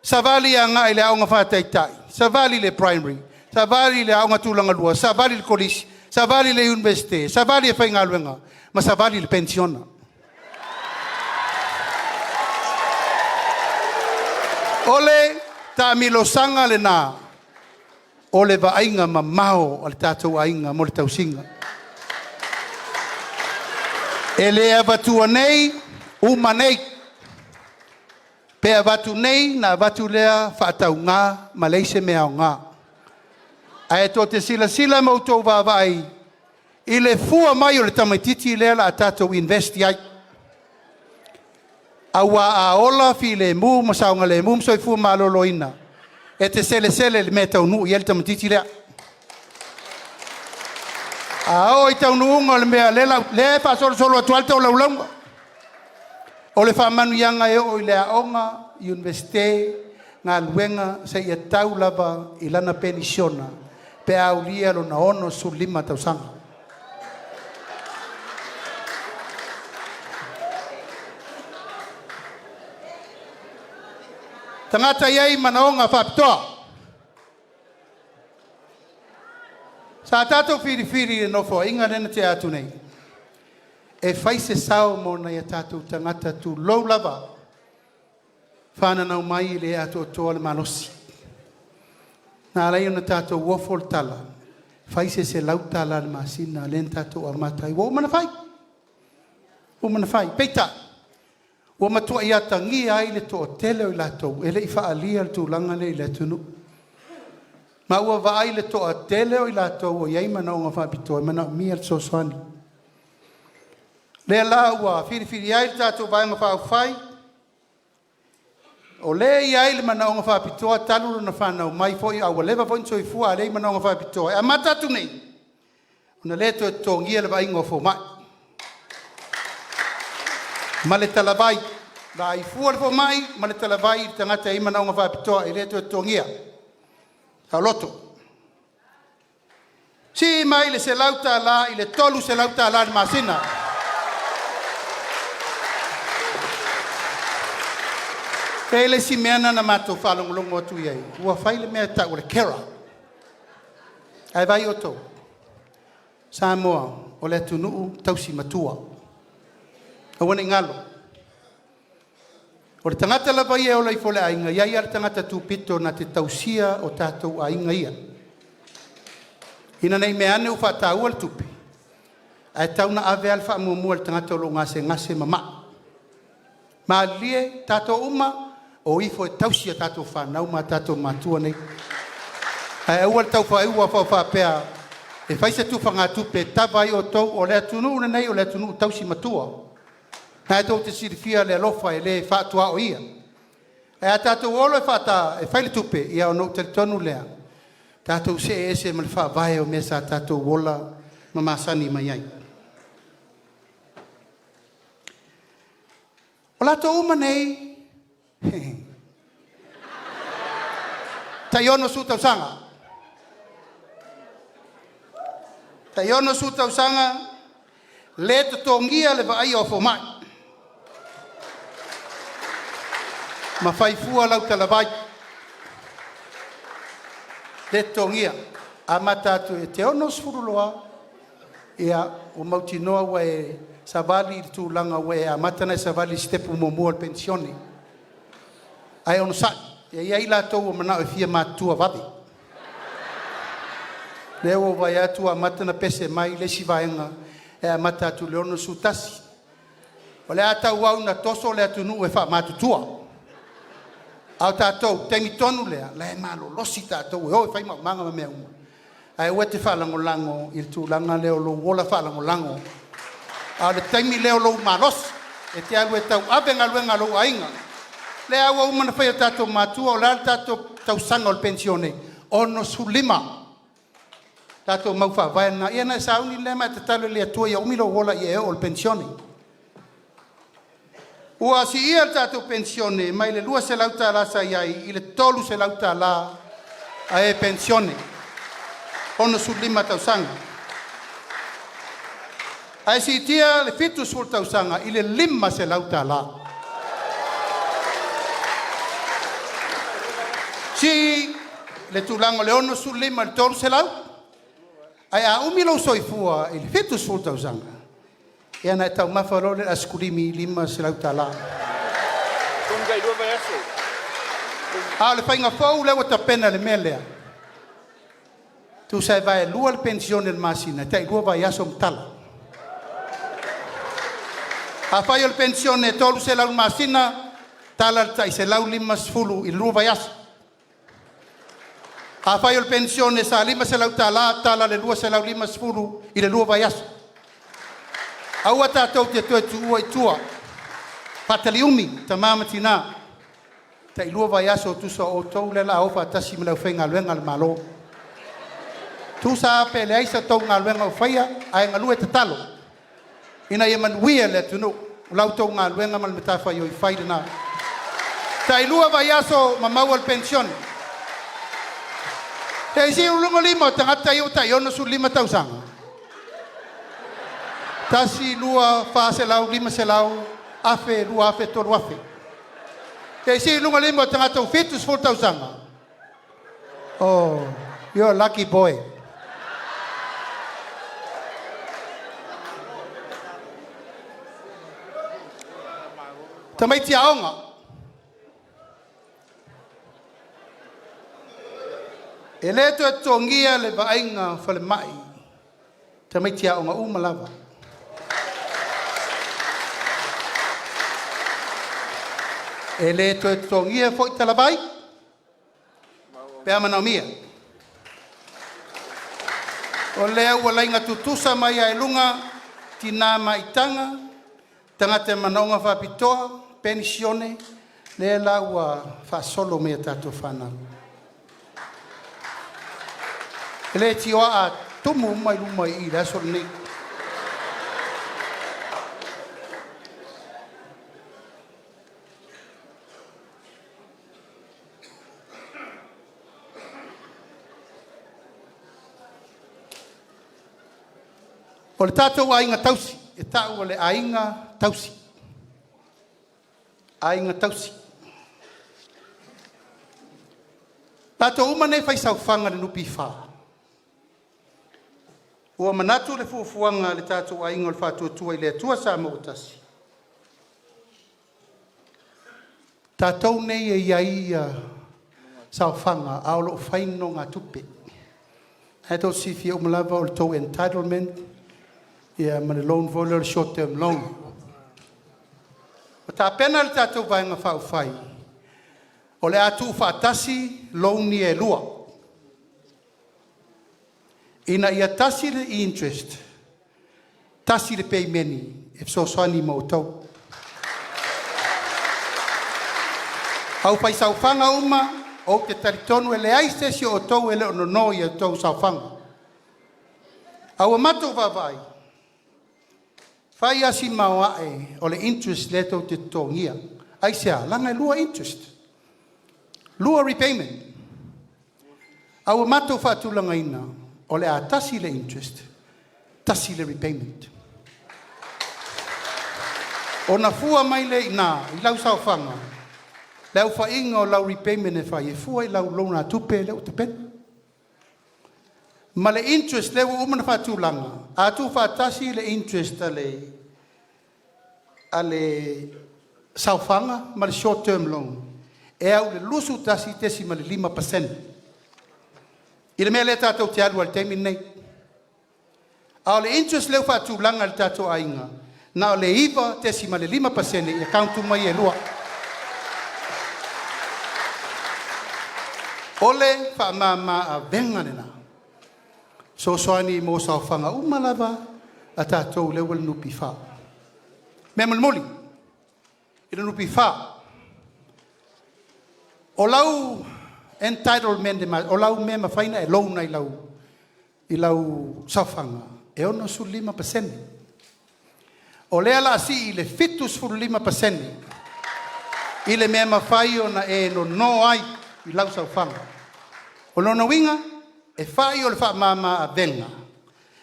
savali agai i le aoga faataitai, savali i le primary, savali i le aoga tulagalua, savali i le kolisi, savali i le Iunivesite, savali e faigaluega ma savali i le penisione. O le taamilosaga lena o le vaaiga mamao a le tatou aiga mo le tausiga. E le avatua nei, uma nei. Pe avatu nei ona avatu lea faatauga ma leai se mea aoga. Ae tou te silasila ma outou vaavaai i le fua mai o le tamaitiiti lea o le a tatou invest i ai. Aua a ola, filemu ma saogalemu ma soifua maloloina, e te selesele i le mea e taunuu i ai le tamaitiiti lea. A oo i le taunuuga o le mea lea e faasolosolo atu lava le tolaulauga, o le faamanuiaga e oo i le aoga, Iunivesite, galuega, seia tau lava i lana penisione pe a aulia lona 65 tausaga. Tagata e i ai manaoga faapitoa. Sa tatou filifili i le Nofoaiga lea na tea atu nei e fai se sao mo nai o tatou tagata, tulou lava, fananau mai e le atoatoa le malosi. Na ala ai ona tatou ofo le tala, fai se $100 i le masina lea na tatou amata ai. Ua uma ona fai, ua uma ona fai. Peitai, ua matuai atagia ai le toatele o i latou e le i faaalia le tulaga lea i le atunuu. Ma ua vaai le toatele o i latou ua i ai manaoga faapitoa e manaomia le fesoasoani. O lea la ua filifili ai le tatou Vaega Faaupufai O lē e i ai le manaoga faapitoa talu lona fanau mai foi a ua leva foi ona soifua a o lea e i ai manaoga faapitoa, e amata atu nei ona le toe totogia le vaaiga o fomai ma le talavai, vaai fua le fomai ma le talavai i le tagata e i ai manaoga faapitoa, e le toe totogia saoloto. Sii mai le $100 i le $300 i le masina. E i ai le isi mea lena na matou faalogologo atu i ai ua fai le mea e tau o le CARER. Ae vaai outou? O Samoa o le atunuu tausi matua, aua ne i galo. O le tagata lava ia e ola ifo i le aiga, e i ai lava le tagata tupito na te tausia o tatou aiga ia, ina ne i meaane ua faataua le tupe, ae tatau ona ave lava le faamuamua i le tagata o lo o gasegase ma mai. Malilie tatou uma, o ifo e tausi a tatou fanau ma tatou matua nei, ae aua le tau faapea e fai se tufagatupe e tava ai outou. O le atunuu lenei o le atunuu tausi matua. O lena tou te silafia le alofa e le faatuaoia. Ae a tatou o loa e fai le tupe, ia ona ou talitonu lea, tatou see ese ma le faavae o mea sa tatou ola ma masani mai ai. O latou uma nei, e tai 60 tausaga, tai 60 tausaga le totogia le vaaia o fomai, ma fai fua lau talavai, le totogia. Amata atu i le te 60 loa ia ua mautinoa ua e savali i le tulaga ua e amata ona e savali i le sitepu muamua o le penisione. Ae onosai, e i ai latou ua manao e fia matutua vave. Lea ua ou vaai atu ua amata ona pese mai le isi vaega e amata atu i le 61. O le a tauau ina toso le atunuu e faamatutua, a o tatou o le taimi tonu lea o la e malolosi tatou e o e fai maumaga ma mea uma, ae aua e te faalagolago i le tulaga lea o lou ola faalagolago, a o le taimi lea o lou malosi e te alu e tauave galuega a lou aiga. O lea ua uma ona fai e tatou matua, o le a le tatou tausaga o le penisione? E 65. Tatou mau faavae lena, ia ona e sauni lea ma e tatalo i le Atua ia umi lou ola ia e oo i le penisione. Ua siia le tatou penisione mai le $200 sa i ai i le $300 a e penisione, 65 tausaga. Ae siitia le 70 tausaga i le $500. Sii le tulaga o le 65 i le $300, ae a umi lou soifua i le 70 tausaga, ia ona e taumafa loa lea i le aisakulisi e $500. A o le faiga fou lea ua tapena i le mea lea, tusa e vaelua le penisione i le masina e tai 2 vaiaso ma tala. Afai o le penisione e $300 i le masina, tala le tai $150 i le 2 vaiaso. Afai o le penisione sa $500, tala le $250 i le 2 vaiaso. Aua tatou te toe tuua i tua, faatali umi tama ma tina, tai 2 vaiaso tusa o outou lea o le a o faatasi ma le aufaigaluega a le Malo. Tusa lava pe leai sa outou galuega o faia, ae galue tatalo ina ia manuia le atunuu. O la outou galuega ma le matafaioi fai lena. Tai 2 vaiaso ma maua le penisione. Se i si'i i luga lima o tagata ia ua tai 65 tausaga. 1, 2, 400, 500, 1000, 2000, 3000. Se i sii i luga lima o tagata ua 70 tausaga. Oh, you're a lucky boy. Tamaiti aoga. E le toe totogia le vaaiga falemai tamaiti aoga uma lava. E le toe totogia foi talavai pe a manaomia. O lea ua laina tutusa mai lava i luga tina maitaga, tagata manaoga faapitoa, penisione. Lea la ua faasolo mai e tatou fanau. E le tioa a tumu uma i luma i i le aso lenei. O le tatou aiga tausi e tau o le aiga tausi, aiga tausi. O tatou uma nei e fai saofaga i le NPF, ua manatu le fuafuaga a le tatou aiga o le Faatuatua i le Atua Samoa ua Tasi, tatou nei e i ai saofaga a o lo o fai nonogatupe. O lena tou te silafia uma lava o le tou entitlement ma le loan foi lea o le short term loan. Ua tapena le tatou Vaega Faaupufai o le a tuufaatasi loan ia e lua, ina ia tasi le interest, tasi le peimeni e fesoasoani mo outou. Le aufaisaofaga uma, ou te talitonu e leai se isi o outou e le o nono i a outou saofaga. A ua matou vaavaai, e fai lava si maoae o le interest lea tou te totogia. Aisea? Leaga e lua interest, lua repayment. A ua matou faatulagaina o le a tasi le interest, tasi le repayment. Ona fua mai lea i ina i lau saofaga le aofaiga o lau repayment e fai e fua i lau nonogatupe lea ua tapena. Ma le interest lea ua uma ona faatulaga, a tuufaatasi le interest a le saofaga ma le short term loan, e au i le 21.5% i le mea lea tatou te alu ai i le taimi lenei. A o le interest lea ua faatulaga e le tatou aiga, na o le 9.5% i account uma ia e lua. O le faamama-avega lena, e fesoasoani mo saofaga uma lava a tatou lea ua i le NPF. O le mea mulimuli i le NPF, o lau entitlement o lau mea e mafai ona e loan ai i lau saofaga, e 65%. O lea o le a sii i le 75% i le mea e mafai ona e nono ai i lau saofaga. O lona uiga, e fai o le faamama-avega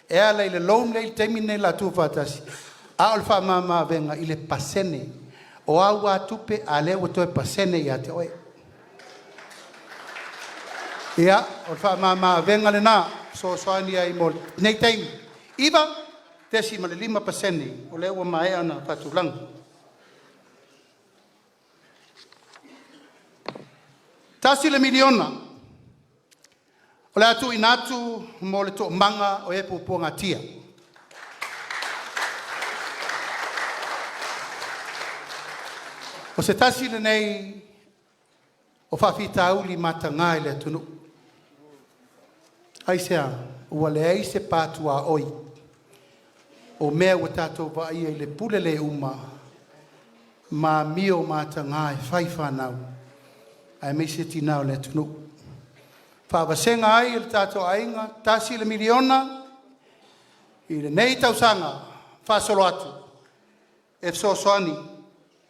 e ala i le loan lea e i ai i le taimi lenei o le a tuufaatasi, a o le faamama-avega i le pasene. O au lava tupe, a o lea ua toe pasene ia te oe. Ia, o le faamama-avega lena e fesoasoani ai mo lenei taimi, 9.5% o lea ua maea ona faatulaga. $1 miliona o le a tuuina atu mo le toomaga o e puapuagatia. O se tasi lenei o faafitauli mataga i le atunuu. Aisea? Ua leai se pa tuaoi o mea ua tatou vaaia i le pule le uma ma amio mataga e fai i fanau aemaise tina o le atunuu. E faavasega ai e le tatou aiga $1 miliona i lenei tausaga faasolo atu e fesoasoani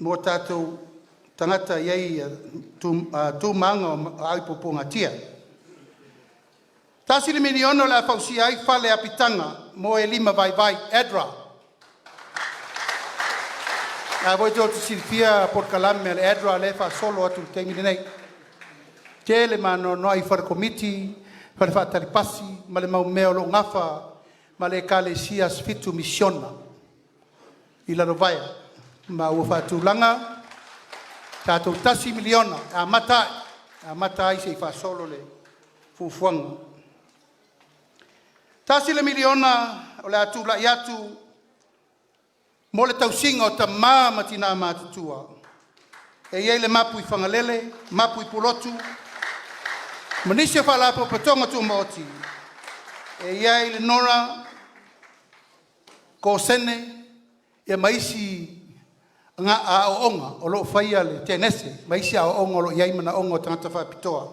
mo tatou tagata e i ai tumama aai puapuagatia. $1 miliona o le a fausia ai fale apitaga mo e lima vaivai ADRA. O lena foi tou te silafia polokalame a le ADRA lea e faasolo atu i le taimi lenei. E tele ma anoanoai fale komiti, fale faatali pasi ma le mau mea o lo o nafa ma le Ekalesia Aso Fitu Misiona i Lalovaea. Ma ua faatulaga tatou $1 miliona e amata ai, e amata ai seia faasolo le fuafuaga. $1 miliona o le a tulai atu mo le tausiga o tama ma tina matutua e i ai le mapu i Fagalele, mapu i Pulotu ma nisi o Faalapotopotoga Tumaoti e i ai le NORA, Kosene ma isi Aoaoga o loo faia le Tenese ma isi aoaoga o loo iai manaoga o tagata faapitoa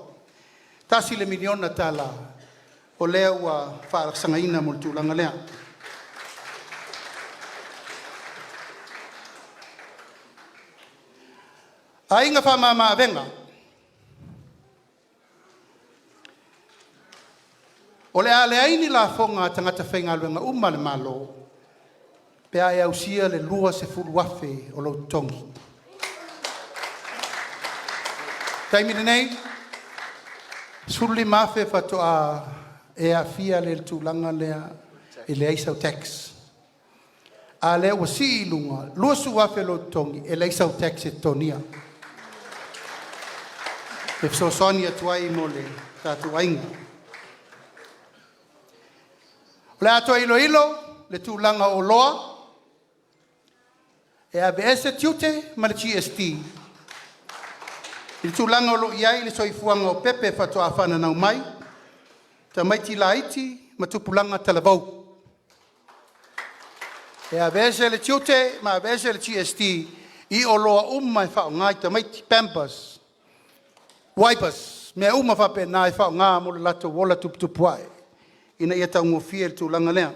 $1 miliona o lea ua faatausagaina mo le tulaga lea. Aiga Faamamaavega, O le a leai ni lafoga a tagata faigaluega uma a le Malo pe a e ausia le $20,000 o lou totogi. O le taimi lenei, $15,000 faatoa e aafia i le tulaga lea e leai sau tax, a o lea ua sii i luga, $20,000 lou totogi e leai sau tax e totogia. E fesoasoani atu ai mo le tatou aiga. O le a toe iloilo le tulaga o oloa e aveese tiute ma le GST i le tulaga o lo o i ai le soifuaga o pepe faatoa fananau mai, tamaiti laiti ma tupulaga talavou. E aveese le tiute ma aveese le GST i oloa uma e faaaoga i tamaiti, pampers, uaipasm mea uma faapena e faaaoga mo le latou ola tuputupuae ina ia taugofie le tulaga lea.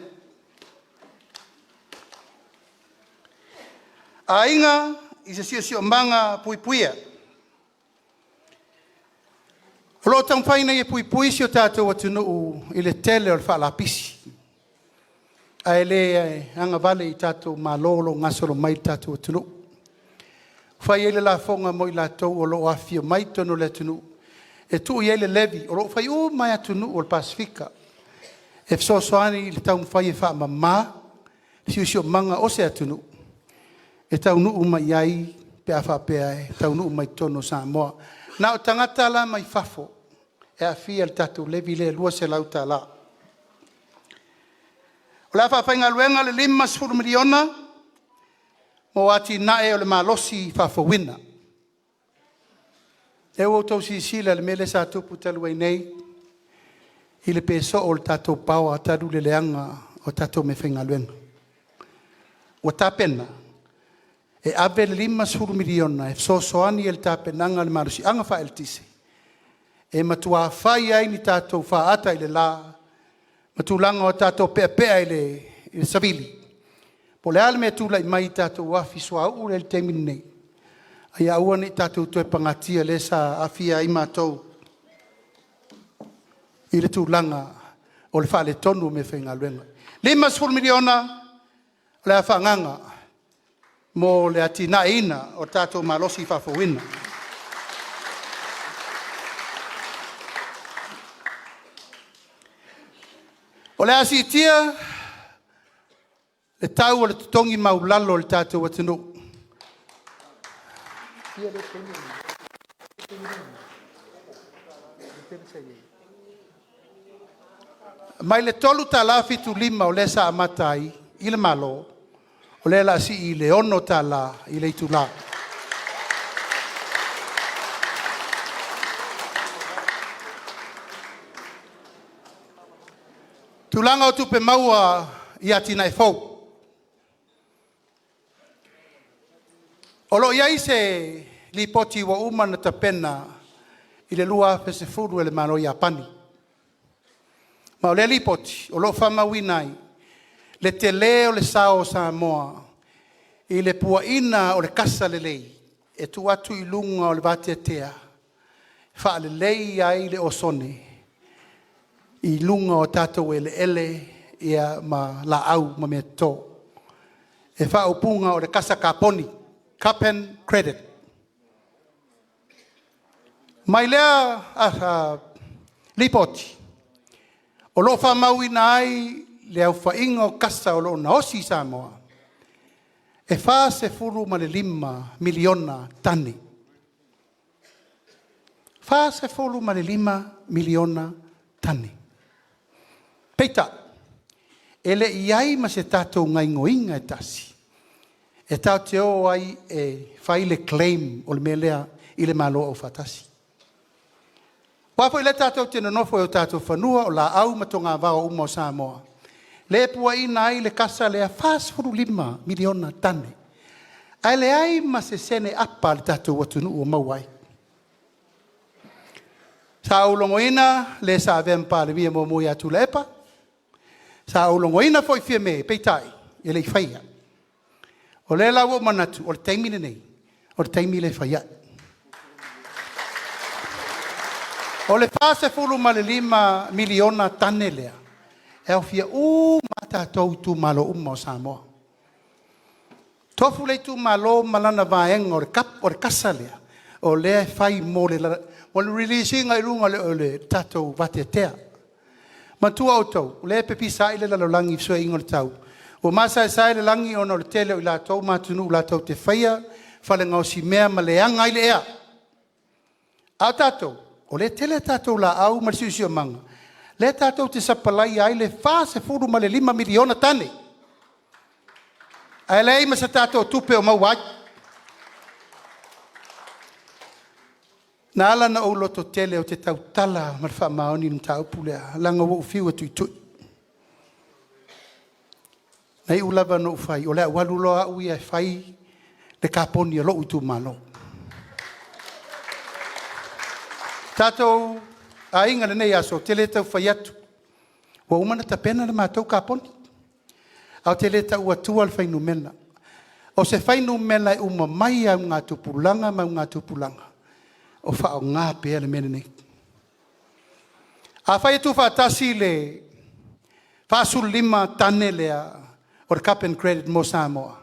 Aiga i se Siosiomaga Puipuia. O lo o taumafai nei e puipui si o tatou atunuu i le tele o le faalapisi, ae le agavale i tatou malo o lo o gasolo mai i le tatou atunuu. Ua fai ai le lafoga mo i latou o lo o afifio mai i totonu o le atunuu e tuu i ai le levy o lo o fai uma lava e atunuu o le Pasefika e fesoasoani i le taumafai e faamama le siosiomaga o se atunuu e taunuu mai ai pe a faapea e taunuu mai totonu o Samoa. Na o tagata la mai fafo e aafia i le tatou levy lea e $200. O le a faafaigaluega le $50 miliona mo atinae o le malosi faafouina. O lea ua outou silasila i le mea lea sa tupu talu ai nei i le pe soo o le tatou power talu le leaga o tatou meafaigaluega. Ua tapena e ave le $50 miliona e fesoasoani i le tapenaga o le malosiaga faaeletise e matua fai ai ni tatou faata i le la ma tulaga o tatou peapea i le savili. Po o le a le mea e tulai mai i tatou afi suauu lea e i ai i le taimi lenei, a ia aua ne i tatou toe pagatia lea sa aafia ai matou i le tulaga o le faaletonu o meafaigaluega. $50 miliona o le a faaagaaga mo le atinaeina o le tatou malosi faafouina. O le a siitia le tau o le totogi maualalo o le tatou atunuu. Mai le $3.75 o lea sa amata ai i le Malo, o lea o le a sii i le $6 i le itula. Tulaga o tupe maua i atinae fou. O lo o i ai se lipoti ua uma ona tapena i le 2010 e le Malo o Iapani. Ma o lea lipoti o lo o faamauina ai le tele o le sao o Samoa i le puaina o le kasa lelei e tuu atu i luga o le vateatea e faalelei ai le osone i luga o tatou eleele ma laau ma meatoto. E faaupuga o le kasa kaponi, carbon credit. Mai lea lipoti, o lo o faamauina ai le aofaiga o kasa o lo o gaosi i Samoa, e 45 miliona tane. 45 miliona tane. Peitai, e le i i ai ma se tatou gaoioiga e tasi e tatou te o ai e fai le claim o le mea lea i le Malo Aufaatasi. Aua foi o lea tatou te nonofo i o tatou fanua, o laau ma togavao uma o Samoa, lea e puaina ai le kasa lea e 45 miliona tane. Ae leai ma se sene apa a le tatou atunuu o maua ai. Sa ou logoina le sa avea ma Palemia muamua ia Tuilaepa, sa ou logoina foi Fiame, peitai e le i faia. O lea la ua ou manatu, o le taimi lenei, o le taimi lea e fai ai. O le $45 miliona tane lea, e aofia uma lava tatou itumalo uma o Samoa. Tofu le itumalo ma lana vaega o le kasa lea, o lea e fai mo le release ina i luga o le tatou vateatea. Manatua outou, o lea e pepisai le lalolagi i le fesuiaiga o le tau, ua masaesae le lagi ona o le tele o i latou ma atunuu latou te faia falegaosimea ma leaga ai le ea. A o tatou, o lea e tele a tatou laau ma le siosiomaga lea tatou te sapalaia ai le $45 miliona tane, ae leai ma se tatou tupe o maua ai. Na ala ona ou lototele ou te tautala ma le faamaoni i le mataupu lea, leaga ua ou fiu e tuitui. Na iu lava ina ou fai, o le a ou alu loa au ia e fai le kaponi a lou itumalo. Tatou aiga i lenei aso, ou te le tau fai atu, ua uma ona tapena le matou kaponi, ae ou te le tau atua le fuainumera. O se fuainumera e uma mai lava i augatupulaga ma augatupulaga o faaaoga pea le mea lenei. Afai e tuufaatasi le 45 tane lea o le carbon credit mo Samoa,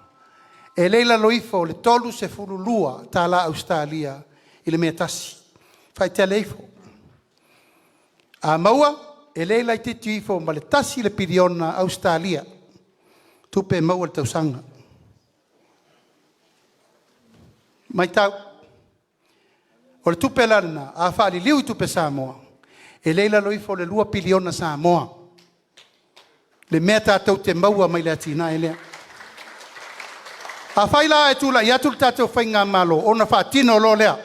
e le i lalo ifo o le $32 Ausetalia i le mea e tasi. Faitalia ifo, a maua, e le laitiiti ifo ma le $1 piliona Ausetalia tupe maua i le tausaga. Matau, o le tupe la lena a faaliliu i tupe Samoa, e le i lalo ifo o le $2 piliona Samoa le mea tatou te maua mai le atinae lea. Afai la ae tulai atu le tatou faigamalo ona faatino loa lea,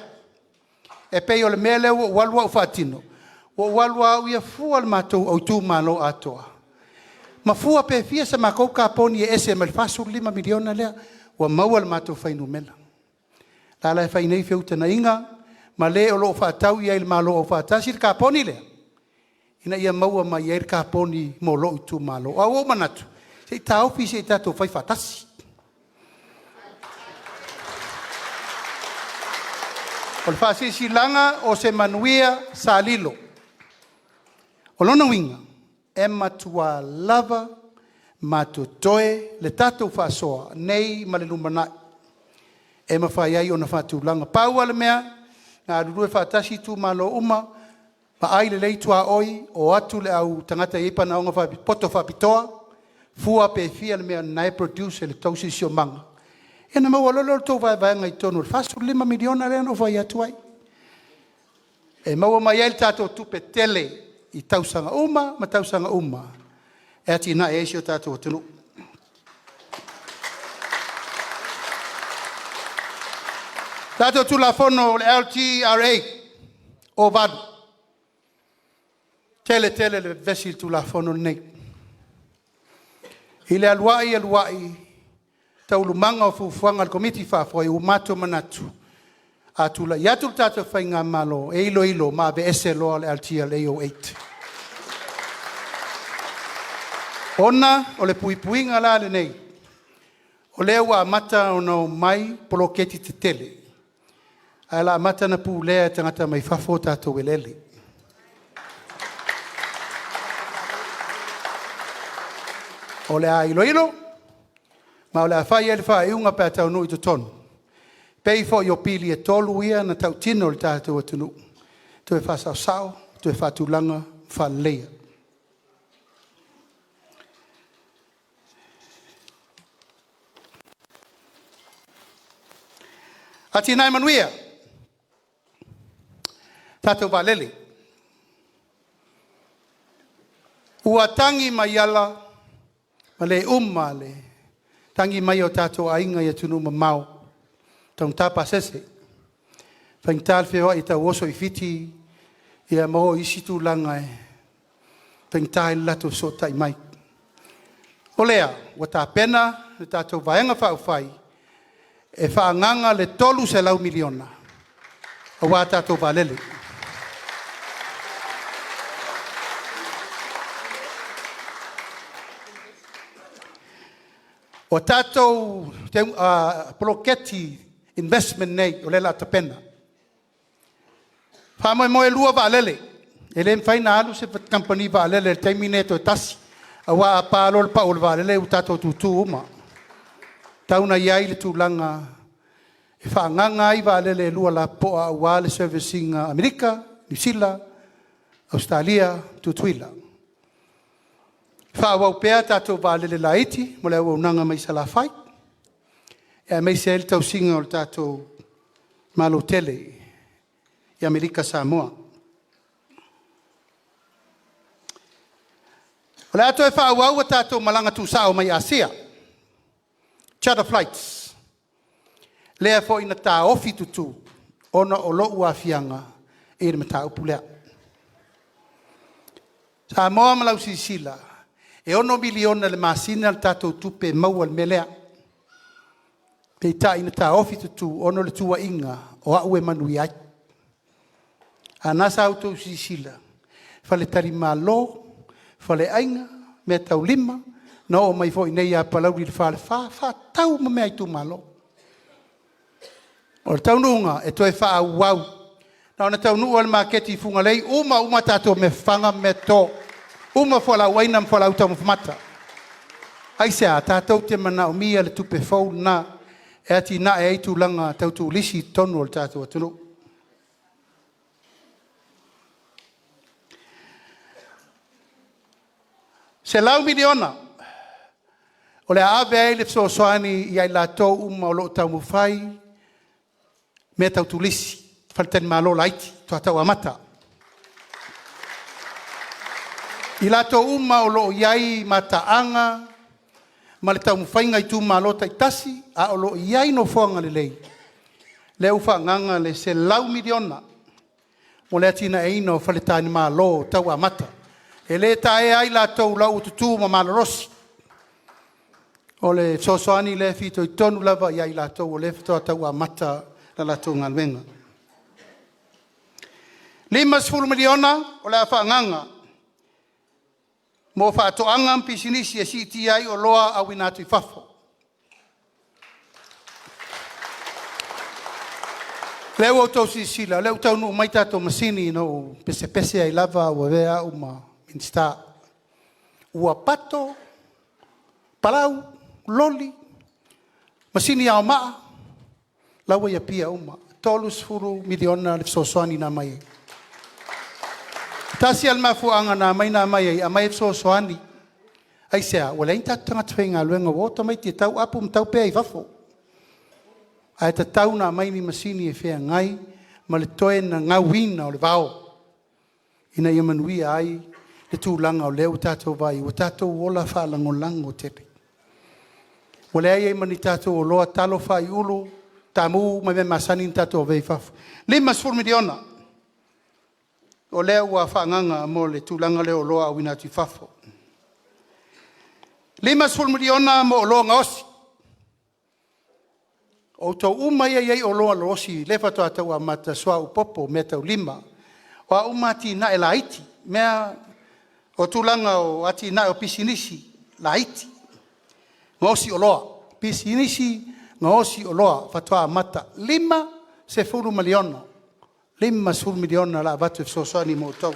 e pei o le mea lea ua ou alu au faatino, ua ou alu lava au ia fua le matou itumalo atoa ma fua pe fia se matou kaponi e ese mai le $45 miliona lea, ua maua le matou fuainumera. O la e la e fai nei feutagaiga ma le o lo o faatau i ai i le Malo Aufaatasi le kaponi lea, ina ia maua mai ai le kaponi mo lou itumalo. Ae ua ou manatu, se i taofi se i tatou fai faatasi. O le faasilasilaga o se manuia sa lilo. O lona uiga, e matua lava ma totoe le tatou faasoa nei ma le lumanai e mafai ai ona faatulaga. Pau lava le mea, galulue faatasi itumalo uma, vaai lelei tuaoi, o atu le au tagata e i ai poto faapitoa, fua pe fia le mea o lena e produce e le tou siosiomaga, ia ona maua loa lea o le tou vaevaega i totonu o le $45 miliona lea na ou fai atu ai, e maua mai ai le tatou tupe tele i tausaga uma ma tausaga uma e atiae ai si o tatou atunuu. Tatou Tulafono o le LTRA 08, tele tele le vevesi i le Tulafono lenei. I le alu ai alu ai taualumaga o fuafuaga a le Komiti Faafoe, ua matou manatu, a tulai atu le tatou faigamalo e iloilo ma aveese loa le LTRA 08. Ona o le puipuiga la lenei, o lea ua amata ona omai poloketi tetele, ae o le a amata ona pulea e tagata mai fafo o tatou eleele. O le a iloilo ma o le a fai i ai le faaiuga pe a taunuu i totonu, e pei foi o pili e 3 ia na tautino i le tatou atunuu, toe faasaosao, toe faatulaga, faaleleia. Atinae Manuia, tatou vaalele. Ua tagi mai ala ma le uma le tagi mai o tatou aiga i atunuu mamao, taugata pasese, faigata le feoai e tau oso i Fiti ma o i isi tulaga e faigata ai le latou fesootai mai. O lea ua tapena le tatou Vaega Faaupufai E faaagaaga le $300 miliona aua tatou vaalele. O tatou poloketi investment nei o lea o le a tapena, faamoemoe e 2 vaalele, e le mafai ona alu se kamupani vaalele i le taimi lenei toe tasi, aua a pa loa le pau o le vaalele ua tatou tutu uma. E tatau ona i ai le tulaga e faaagaaga ai vaalele e 2 lapopoa aua le service ina o Amerika, Niu Sila, Ausetalia, Tutuila. Faaauau pea tatou vaalele laiti mo le auaunaga mai Salafai, aemaise ai le tausiga o le tatou Malo tele i Amerika Samoa. O le a toe faaauau a tatou malaga tuusao mai Asia, charter flights, lea foi na taofi tutu ona o lou aafiaga i le mataupu lea. Samoa ma lau silasila, e $6 miliona i le masina le tatou tupe e maua i le mea lea. Peitai na taofi tutu ona o le tuuaiga o au e manuia ai. A o lena sa outou silasila, faletalimalo, faleaiga, meataulima, na oo mai foi iinei ia Palauli le Falefa, faatau uma mea a itumalo. O le taunuuga, e toe faaauau. Na ona taunuu lava i le maketi i Fugalei uma uma tatou mea fafaga ma meatoto, uma fualaau aina ma fualaau taumafa mata. Aisea? Tatou te manaomia le tupe fou lena e atinae ai tulaga tau turisi i totonu o le tatou atunuu. $100 miliona o le a ave ai le fesoasoani ia i latou uma o lo o taumafai mea tau turisi, faletalimalo laiti faatoa tau amata. I latou uma o lo o i ai mataaga ma le taumafaiga i itumalo taitasi a o lo o i ai nofoaga lelei, lea ua faaagaaga le $100 miliona mo le atinaeina o faletalimalo tau amata. E le taea ai latou o la e ua tutu ma malolosi. O le fesoasoani lea e fitoitonu lava ia i latou o lea faatoa tau amata le latou galuega. $50 miliona o le a faaagaaga mo faatoaga ma pisinisi e siitia ai oloa auina atu i fafo. O lea ua outou silasila o lea ua taunuu mai tatou masini na ou pesepese ai lava a ua avea au ma Minisita. Ua pato, palau, loli, masini ao maa, la ua i Apia uma. E $30 miliona le fesoasoani na aumai ai. E tasi lava le mafuaaga na aumai ai, aumai e fesoasoani. Aisea? Ua leai ni tatou tagata faigaluega, ua o tamaiti e tau apu ma tau pea i fafo. Ae tatau ona aumai ni masini e feagai ma le toe gagauina o le vao ina ia manuia ai le tulaga o lea ua tatou vaai i ai, ua tatou ola faalagolago tele. Ua leai ai ma ni tatou oloa, talo, fai, ulu, taamu ma mea masani ona tatou avea i fafo. $50 miliona o lea ua faaagaaga mo le tulaga lea o oloa auina atu i fafo. $50 miliona mo oloa gaosi. O outou uma ia e i ai oloa gaosi lea faatoa tau amata, suauu popo, meataulima, o a uma atinae laiti, mea o tulaga o atinae o pisinisi laiti, gaosi oloa, pisinisi gaosi oloa faatoa amata. $50 miliona, $50 miliona o le a avatu e fesoasoani mo outou.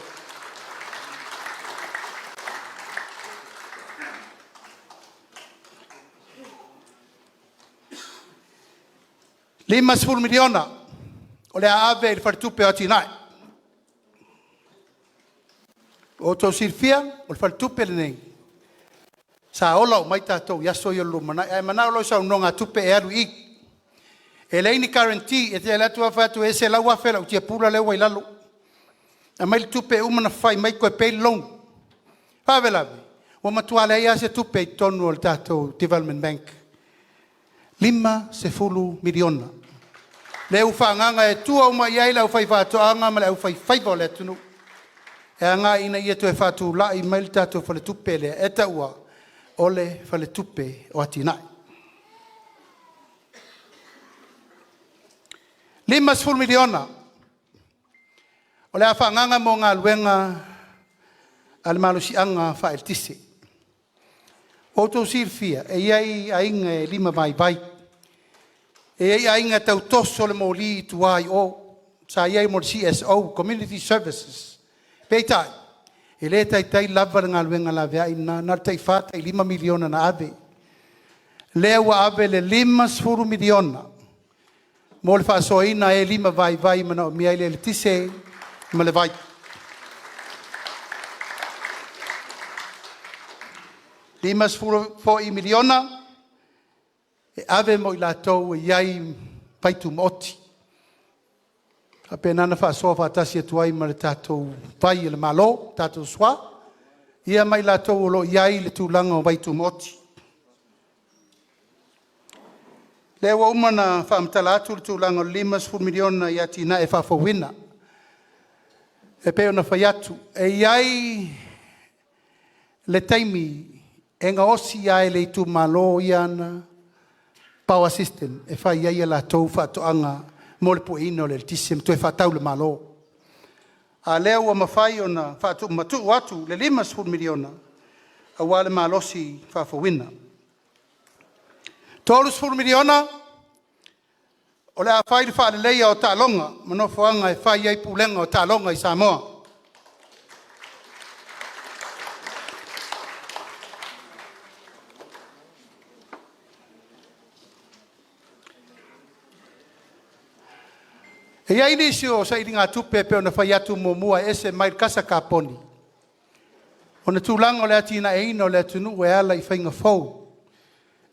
$50 miliona o le a ave i le Faletupe o Atinae. Ua outou silafia, o le faletupe lenei, sa ola uma ai tatou i aso ia o le lumanai. A e manao loa i sau nonogatupe e alu i i. E leai ni guarantee, e te alu atu lava fai atu e ese lau $1,000 i lau tiapula lea ua i lalo, aumai le tupe e uma ona fai mai toe pay le loan. O le faalavelave, ua matua leai lava se tupe i totonu o le tatou Development Bank. $50 miliona lea ua faaagaaga e tua uma i ai le aufaifaatoaga ma le aufaifaiva o le atunuu e agai ina ia toe faatulai mai le tatou faletupe lea e taua o le Faletupe o Atinae. $50 miliona o le a faaagaaga mo galuega a le Malosiaga Faa-Eletise. Ua outou silafia e i ai aiga e limavaivai, e i ai aiga e tau toso le moli i tua i o, sa i ai mo le CSO, Community Services. Peitai, e le taitai lava le galuega laveai lena, na o le tai $4 tai $5 miliona na ave. Lea ua ave le $50 miliona mo le faasoaina o e limavaivai e manaomia ai le eletise ma le vai. $50 foi miliona e ave mo i latou e i ai vaitumaoti. E faapena ona faasoa faatasi atu ai ma le tatou vai a le Malo, le tatou SWA, ia ma i latou o lo o i ai le tulaga o vaitumaoti. O lea ua uma ona faamatala atu le tulaga o le $50 miliona i atinae faafouina. E pei ona fai atu, e i ai le taimi e gaosi lava e le itumalo ia ana power system e fai ai a latou faatoaga mo le pueina o le eletise ma toe faatau i le Malo. A o lea ua mafai ona faamatuu atu le $50 miliona aua le malosi faafouina. $30 miliona o le a fai le faaleleia o taaloga ma nofoaga e fai ai pulega o taaloga i Samoa. E i ai nisi o sailigatupe pei ona fai atu muamua e ese mai le kasa kaponi, ona o tulaga o le atinaeina o le atunuu e ala i faiga fou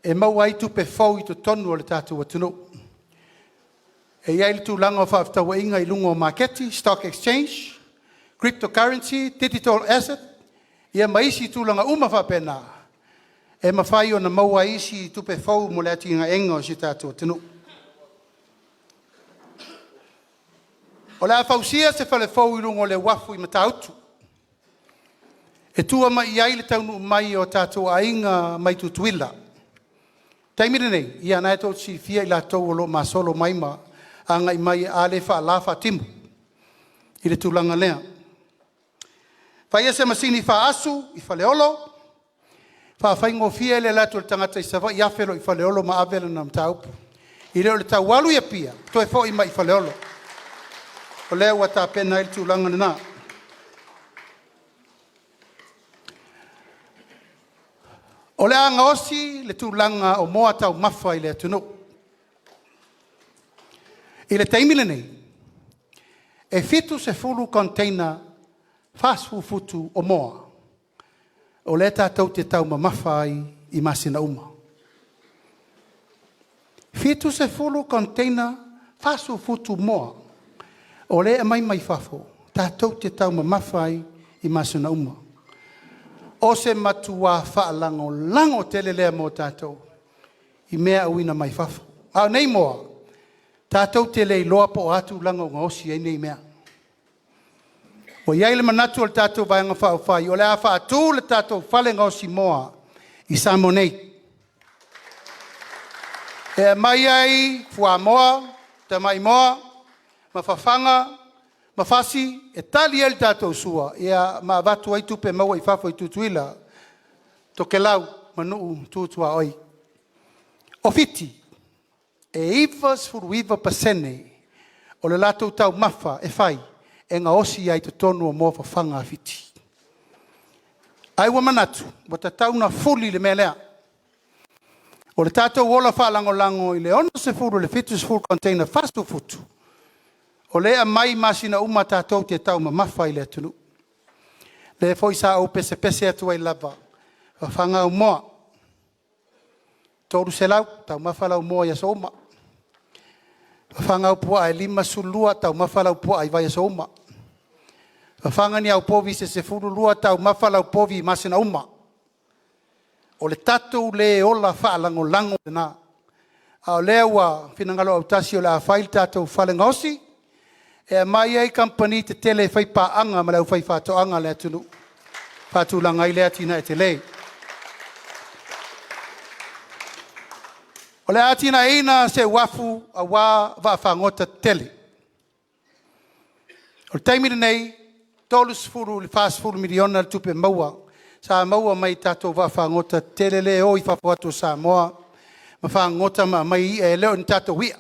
e maua ai tupe fou i totonu o le tatou atunuu. E i ai le tulaga o fefaatauaiga i luga o maketi, stock exchange, crypto currency, digital asset ia ma isi tulaga uma faapena e mafai ona maua ai isi tupe fou mo le atinaeina o si o tatou atunuu. O le a fausia se fale fou i luga o le uafu i Matautu e tua mai i ai le taunuu mai o tatou aiga mai Tutuila. O le taimi lenei, ia o lena tou te silafia i latou o lo o masolo mai ma agai mai, a le faala, faatimu i le tulaga lea. Faia se masini faaasu i Faleolo, faafaigofie ai le alu atu o le tagata i Savaii afe loa i Faleolo ma ave lana mataupu. I lo le tau alu i Apia toe foi mai i Faleolo. O lea ua tapena ai le tulaga lena. O le a gaosi le tulaga o moa taumafa i le atunuu. I le taimi lenei, e 70 container 40 futu o moa o lea tatou te taumamafa ai i masina uma. 70 container 40 futu moa o lea e aumai mai fafo tatou te taumamafa ai i masina uma. O se matua faalagolago tele lea mo tatou i mea auina mai fafo. A o nei moa, tatou te le iloa po o a tulaga ua gaosi ai nei mea. Ua i ai le manatu o le tatou Vaega Faaupufai o le a faatu le tatou fale gaosimoa i Samoa nei, e aumai ai fuamoa, tamaimoa ma fafaga ma fasi e tali ai le tatou sua ma avatu ai tupe maua i fafo i Tutuila, Tokelau ma nuu tu tuaoi. O Fiti, e 99% o le latou taumafa e fai e gaosi lava i totonu o moa fafaga a Fiti. Ae ua manatu ua tatau ona fuli le mea lea. O le tatou ola faalagolago i le 60 i le 70 container 40 futu, o lea e aumai masina uma tatou te taumamafa ai i le atunuu. O lea foi sa ou pesepese atu ai lava, fafaga au moa, 300 taumafa lau moa i aso uma. Fafaga au puaa e 52 taumafa lau puaa i vaiaso uma. Fafaga ni au povi se 12 taumafa lau povi i masina uma. O le tatou le ola faalagolago lena, a o lea ua finagalo autasi o le a fai le tatou fale gaosi e aumai ai kamupani tetele e faipaaga ma le aufaifaatoaga a le atunuu e faatulaga ai lea atinae tele. O le atinaeina se uafu auā vaafagota tetele. O le taimi lenei, $30 i le $40 miliona le tupe maua sa maua mai tatou vaafagota tetele lea e o i fafo atu o Samoa ma fagogota ma aumai i'a, e le o ni tatou i'a.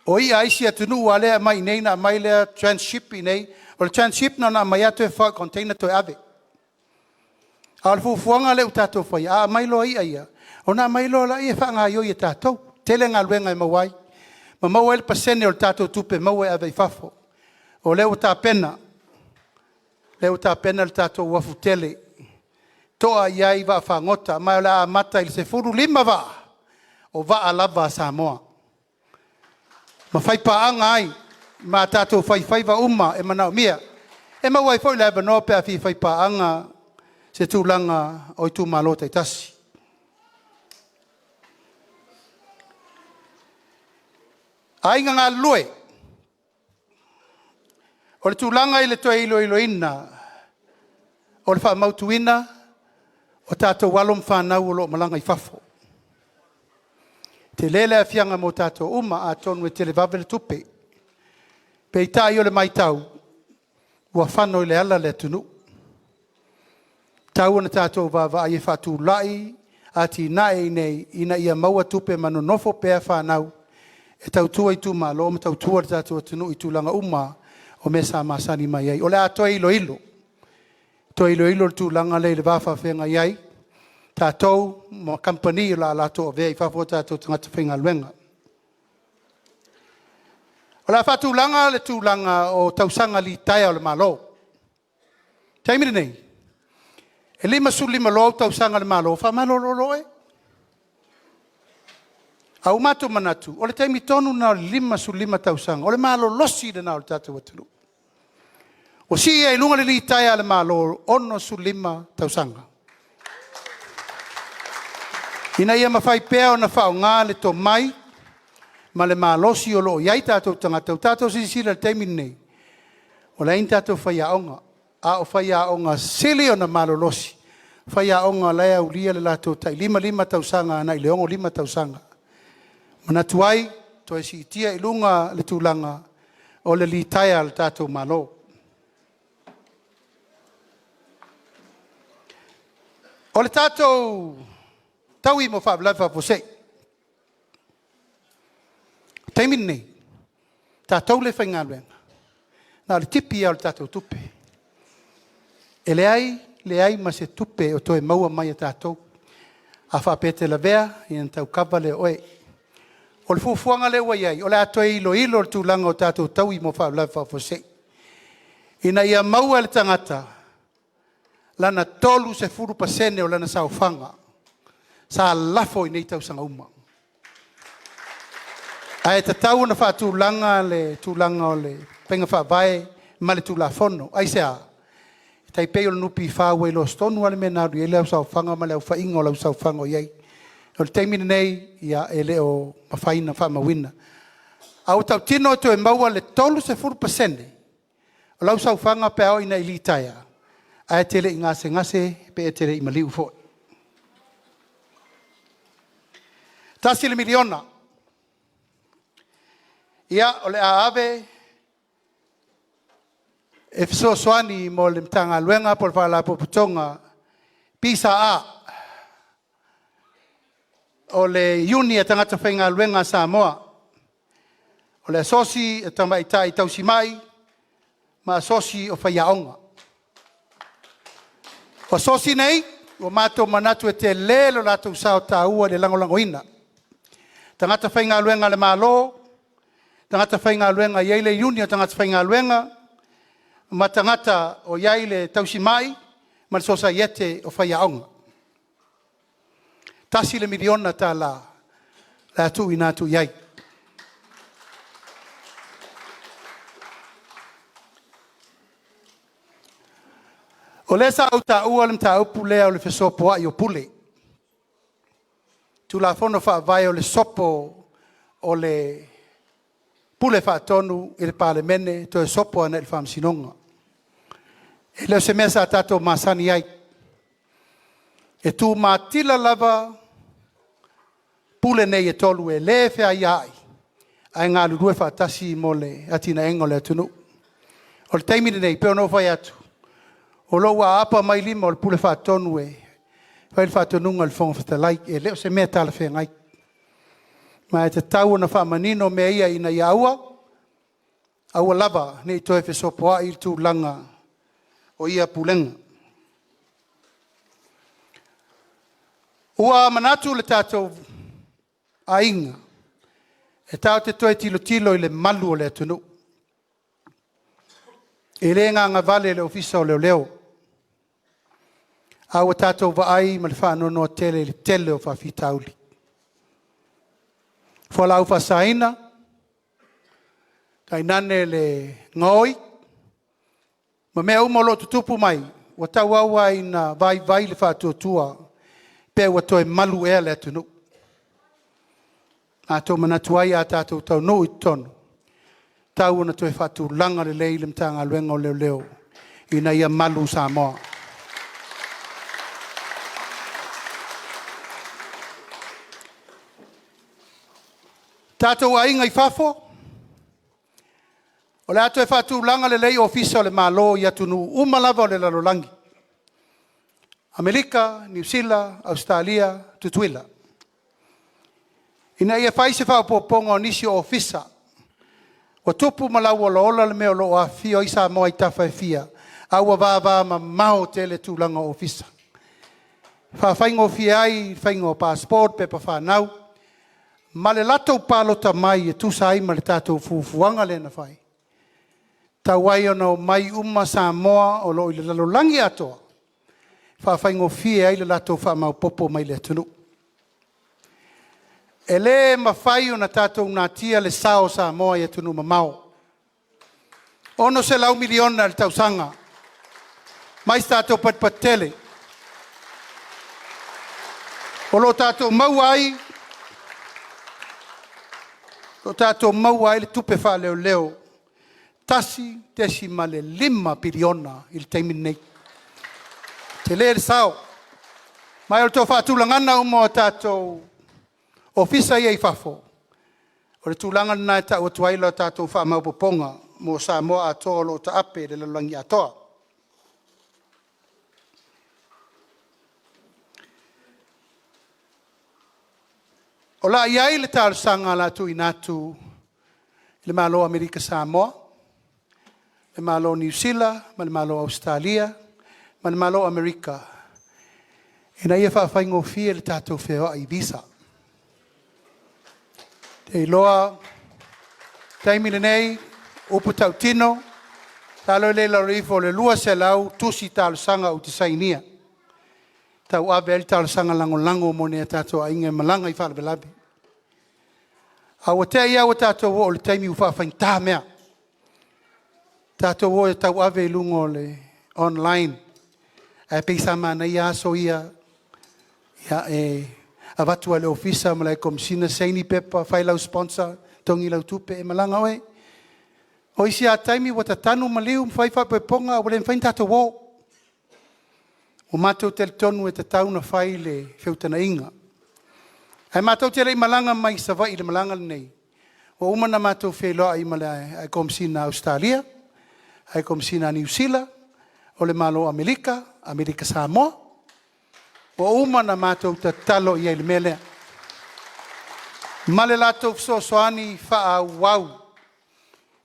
O i'a a isi atunuu a lea e aumai i inei ona aumai lea tranship i inei. O le tranship na ona aumai lava toe fafao i container toe ave. A o le fuafuaga lea ua tatou faia, a aumai loa i'a ia, ona aumai loa lea e faagaoioi e tatou. Tele galuega e maua ai ma maua ai le pasene o le tatou tupe maua e ave i fafo. O lea ua tapena, lea ua tapena le tatou uafu tele e to'a i ai vaafagota, ma o le a amata i le 15 vaa, o vaa lava a Samoa ma faipaaga ai ma tatou faifaiva uma e manaomia. E maua ai foi le avanoa pe a fia faipaaga se tulaga o itumalo taitasi. Aiga galulue, o le tulaga i le toe iloiloina o le faamautuina o tatou alo ma fanau o lo o malaga i fafo. E tele le aafiaga mo tatou uma, atonu e televave le tupe. Peitai o le matau, ua fano i le ala le atunuu. E tatau ona tatou vaavaai e faatulai atinae i inei ina ia maua tupe ma nonofo pea fanau e tautua itumalo ma tautua le tatou atunuu i tulaga uma o mea sa masani mai ai. O le a toe iloilo, toe iloilo le tulaga lea i le va faafeagai ai tatou ma kamupani o le a latou avea i fafo o tatou tagata faigaluega. O le a faatulaga le tulaga o tausaga litaea o le Malo. O le taimi lenei, e 55 loa ou tausaga i le Malo, faamalolo loa oe. Ae ua matou manatu, o le taimi tonu lena o le 55 tausaga, o le malolosi lena o le tatou atunuu. Ua sii ai i luga le litaea a le Malo, 65 tausaga, ina ia mafai pea ona faaaoga le tomai ma le malosi o lo o i ai tatou tagata. Ua tatou silasila i le taimi lenei, ua leai ni tatou faiaoga, a o faiaoga sili ona malolosi, o faiaoga o la e aulia le latou tai 55 tausaga agai le 65 tausaga. E manatu ai, toe siitia i luga le tulaga o le litaea a le tatou Malo. O le tatou taui mo faalavelave faafuasei. O le taimi lenei, o tatou lea e faigaluega, na o le tipi lava o le tatou tupe. E leai, leai ma se tupe o toe maua mai ia tatou. A faapea e te lavea, ia ona tau kava lea o oe. O le fuafuaga lea ua i ai, o le a toe iloilo le tulaga o tatou taui mo faalavelave faafuasei, ina ia maua e le tagata lana 30% o lana saofaga sa lafo i nei tausaga uma. Ae tatau ona faatulaga le tulaga o le faiga faavae ma le Tulafono. Aisea? E tai pei o le NPF ua iloa tonu lava le mea na alu i ai lau saofaga ma le aofaiga o lau saofaga o i ai. O le taimi lenei, e le o mafai ona faamauina. Ae ua tautino e toe maua le 30% o lau saofaga pe a oo ina e litaea ae te le i gasegase pe e te le i maliu foi. $1 miliona. Ia, o le a ave e fesoasoani mo le Matagaluega po o le Faalapotopotoga PSA, o le Iuni a Tagata Faigaluega a Samoa, o le Asosi a Tamaitai Tausimai ma Asosi o Faiaoga. O asosi nei, ua matou manatu e tele lo latou sao taua i le lagolagoina. Tagata faigaluega a le Malo, tagata faigaluega e i ai le iuni a tagata faigaluega ma tagata o i ai le tausimai ma le sosaiete o faiaoga. $1 miliona o le a tuuina atu i ai. O lea sa ou taua le mataupu lea o le fesopoai o Pule, Tulafono Faavae o le sopo o le Pule Faatonu i le Palemene toe sopo agai i le Faamasinoga. E le o se mea sa tatou masani ai. E tumatila lava Pule nei e tolu e le feaiaai, ae galulue faatasi mo le atinaeina o le atunuu. O le taimi lenei, e pei ona ou fai atu, o lo o ua aapa mai lima o le Pule Faatonu e fai le faatonuga a le Fofoga Fetalai. E le o se mea talafeagai. Ma e tatau ona faamanino mea ia ina ia aua, aua lava ne i toe fesopoai le tulaga o ia Pulega. Ua manatu le tatou aiga, e tatou te toe tilotilo i le malu o le atunuu. E le gagavale i le Ofisa o Leoleo, a ua tatou vaai ma le faanoanoa tele i le tele o faafitauli. O fualaau faasaina, tainane le gaoi ma mea uma o lo o tutupu mai, ua tauau lava ina vaivai le faatuatua, pe ua toe malu ea le atunuu. Matou te manatu ai a tatou taunuu i totonu, e tatau ona toe faatulaga lelei le Matagaluega o Leoleo ina ia malu Samoa. Tatou aiga i fafo, o le a toe faatulaga lelei Ofisa o le Malo i atunuu uma lava o le lalolagi, Amerika, Niu Sila, Ausetalia, Tutuila, ina ia fai se faaopoopoga o nisi o Ofisa. Ua tupu ma lauolaola le mea o lo o afifio ai Samoa i tafa e fia, a ua vavamamao tele tulaga o Ofisa. E faafaigofie ai le faiga o passport, o pepa fanau ma le latou palota mai e tusa ai ma le tatou fuafuaga lea na fai, e tatau ai ona omai uma Samoa o lo o i le lalolagi atoa, e faafaigofie ai le latou faamaopoopo mai i le atunuu. E le mafai ona tatou natia le sao o Samoa i atunuu mamao. E $600 miliona i le tausaga mai se tatou patupatu tele. O lo o tatou maua ai le tupe faaleoleo $1.5 piliona i le taimi lenei. E tele le sao, ma o le toe faatulagaga uma o tatou ofisa ia i fafo, o le tulaga lena e tau atu ai le tatou faamaopoopoga mo Samoa atoa o lo o taape i le lalolagi atoa. O le a i ai le talosaga o le a tuuina atu i le Malo o Amerika Samoa, le Malo o Niu Sila ma le Malo o Ausetalia ma le Malo o Amerika ina ia faafaigofie le tatou feoai i visa. Ou te iloa o le taimi lenei, o upu tautino, masalo e le i lalo ifo o le 200 tusi talosaga ou te sainia, e tauave ai le talosaga lagolago mo nai o tatou aiga e malaga i faalavelave. Ae ua te i lava ua tatou oo i le taimi ua faafaigata mea, tatou o e tauave i luga o le online. Ae pei sa manaia aso ia e avatu lava i le ofisa ma le Komesina saini pepa, fai lau sponsor, totogi lau tupe e malaga oe. O isi lava taimi ua tatanu maliu ma fai faaipoipoga ae ua le mafai ona tatou o. Ua matou talitonu e tatau ona fai le feutagaiga. Ae matou te le i malaga mai Savaii i le malaga lenei, ua uma ona matou feiloai ma le High Komesina o Ausetalia, High Komesina o Niu Sila, o le Malo o Amerika, Amerika Samoa, ua uma ona matou tatalo i ai i le mea lea, ma le latou fesoasoani faaauau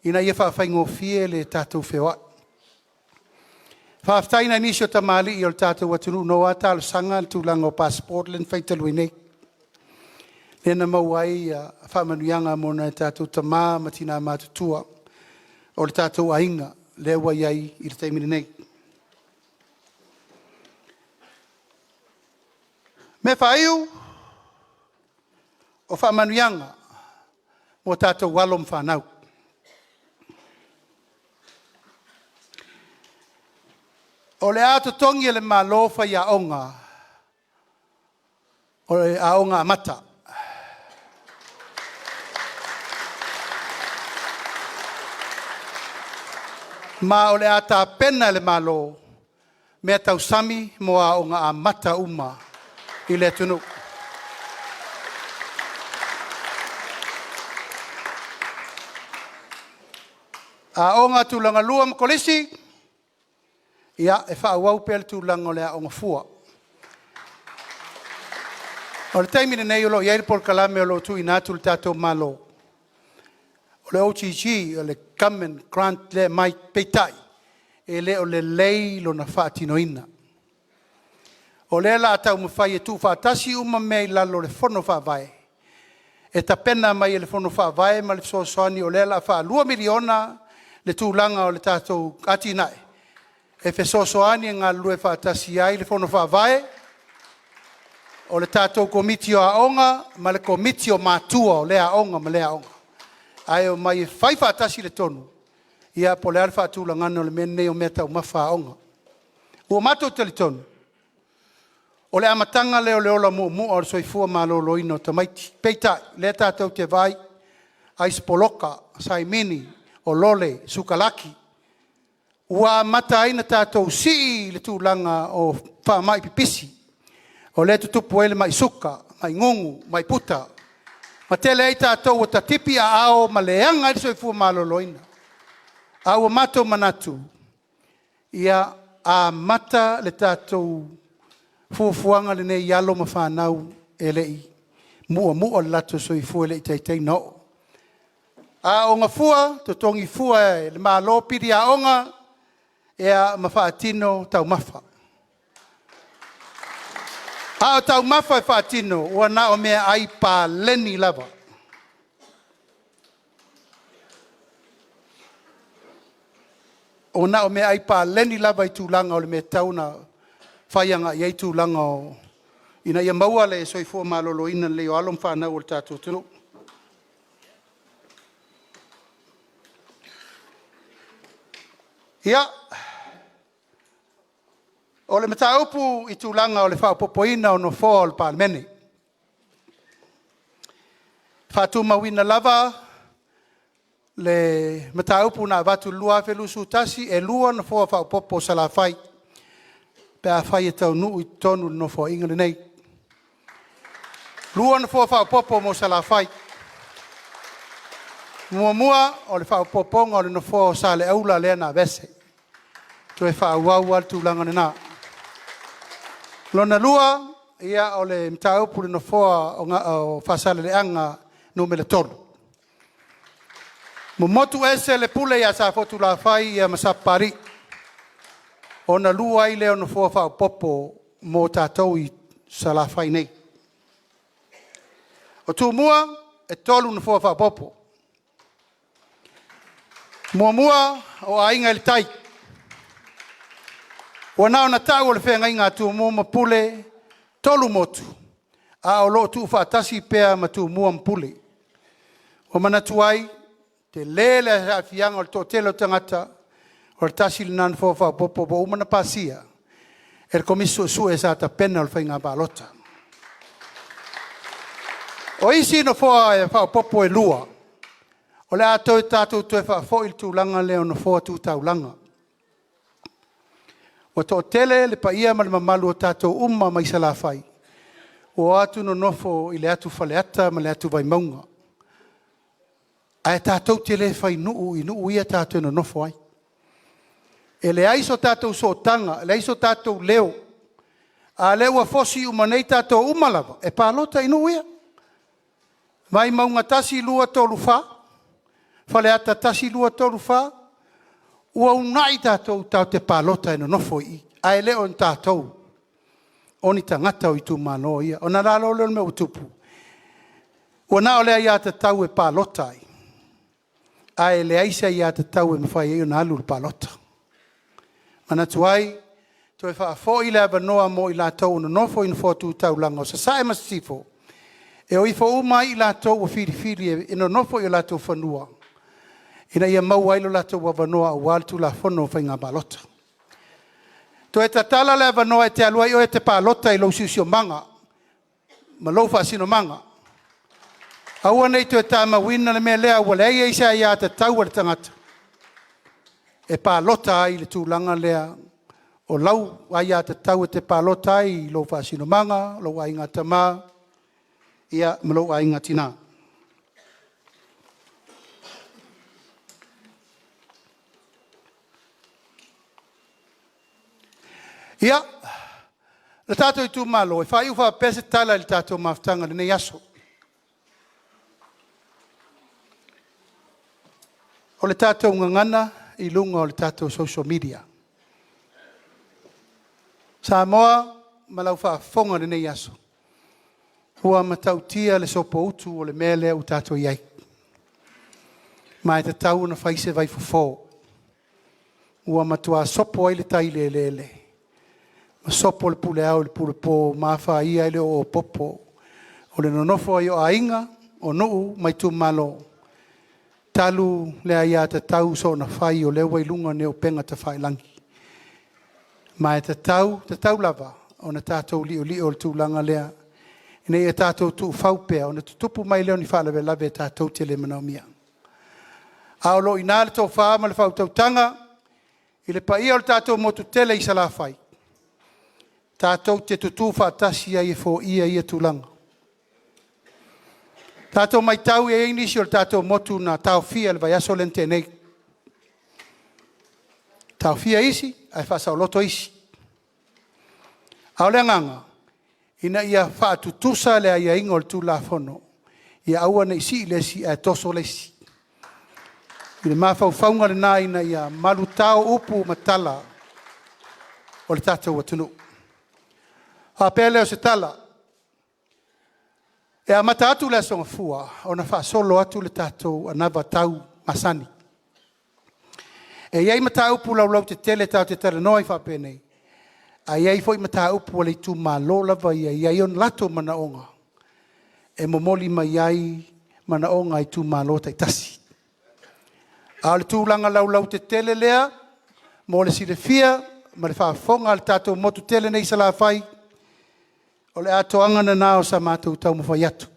ina ia faafaigofie le tatou feoai. Faafetai i nai nisi o tamalii o le tatou atunuu na o a talosaga le tulaga o passport lea na fai talu ai nei, lea na maua ai faamanuiaga mo nai o tatou tama ma tina matutua o le tatou aiga lea ua i ai i le taimi lenei. O mea faaiu, o faamanuiaga mo tatou alo ma fanau. O le a totogi e le Malo faiaoga o le Aoga Amata. Ma o le a tapena e le Malo meatausami mo Aoga Amata uma i le atunuu. Aoga Tulagalua ma Kolisi, ia e faaauau pea le tulaga o le aoga fua. O le taimi lenei o lo o i ai le polokalame o lo o tuuina atu e le tatou Malo, o le OGG o le Government Grant lea e aumai, peitai, e le o lelei lona faatinoina. O lea o le a taumafai e tuufaatasi uma mea i lalo o le Fono Faavae, e tapena mai e le Fono Faavae ma le fesoasoani o lea o le a faa-$2 miliona le tulaga o le tatou atinae, e fesoasoani e galulue faatasi ai le Fono Faavae, o le tatou Komiti o Aoga ma le Komiti o Matua o lea aoga ma lea aoga, ae omai e fai faatasi le tonu po o le a le faatulagaga o le mea lenei o meataumafa a aoga. Ua matou talitonu, o le amataga lea o le ola muamua o le soifua maloloina o tamaiti. Peitai, o lea tatou te vaai, ice poloka, saimini, o lole, sukalaki, ua amata ai ona tatou sii le tulaga o faamai pipisi, o lea e tutupu ai le mai suka, mai gugu, mai puta, ma tele ai tatou ua tatipi aao ma leaga ai le soifua maloloina. Ae ua matou manatu, ia amata le tatou fuafuaga lenei i alo ma fanau e le i muamua lo latou soifua e le i taitai ona oo. Aooga fua, totogi fua e le Malo pili aoga ma faatino taumafa. A o taumafa e faatino, ua na o meaai paleni lava. Ua na o meaai paleni lava i tulaga o le mea e tatau ona fai agai i ai tulaga ina ia maua le soifua maloloina lelei o alo ma fanau a le tatou atunuu. Ia, o le mataupu i tulaga o le faaopoopoina o Nofoa o le Palemene. E faatumauina lava le mataupu na avatu i le 2021, e 2 Nofoa faaopoopo o Salafai pe afai e taunuu i totonu o le Nofoaiga lenei. E 2 Nofoa faaopoopo mo Salafai. Muamua, o le faaopoopoga o le nofoa o Saleaula lea na aveese, toe faaauau lava le tulaga lena. Lona lua, o le mataupu i le nofoa o Faasaleleaga Nu.3. Momotu ese le pule ia Safotulafai ma Sapapalii, ona 2 ai lea o Nofoa faaopoopo mo tatou i Salafai nei. O Tumua, e 3 Nofoa faaopoopo. Muamua, o Aiga i le Tai. Ua na ona tau o le feagaiga a Tumua ma Pule, e 3 motu, ae o lo o tuufaatasi pea ma Tumua ma Pule. Ua manatu ai, tele le aafiaga o le toatele o tagata, o le tasi lena nofoa faaopoopo ua uma ona pasia e le Komisi Suesue sa tapena le faiga palota. O isi nofoa faaopoopo e 2, o le a tatou toe faafoi i le tulaga lea o nofoa tu taulaga. Ua toatele le paia ma le mamalu o tatou uma mai Salafai ua o atu nonofo i le atu Faleata ma le atu Vaimauga, ae tatou te le fai nuu i nuu ia tatou te nonofo ai. E leai so tatou sootaga, leai so tatou leo, a o lea ua fosi uma nei tatou uma lava e palota i nuu ia. Vaimauga 1, 2, 3, 4, Faleata 1, 2, 3, 4, ua uunai tatou tatou te palota e nonofo i i, ae le o ni tatou o ni tagata o itumalo ia. Ona i ai lea o le mea ua tupu, ua na o le aiatatau e palota ai, ae leai se aiatatau e mafai ai ona alu i le palota. E manatu ai, toe faafoi le avanoa mo i latou o nonofo i nofoa tu taulaga o Sasae ma Sisifo, e o ifo uma ai i latou ua filifili e nonofo i o latou fanua, ina ia maua ai lo latou avanoa aua le Tulafono o Faiga Palota. Toe tatala le avanoa e te alu ai oe e te palota i lou siosiomaga ma lou faasinomaga. Aua ne i toe tamauina le mea lea ua leai ai se aiatatau a le tagata e palota ai i le tulaga lea o lau aiatatau e te palota ai i lou faasinomaga, lou aiga tama, ma lou aiga tina. Ia, le tatou itumalo, e faaiu faapea se tala i le tatou mafutaga i lenei aso. O le tatou gagana i luga o le tatou social media. Samoa ma lau faafofoga i lenei aso, ua matautia le sopoutu o le mea lea ua tatou i ai, ma e tatau ona fai se vaifofo. Ua matua sopo ai le tai i le eleele ma sopo le pule ao i le pule po ma afaia ai le oo a popo o le nonofo ai o aiga, o nuu ma itumalo, talu le aiatatau soonafai o lea ua i luga nei o upega tafailagi. Ma e tatau, tatau lava ona tatou liolio i le tulaga lea ina ia tatou tuufau pea ona tutupu mai lea o ni faalavelave tatou te le manaomia. A o lo o i ina le tofa ma le faautautaga i le paia o le tatou motu tele i Salafai, tatou te tutu faatasi ai e foia ia tulaga. Tatou matau e i ai nisi o le tatou motu na taofia i le vaiaso lea na tea nei, taofia isi ae faasaoloto isi. A o le agaga, ina ia faatutusa le aiaiga o le Tulafono, ia aua ne i sii le isi ae toso le isi. I le mafaufauga lena ina ia malutau upu ma tala o le tatou atunuu. Ona faapea lea o se tala, e amata atu le Aso Gafua ona faasolo atu le tatou anavatau masani. E i ai mataupu laulautetele tatou te talanoa ai faapenei, ae i ai foi mataupu a le itumalo lava ia e i ai ona latou manaoga e momoli mai ai manaoga a itumalo taitasi. A o le tulaga laulautetele lea mo le silafia ma le faafofoga a le tatou motu tele nei i Salafai, o le atoaga lena o sa matou taumafai atu.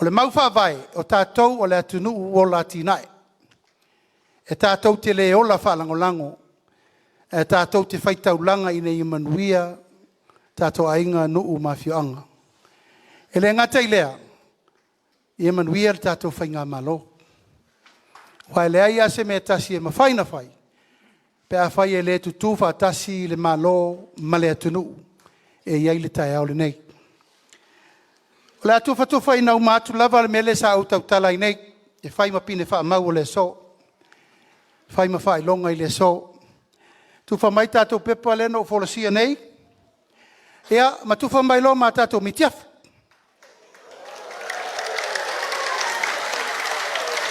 O le mau faavae, o tatou o le atunuu ola atinae. E tatou te le ola faalagolago, ae tatou te faitaulaga ina ia manuia tatou aiga, nuu ma afioaga. E le gata i lea, ia manuia le tatou faigamalo. Aua e leai lava se mea e tasi e mafai ona fai pe afai e le tutu faatasi le Malo ma le atunuu e i ai le taeao lenei. O le a tufatufaina uma atu lava le mea lea sa ou tautala ai nei e fai ma pine faamau o le aso, fai ma faailoga i le aso. Tufa mai le tatou pepa lea na ou folasia nei, ia ma tufa mai loa ma tatou mitiafu.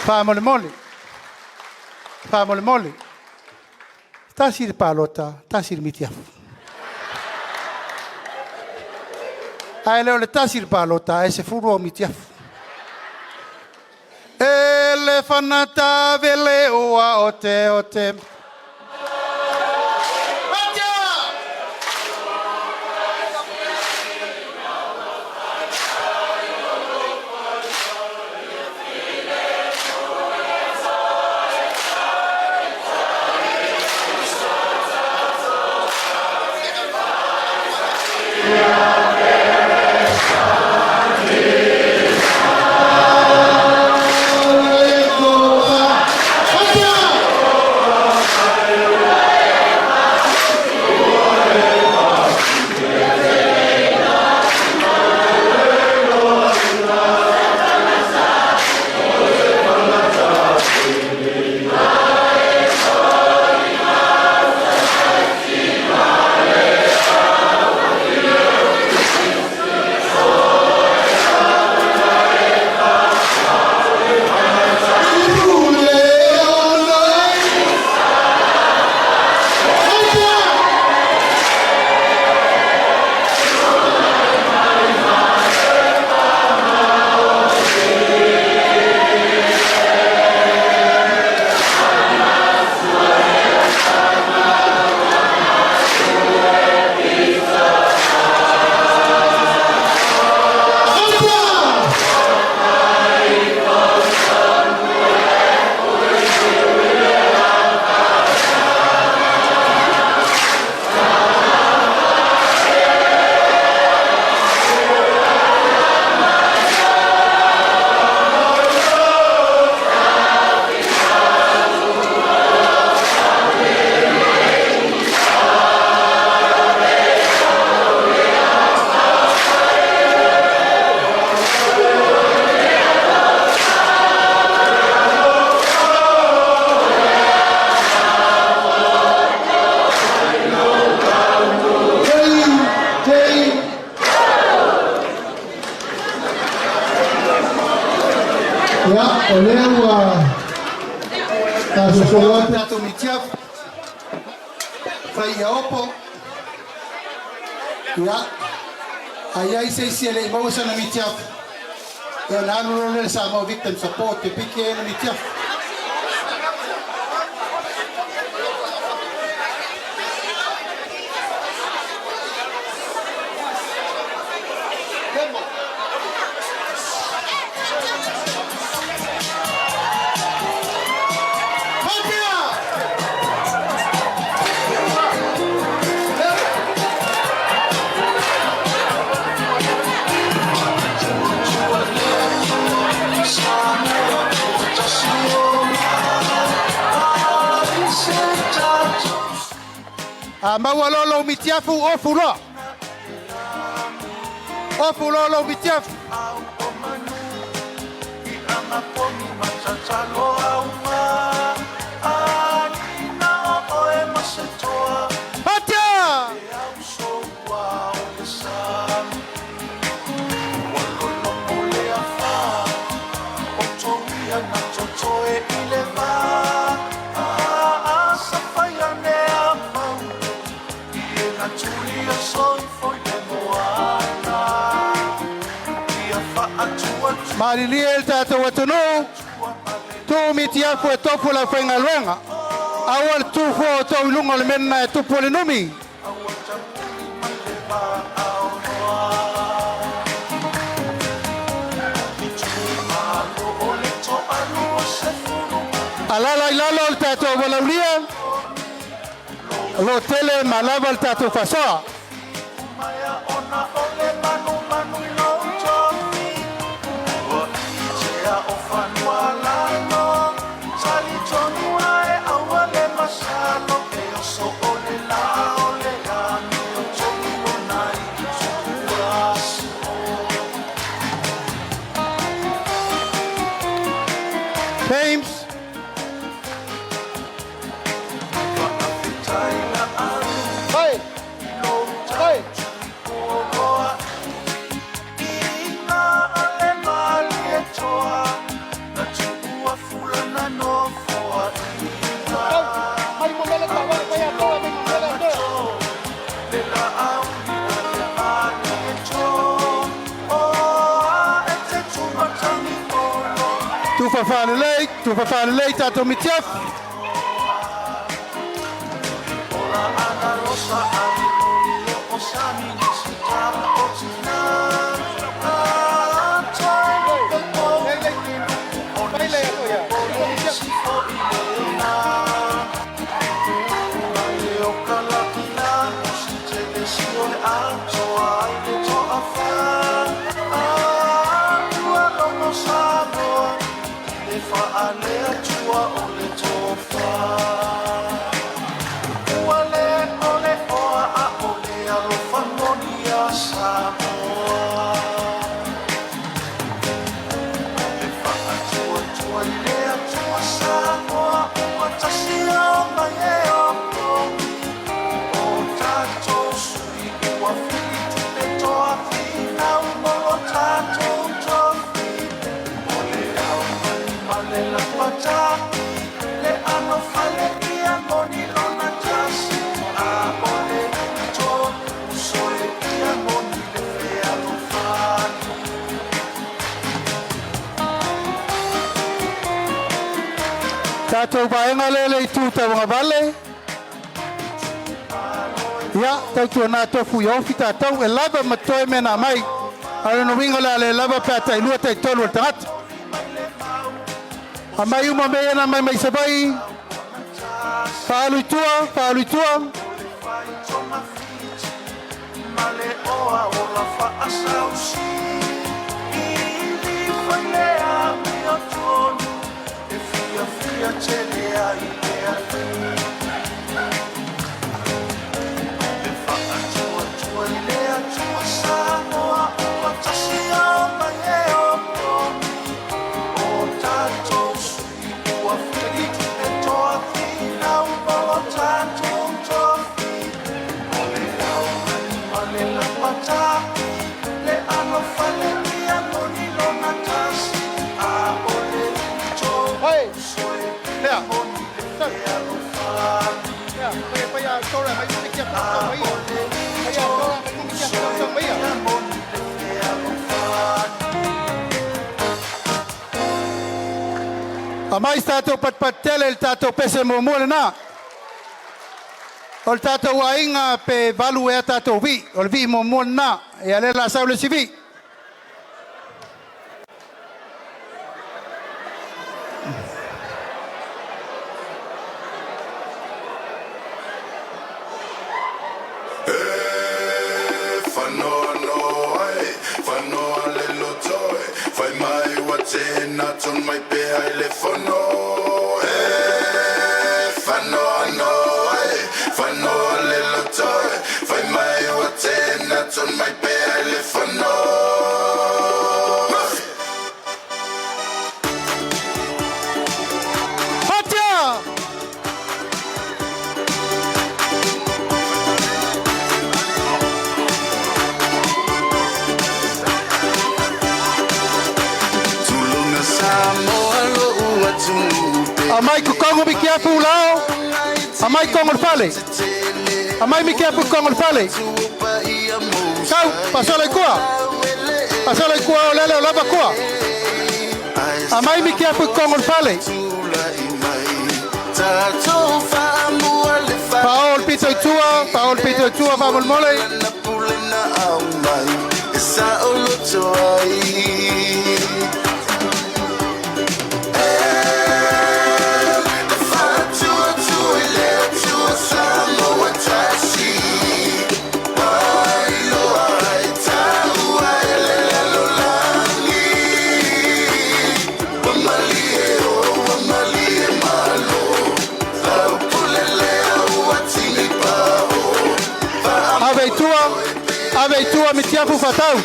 Faamolemole, faamolemole, tasi le palota, tasi le mitiafu. Ae le o le tasi le palota ae 10 au mitiafu. E le fanata vele ua ote ote. Ia, o lea ua tasoso atu. Tatou mitiafu fai ia opo. Ia, a i ai se isi e le i maua sana mitiafu, e ona alu loa lea i le Samoa Victim Support e piki ai ana mitiafu. Patia! A maua loa lou mitiafu, ofu loa. Ofu loa lou mitiafu. Patia! Malilie le tatou atunuu, tuu mitiafu e tofu le aufaigaluega. Aua le tu fua o tou i luga o le mea lena e tupu o le numi. Alala i lalo le tatou valaulia, o lo o tele ma lava le tatou faasoa. James. Hey! Hey! Tufa faalelei tatou mitiafu. Tatou vaega lea le itu tauagavale. Ia, tautuana tofu ia ofi tatou e lava ma totoe mea na aumai. A o lona uiga o le a le lava pe a tailua taitolu o le tagata. Aumai uma mea ia na aumai mai Savaii. Faaalu i tua, faaalu i tua. Aumai se tatou patupatu tele i le tatou pese muamua lena. O le tatou aiga pe valu ea tatou vii, o le vii muamua lena. Ia lea o le a sau le isi vii. Fatia! Aumai kokogo Mikiafu lao. Aumai kogo le fale. Aumai Mikiafu kogo le fale. Sau, pasola i kua. Pasola i kua o lele o lava kua. Aumai Mikiafu kogo le fale. Paol pito i tua, paol pito i tua, faamolemole. Ave i tua, ave i tua Mitiafu fatau.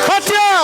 Fatia!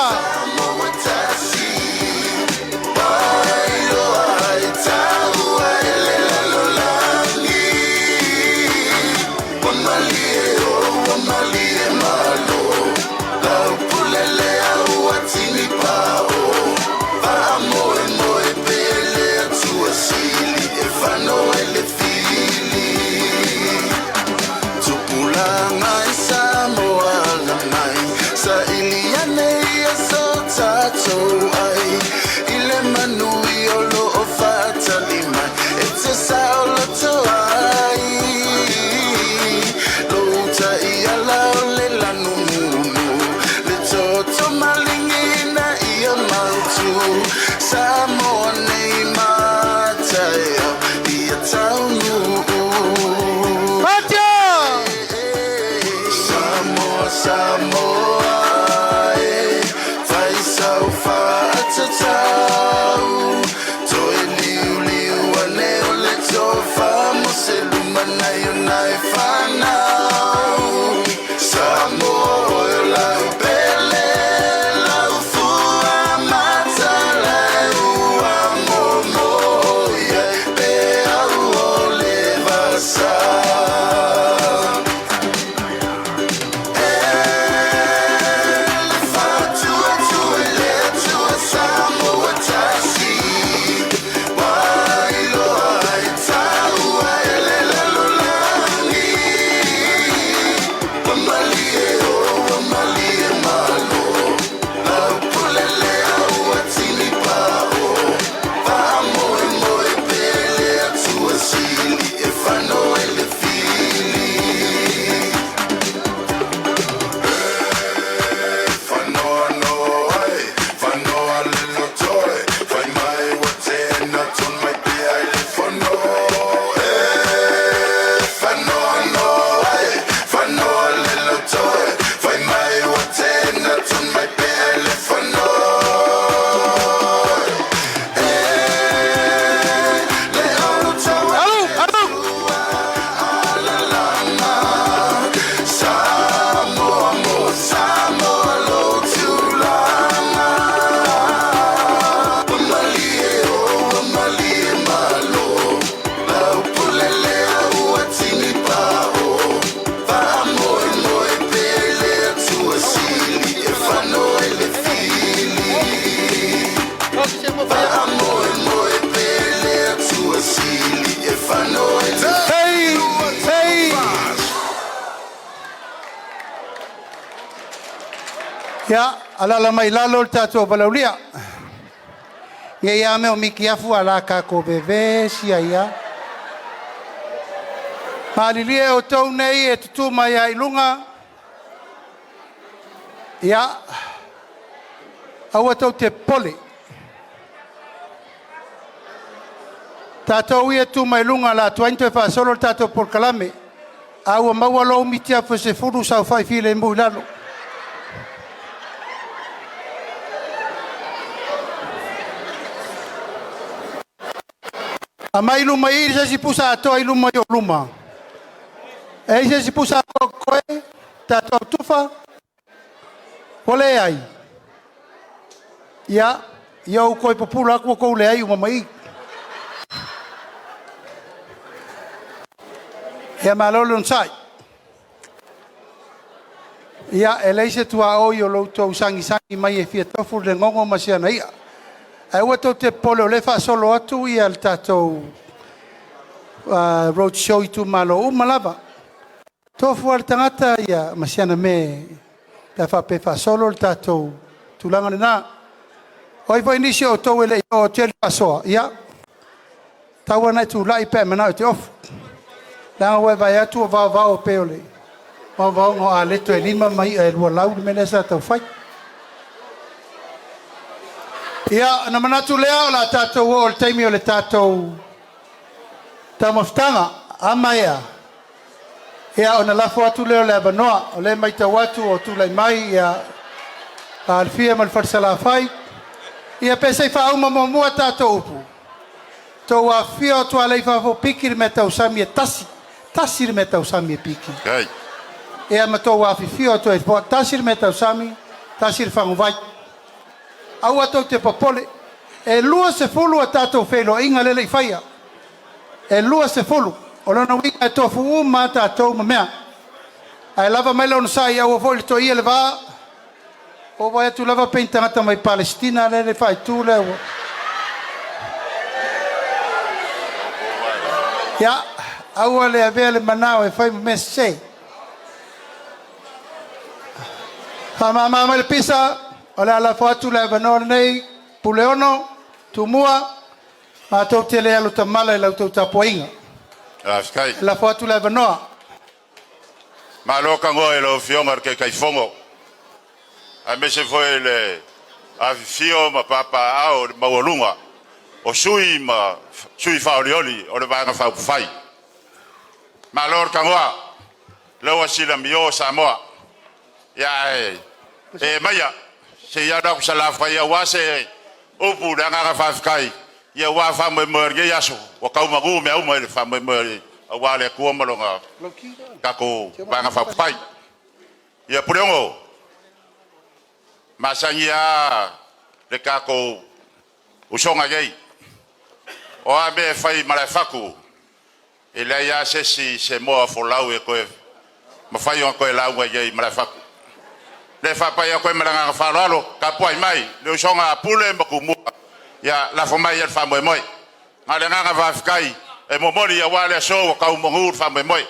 Fatia! Ia, alaala mai i lalo le tatou valaaulia. Nei lava mea o mitiafu a la tatou vevesi ai lava. Malilie outou nei e tutu mai lava i luga, ia, aua tou te popole. Tatou ia e tu mai luga o le a tuai ona toe faasolo le tatou polokalame, a ua maua lou mitiafu e 10 saofai filemu i lalo. Aumai i luma i i se isi pusa atoa i luma i ou luma. E i ai se isi pusa atoa o totoe? Tatou tufa? Ua leai? Ia, ia ou toe pupula atu ua outou leai uma ma i. Ia malo le onosai. Ia, e leai se tuaoi o lo outou sagisagi mai e fia tofu le lenogo ma si ana i'a. Ae aua tou te popole o lea e faasolo atu le tatou road show i itumalo uma lava. Tofu lava le tagata ma si ana mea pe a faapea e faasolo le tatou tulaga lena. O ai foi nisi o outou e le i oo atu i ai le faasoa, ia, tau lava ina e tulai pe a e manao e te ofu. Leaga ua e vaai atu ua vaovao pei o le vaovaoga o aleto e 5 ma i'a e 2 lau le mea lea sa tau fai. Ia, ona manatu lea o le a tatou oo i le taimi o le tatou taumafataga. A maea, ia ona lafo atu lea o le avanoa. O lea e matau atu o tulai mai Alafia ma le Fale Salafai. Ia pe se i faauma muamua tatou upu? Tou afifio atu alai i fafo piki le mea tausami e tasi, tasi le mea tausami e piki. Kai. Ia ma tou afifio atu ai foi, tasi le mea tausami, tasi le faguvai. Aua tou te popole, e 20 a tatou feiloaiga lea e le i faia. E 20. O lona uiga e tofu uma lava tatou ma mea. Ae lava mai le onosai, aua foi le toia le va. Ua ou vaai atu lava pei ni tagata mai Palesitina lea e faaitu lea ua. Ia, aua le avea le manao e fai ma mea sese. Faamama mai le pisa, o le a lafo atu le avanoa lenei, Puleono, Tumua, matou te le alutamala i la outou tapuaiga. Faafetai. E lafo atu le avanoa. Malo tagoa i lau Afioga i le Taitaifono, aemaise foi le afifio ma papaaao i le maualuga o sui ma sui faaolioli o le Vaega Faaupufai. Malo le tagoa, lea ua silamio Samoa. Ia ae ee maia se i alu atu Salafai aua se upu i le agaga faafetai aua faamoemoe o lenei aso ua tau manu mea uma i le faamoemoe aua le Atua ma lona tatou Vaega Faaupufai. Ia Puleono, masani lava le tatou usoga nei. O a mea e fai i Malaefatu, e leai lava se isi se moa folau e toe mafai ona toe lauga i ai i Malaefatu. Le faapai atu ai ma le agaga faaaloalo, tapuai mai le usoga a Pule ma Tumua, ia lafo mai i ai le faamoemoe. Na o le agaga faafetai e momoli aua le aso ua tau manu le faamoemoe.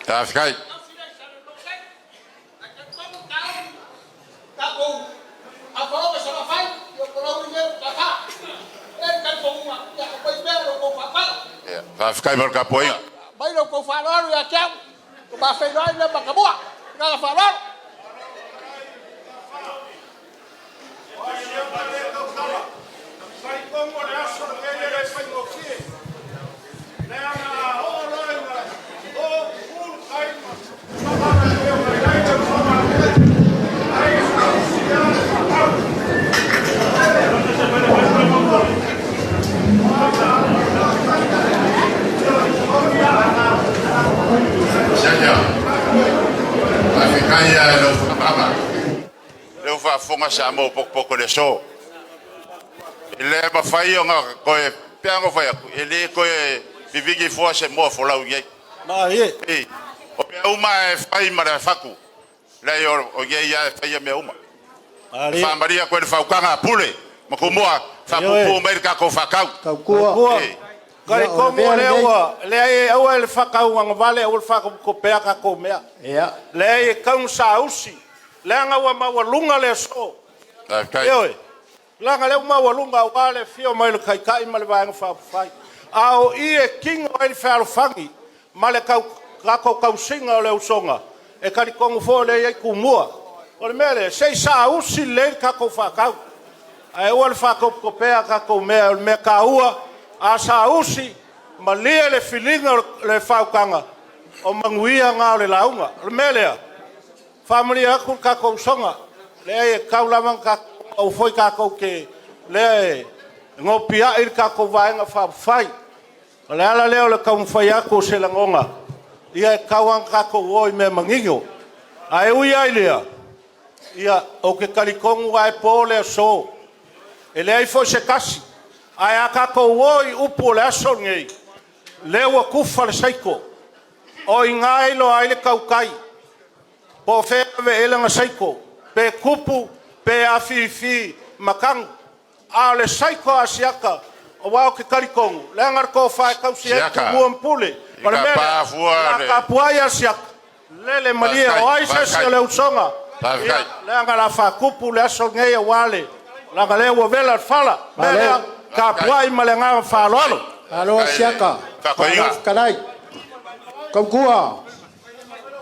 Faafetai. Faafetai mo le tapuaiga. Mai lo kou faaaloalo ia te au, o ma feiloai lea Matamua. Agaga faaaloalo. Siasia. Faafetai i lau faapaapa. Lea ua faafofoga Samoa potopoto i le aso. E le mafai ona toe, pe a ona fai atu, e le toe vivini fua se moa folau i ai. Malie. Ei, o mea uma e fai ma le fatu. Leai o ia ia e faia mea uma. Malie. Faamalia koe le faukaga a Pule ma Tumua, faapuupuu mai le tatou faatau. Tautua. Ei. Talitonu o lea ua, leai, aua le faatauagavale, aua le faakopea tatou mea. Ia. Leai, e tau ina saausi, leaga ua maualuga le aso. Faafetai. Ioe. Leaga o lea ua maualuga aua le afio mai o le Taitai ma le Vaega Faaupufai. A o i e tino ai le fealofani ma le tatou tausiga o le usoga, e talitonu foi o lea e i ai Tumua. O le mea lea, se i saausi lelei le tatou faatau, ae aua le faatopetopea a tatou mea. O le mea taua, a saausi, malie le filiga o le faautaga, o manuia na o le lauga. O le mea lea, faamalie atu le tatou usoga, leai e tatau lava ona tatou, aua foi tatou te lea e nopiai le tatou Vaega Faaupufai. O le ala lea o le taumafai atu o se lagona, ia e tatau lava ona tatou o i mea manino. Ae ui lava i lea, ia, ou te talitonu lava e po le aso, e leai foi se tasi. Ae a tatou o i upu o le aso lenei, lea ua tufa le saiko, o i ina e iloa ai le tautai, po o fea e ave i ai lana saiko, pe tupu pe afifi ma tanu. A o le saiko a Asiata, aua ou te talitonu, leaga le tofa e tausi ai Asiata. Tumua ma Pule. O le mea lea, Afua o le a tapuai Asiata, lele malie, o ai se isi o le usoga, Faafetai. ia, leaga o le a faatupu le aso lenei aua le leaga lea ua vela le fala. O le mea lea, tapuai ma le agaga faaaloalo. Malo Asiata. Faafetai. Malo fetalai. Tautua.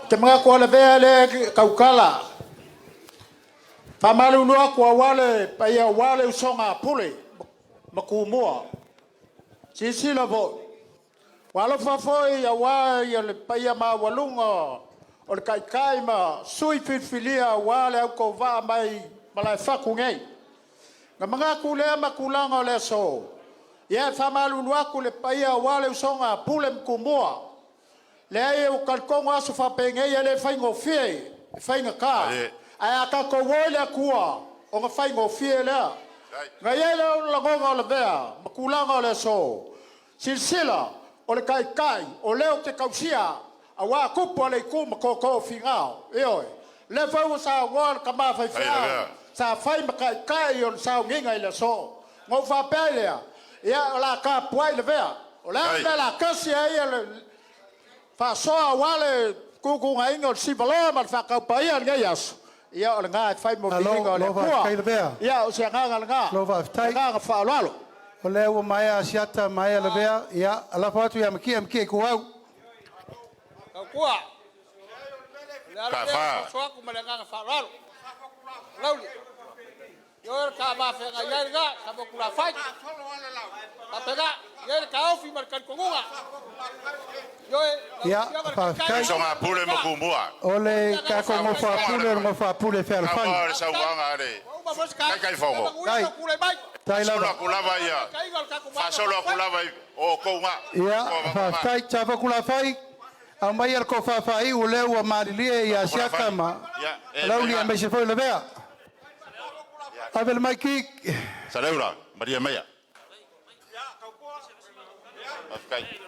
Te manatu o le vea le tautala. Faamalulu atu aua le paia aua le usoga a Pule ma Tumua. Silasila foi, ua alofa foi aua le paia maualuga o le Taitai ma sui filifilia aua le autovaa mai Malaefatu nei. Na manatu lea ma tulaga o le aso, ia e faamalulu atu le paia aua le usoga a Pule ma Tumua. Leai, ua talitonu aso faapenei e le faigofie, e faigata. Ae a tatou o i le Atua, ona faigofie lea. Na i ai lea o le lagona o lavea ma tulaga o le aso, silasila, o le Taitai, o lea ou te tausia, aua tupu o le itu ma tootoo o Finao. Ioe. O lea foi ua saunoa le tama faifeau, sa fai ma taitai o le sauniga i le aso. Ona ou faapea ai lea, ia o le a tapuai lavea. O le a le mea o le a tasi ai le faasoa aua le tutugaina o le sivaloa ma le faataupaia i lenei aso, ia o lena e fai mo Malo, viiga o le lo Atua. faafetai lavea. Ia, o se agaga lena. Lo faafetai. Agaga faaaloalo. O lea ua maea Asiata, maea Lavea, ia, alafo atu ia Makia, Makia i Kuau. Tautua. O le ala lea Ka o soso atu ma le agaga faaaloalo. Lauli. Ioe le ka mafeagai ai lena, sa mo tulafai. Faapena, i ai le taofi ma le talitonuga. Ioe, lau Ia, Afioga i le faafetai. Taitai. Usoga a Pule ma Tumua. O le tatou nofo a Pule, o le nofo a Pule Taua fealofani. o le saunoaga a le Ua uma foi se kai. Taitaifono. Manuia lou tulai mai. Tai Faasolo lava. atu lava ia. Taiga o le tatou Vaega Faasolo atu Faaupufai. lava i o outou ga. Ia, faafetai, Tafakulaafai, aumaia le tofa faaiu o lea ua malilie ia Asiata ma Ia, e, Lauli e, aemaise foi Lavea. Ave le maiki. Saleura, maria maia. Faafetai.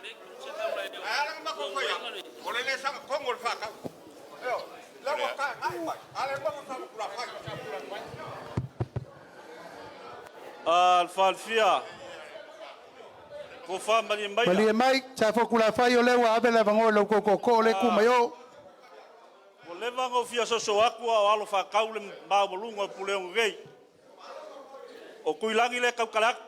Le faalafia tofa malie maia. Malie mai, Tafakulaafai, o lea ua ave le avanoa i lou tootoo le ku mai o. Ua leva ona ou fia soso atu a o alo faatau le maualuga o Puleono nei. O Tuilagi lea e tautala atu.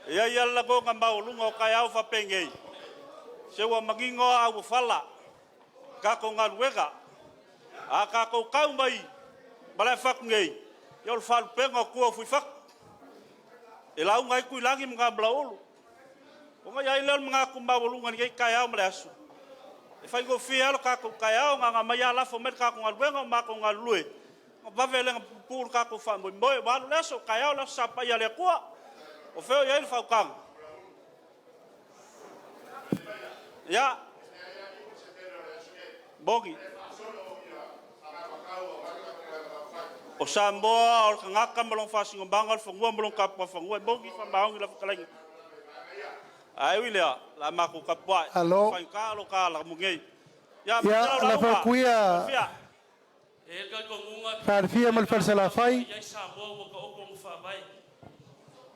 E i ai lava le lagona maualuga o taeao faapenei, se ua manino lava auofala i tatou galuega. A tatou tau mai Malaefatu nei, ia o le faalupega o tua o Fuifatu. E lauga ai Tuilagi ma Gamalaulu. Ona i ai lea o le manatu maualuga i lenei taeao ma le aso, e faigofie lava lo tatou taeao, na ona aumai lava lafo mai le tatou galuega o matou galulue, ona vave lea ona puupuu le tatou faamoemoe. Ua alu le aso, taeao le Aso Sa Paia a le Atua. O fea o i ai le faautaga? Ia, moni. O Samoa o le tagata ma lona faasinomaga, o le fanua ma lona tapuafanua. E moni faamaoni lau fetalaiga. Ae ui lea, o le a matou tapuai, Malo. ua faigata lo ta alaga nei. Ia, Ia, manuia lau lafo lauga. atu ia Soifia. E Falefia ma le Falesalafai. Iai Samoa ua taoto ona faavae.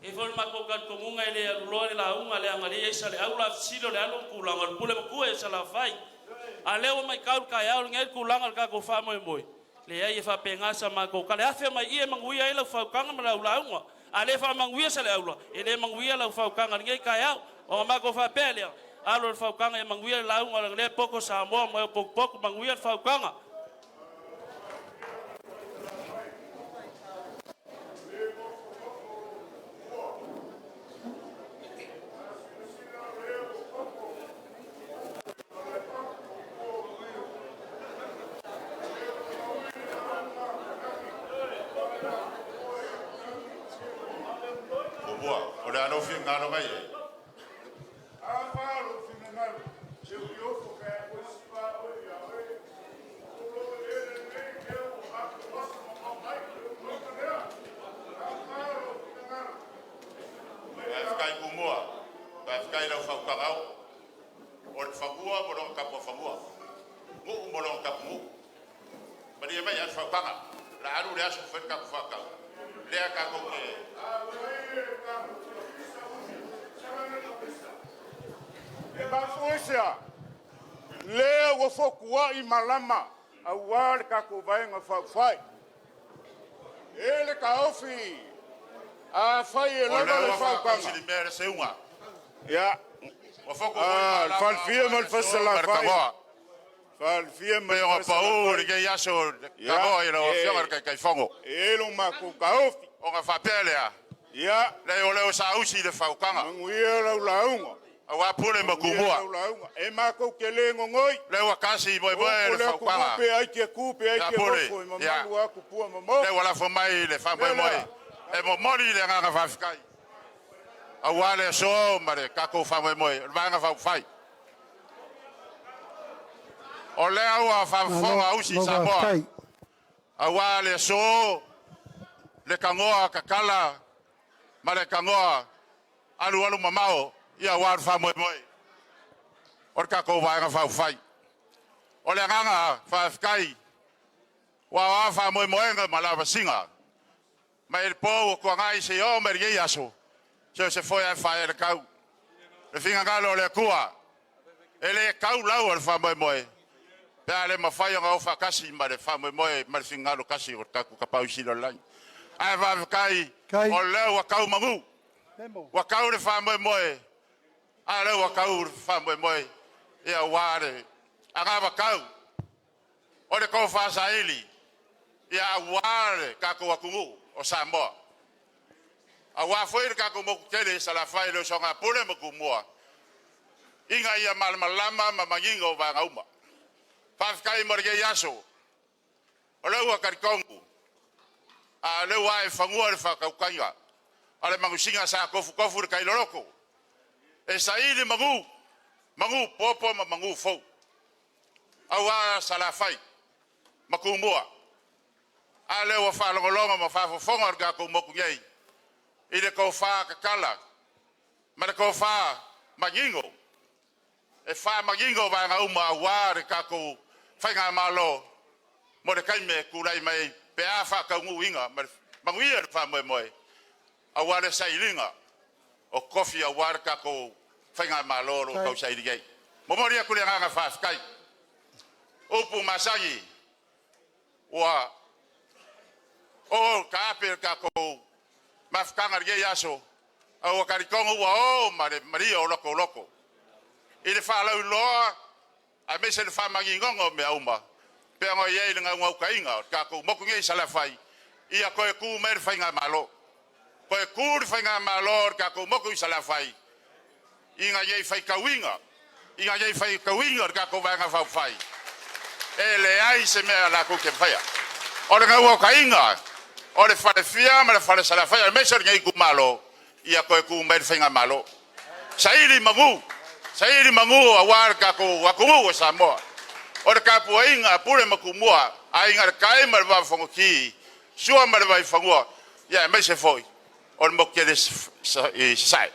E foi le matou talitonuga e le aluloa le lauga leaga lea i Saleaula a fesili o le alu o le tulaga o le pule matua i Salafai. A lea ua matau i le taeao lenei le tulaga o le tatou faamoemoe, leai e faapena sa matou tala, e afe mai i i e manuia ai lau fauutaga ma lau lauga. A le faamanuia Saleaula, e le manuia lau fauutaga i lenei taeao. Ona matou faapea lea, alo i le fauutaga ia manuia le lauga leaga o lea e poto Samoa ma e potupotu, manuia le fauutaga. Ua, o le a lou finagalo mai ai. Faafetai Tumua, faafetai i lau fautuaga o le fanua ma lona tapuafanua, nuu ma lona tapunuu. Malie mai le fautuaga, o le a alu le aso e fai le tatou faatau, lea tatou te... E mafua i se a? Lea ua fotuai malama aua le tatou Vaega Faaupufai. E le taofi, afai e O lava lea le ua fautuaga, faatausi le mea le seuga. ia, Ua fotu foi ah, le malama Falefia ma le aua le aso ma le Falesalafai, tanoa. Falefia ma Pei le ona pau Falesalafai, lenei aso le ia, tanoa i lau Afioga i e le Taitaifono. e lo matou taofi. Ona faapea lea, Ia, leai o lea ua saausi le fautuaga, manuia lau lauga, aua Pule ma manuia Tumua. lau lauga. E matou te le gogoi, Lea ua kasi moemoe o le le atunuu fautuaga. pe ai te ku pe ai Ia te Pule, nofo, e ia. mamalu lava tupua ma maota. Lea ua lafo mai le faamoemoe. E momoli le agaga faafetai aua le aso ma le tatou faamoemoe, o le Vaega Faaupufai. O lea ua Malo, faafofoga usi malo Samoa faafetai. aua le aso, le tanoa tatala ma le tanoa alualu mamao, ia aua le faamoemoe o le tatou Vaega Faaupufai. O le agaga faafetai ua o a faamoemoega ma lavasiga mai le po ua tuanai seia oo mai lenei aso, so o se foe lava e faaee le tau. Le finagalo o le Atua, e le tau lau o le faamoemoe, pe a le mafai ona o faatasi ma le faamoemoe ma le finagalo tasi o le tatou Tapaau Sili i le lagi. Ae faafetai Kai. o lea ua tau manu, Memo. ua tau le faamoemoe, a lea ua tau le faamoemoe, ia aua le agavakau o le tofa saili, ia aua le tatou atunuu o Samoa. Aua foi le tatou motu tele i Salafai, le usoga a Pule ma Tumua, ina ia malamalama ma manino vaega uma. Faafetai mo lenei aso, o lea ua talitonu, a o lea ua ae i fanua le faatautaiga a le manusina sa tofutofu le tailoloto e saili manu, manu popo ma manu fou, aua Salafai ma Tumua. A lea ua faalogologo ma faafofoga le tatou motu nei i le tofa tatala ma le tofa manino e faamanino vaega uma aua le tatou faigamalo mo le taimi e tulai mai ai pe a faataunuuina ma le manuia le faamoemoe aua le sailiga o tofi aua le tatou faigamalo o lo o Kai. tausaili nei. Momoli atu le agaga faafetai. Upu masani ua o taape le tatou mafutaga i lenei aso, a ua talitonu ua o ma le malia o lotoloko i le faalauiloa aemaise le faamaninoga o mea uma pe ona i ai le naunautaiga o le tatou motu nei i Salafai ia toe tu mai le faigamalo. Toe tu le faigamalo o le tatou motu i Salafai ina ia faitauina, ina ia faitauina le tatou Vaega Faaupufai, e leai se mea latou te mafaia. O le naunautaiga o le Falefia ma le Falesalafai aemaise o lenei itumalo, ia toe tu mai le faigamalo. Saili manu, saili manu aua le tatou atunuu o Samoa. O le tapuaiga a Pule ma Tumua, Aiga i le Tai ma le Vaa o Fonoti, Sua ma le Vaifanua, ia aemaise foi o le motu tele i Sasae.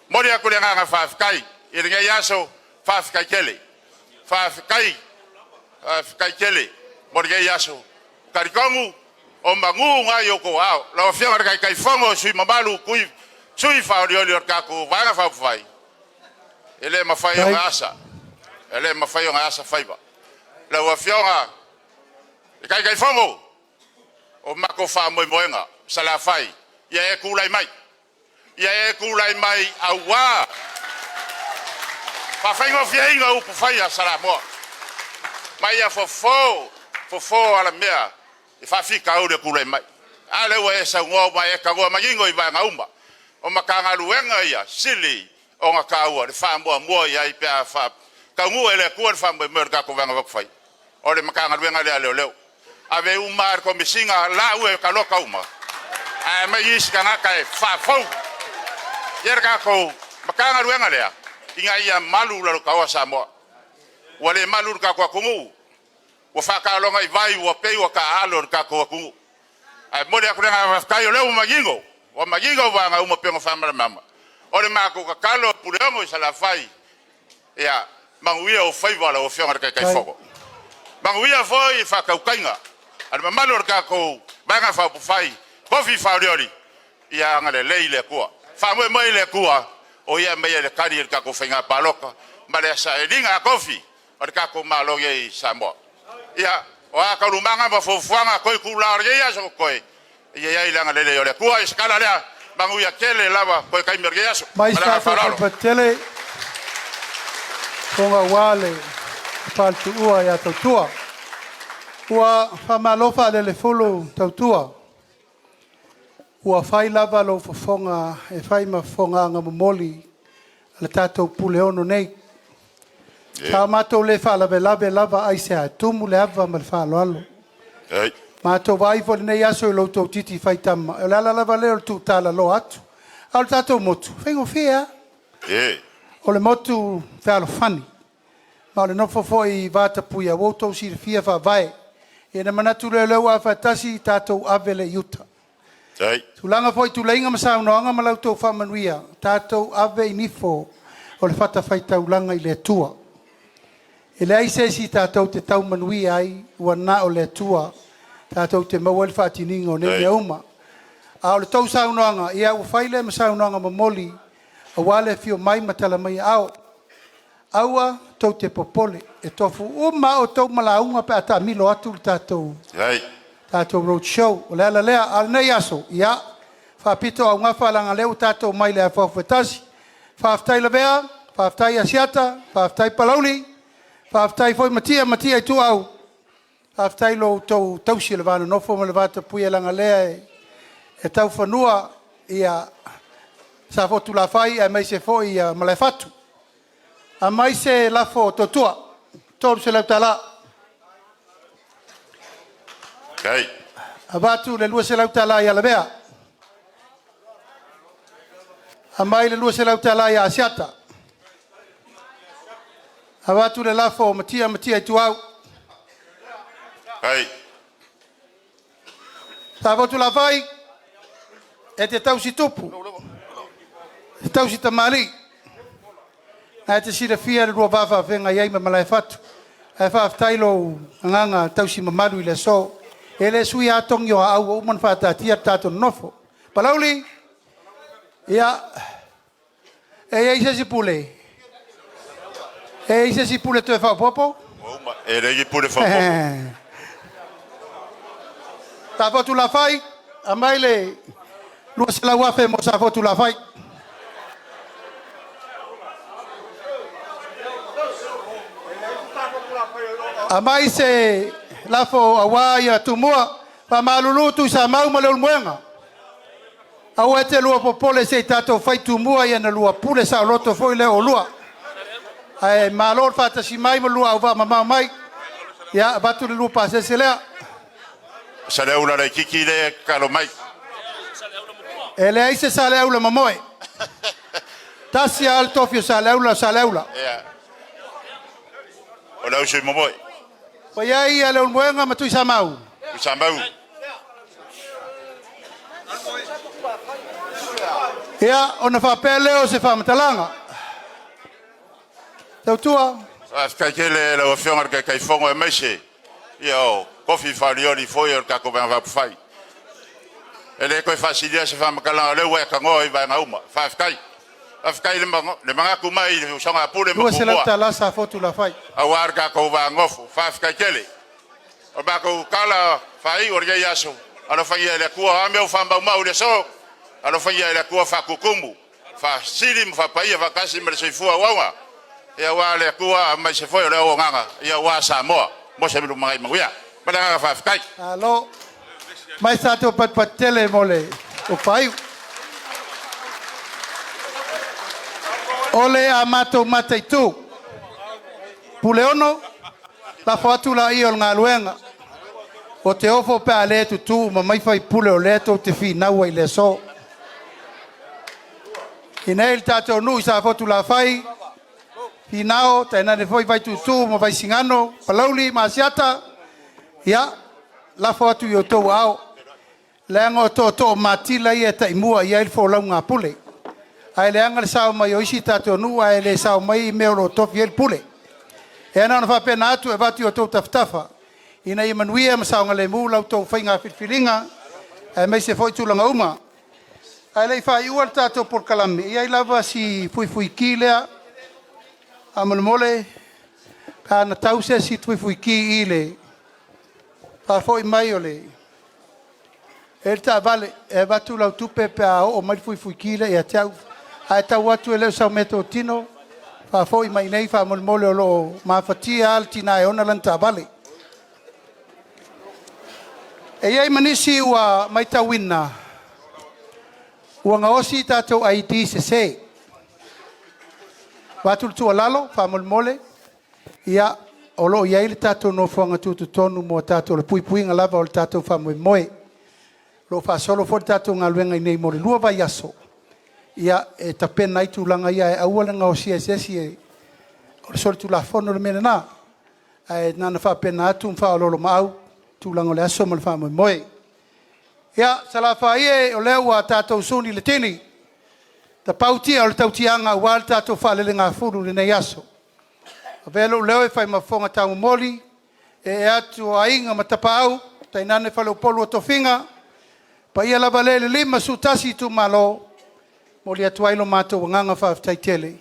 Momoli atu le agaga faafetai i lenei aso, faafetai tele. Faafetai, faafetai tele mo lenei aso. Talitonu o manu na i outou aao. Lau Afioga i le Taitaifono o sui usufono mamalu, sui faaolioli o le tatou Vaega Faaupufai, e le mafai ona asa, e le mafai ona asa faiva. Lau Afioga i le Taitaifono, o matou faamoemoega, Salafai, ia e tulai mai, ia e tulai mai aua faafaigofieina upufai a Samoa, ma ia fofo, fofo alamea i faafitauli e tulai mai. A lea ua e saunoa ma e tanoa manino i vaega uma o Matagaluega ia sili ona taua le faamuamua i ai pe a taunuu e le Atua le faamoemoe o le tatou Vaega Faaupufai. O le Matagaluega lea a Leoleo. Ave uma lava i le Komesina lau e taloka uma, ae aumai isi tagata e faafou ia le tatou Matagaluega lea ina ia malu lalotaoa Samoa. Ua le malu le tatou atunuu, ua faataloga i vai, ua pei ua taaalo le tatou atunuu. Ae momoli atu le agaga faafetai o lea ua manino, ua manino vaega uma pei ona faamalamalama. O le matou tatalo Puleono i Salafai, ia manuia ou faiva lau Afioga i le Taitaifono. Manuia foi faatautaiga a le mamalu o le tatou Vaega Faaupufai, Tofi Faaolioli, ia agalelei le Atua. Faamoemoe i le Atua o Ia e aumaia le tali o le tatou faiga palota ma le sailiga tofi o le tatou Malo nei i Samoa. Ia, o a taualumaga ma fuafuaga toe itula o lenei aso o totoe, ia i ai le agalelei o le Atua. Ia se tala lea, manuia tele lava toe taimi o lenei aso. Mai Ma se le agaga tatou faaaloalo. Falepatele, fofoga aua le faletuua ia Tautua. Ua faamalo faalelefulu Tautua, ua fai lava lou fofoga e fai ma fofoga momoli a le tatou Puleono nei. Sa matou le faalavelave lava aisea, e tumu le ava ma le faaaloalo. Matou vaai foi i lenei aso i lo outou titi faitama, o le ala lava lea o le tuutalaloa atu. A o le tatou motu, e faigofie lava. O le motu fealofani, ma o le nofo foi i vatapuia ua outou silafia e faavae. Ia ona manatu lea o lea ua faatasi, tatou ave lea i uta. Tulaga foi i tuleiga ma saunoaga ma la outou faamanuia, tatou ave i nifo o le fatafaitaulaga i le Atua. E leai se isi tatou te tau manuia ai, ua na o le Atua tatou te maua ai le faatiniga o nei mea uma. A o le tou saunoaga, ia ua fai lea ma saunoaga momoli aua le afio mai ma tala mai aao. Aua tou te popole, e tofu uma lava outou ma lauga pe a taamilo atu le tatou tatou road show. O le ala lea, a o lenei aso, ia, faapitoaugafa leaga o lea ua tatou mai i le afuafu e 1. Faafetai Lavea, faafetai Asiata, faafetai Palauli, faafetai foi Matia ma Matia Ituau, faafetai i lo outou tausi o le va nonofo ma le vatapuia leaga o lea e taufanua Safotulafai aemaise foi Malaefatu. Aumai se lafo Tootoo, $300. Avatu le $200 ia Lavea. Aumai le $200 ia Asiata. Avatu le lafo Matia Matia Ituau. Safotulafai, e te tausi tupu, e te tausi tamalii, na e te silafia le lua va faafeagai ai ma Malaefatu. Ae faafetai lou agaga tausi mamalu i le aso. E le suia lava togi o aau ua uma ona faataatia le tatou nonofo. Palauli, ia, e i ai se isi pule? E i ai se isi pule toe faaopoopo? E leai ni pule faaopoopo. Safotulafai, aumai le 200,000 mo Safotulafai. Aumai se lafo aua ia Tumua, faamalulu Tuisamau ma Leulumoega. Aua e te lua popole se i tatou fai Tumua ia ona lua pule saoloto foi lea o oulua. Ae malo le faatasi mai ma lua auvaa mamao mai. Ia, avatu le lua pasese lea. Saleaula laitiiti lea e tatalo mai. E leai se Saleaula mamoe. Tasi lava le tofi o Saleaula, o Saleaula. Ia. O le au sui momoe. Ua i ai Leulumoega ma Tuisamau. Tuisamau. Ia, ona faapea lea o se faamatalaga. Tautua. Faafetai tele i lau Afioga i le Taitaifono aemaise ia o tofi faolioli foi o le tatou Vaega Faaupufai. E le toe faasilia se faamatalaga o lea ua e tanoa i vaega uma. Faafetai. Faafetai i le manatu mai i le usoga a Pule ma 200 Tumua tala sa fotu la fai. Aua le tatou va nofo. Faafetai tele. O le matou tala faaiu o lenei aso, alofagia e le Atua, o a mea ua faamaumau i le aso, alofagia e le Atua faatutumu, faasili ma faapaia faatasi ma le soifua auauna, aua le Atua aemaise foi o le auaunaga aua Samoa mo se lumanai manuia. Ma le agaga faafetai. Alo. Mai sa tau patupatu tele mo le upaiu. O le a matou mataitu. Puleono, lafo atu laia o le galuega. O te ofo pe a le tutū ma mai faipule o lea tou te finaua i le aso. I nei le tātou nuu i Safotulafai, Finao, tainane foi Vaituutuu ma Vaisigano, Palauli ma Asiata, ia, lafo atu i o outou aao, leaga o tootoo matila ia e taimua i ai le folauga a Pule. Ae leaga le sao mai o isi tatou nuu ae le sao mai mea o lo o tofi ai le Pule. E na ona faapena atu e avatu i o outou tafatafa, ina ia manuia ma saogalemu la outou faiga filifiliga, aemaise foi tulaga uma. Ae le i faaiua le tatou polokalame, e i ai lava si fuifuiki lea, faamolemole, pe ana tau se isi fuifuiki i le faafoi mai o le... E i ai le taavale, e avatu lau tupe pe a oo mai le fuifuiki lea ia te au. A e tau atu e le o sau meatotino, faafoi mai i inei faamolemole o lo o mafatia lava le tina e ona lana taavale. E i ai ma nisi ua matauina, ua gaosi tatou ID sese. Avatu le tuualalo faamolemole, ia, o lo o i ai le tatou nofoaga tutotonu mo tatou le puipuiga lava o le tatou faamoemoe. O lo o faasolo foi le tatou galuega i inei mo le 2 vaiaso, ia, e tapena ai tulaga ia, ae aua le gaosia e se isi, o le solitulafono le mea lena. Ae na ona faapena atu ma faaoloolomaau i le tulaga o le aso ma le faamoemoe. Ia, Salafai e, o lea ua tatou suli le tini, tapau tia o le tautiaga aua le tatou faalelegafulu i lenei aso. Avea lou leo e fai ma fofoga taumomoli, ee atu o Aiga ma Tapaau, tainane faleupolu o tofiga, paia lava lea i le 51 itumalo, e momoli atu ai lo matou agaga faafetai tele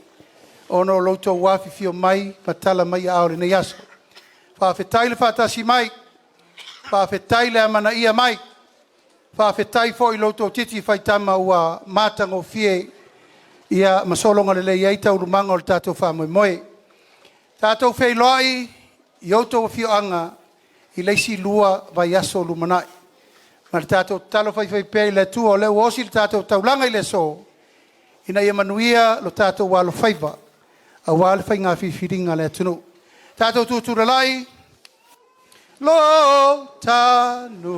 ona o lo outou afifio mai ma tala mai aao i lenei aso. Faafetai le faatasi mai, faafetai le amanaia mai, faafetai foi i lo outou titi faitama ua matagofie ma sologa lelei ai taualumaga o le tatou faamoemoe. Tatou feiloai i outou afioaga i le isi 2 vaiaso o lumanai. Ma le tatou tatalo faifaipea i le Atua o lea ua osi le tatou taulaga i le aso, ina ia manuia lo tatou alofaiva aua le faiga filifiliga a le atunuu. Tatou tutulai. Lo tānua.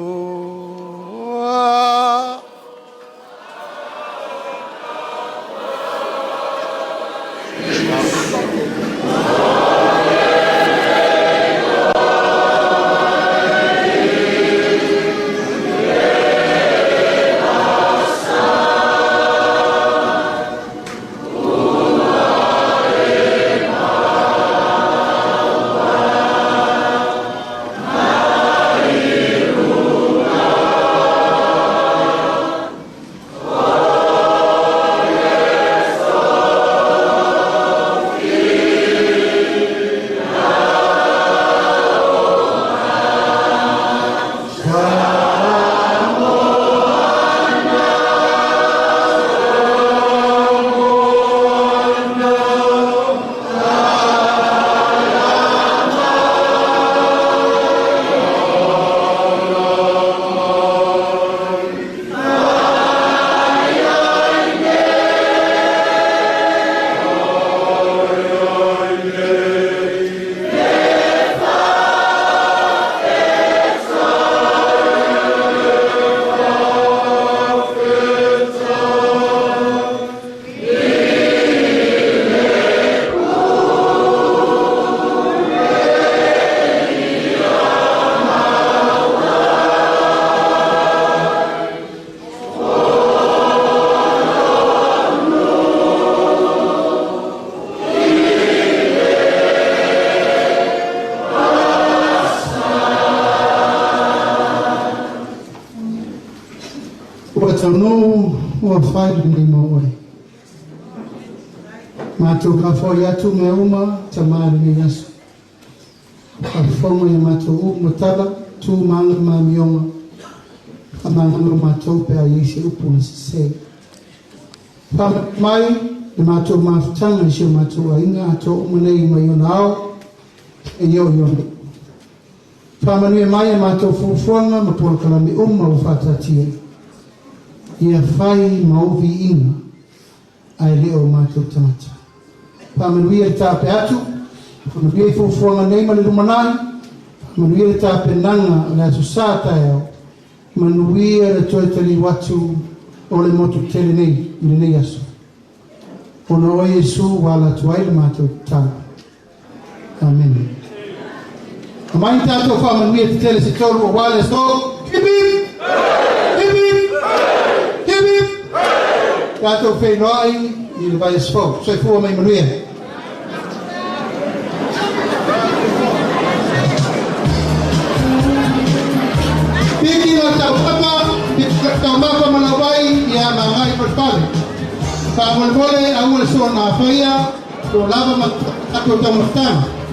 taunuu ua fai lenei mo oe. Matou kafoai atu mea uma Tama i lenei aso. Faafofoga i a matou upu ma tala, tu ma aga ma amioga, faamagalo matou pe a i ai se upu na sese. Faamanuia mai le matou mafutaga i si o matou aiga atoa uma nei mai ona ao seia oo i ona iu. Faamanuia mai a matou fuafuaga ma polokalame uma ua faataatia. Ia fai ma ou viiga ae le o matou tagata. Faamanuia le taape atu, faamanuia i fuafuaga nei ma le lumanai, faamanuia le tapenaga o le Aso Sa taeao, manuia le toe taliu atu o le motu tele nei i lenei aso. Ona o Iesu ua ala atu ai le matou tatalo. Amene. Aumai ni tatou faamanuia tetele se tolu aua le aso. Hip hip! Hip hip! Hip hip! Tatou feiloai i le vaiaso fou. Soifua ma ia manuia. Piki lau taumafa, piki lau taumafa ma lau vai ia magai ma le fale. Faamolemole aua le soona afaia, o lo o lava ma tatou taumafataga.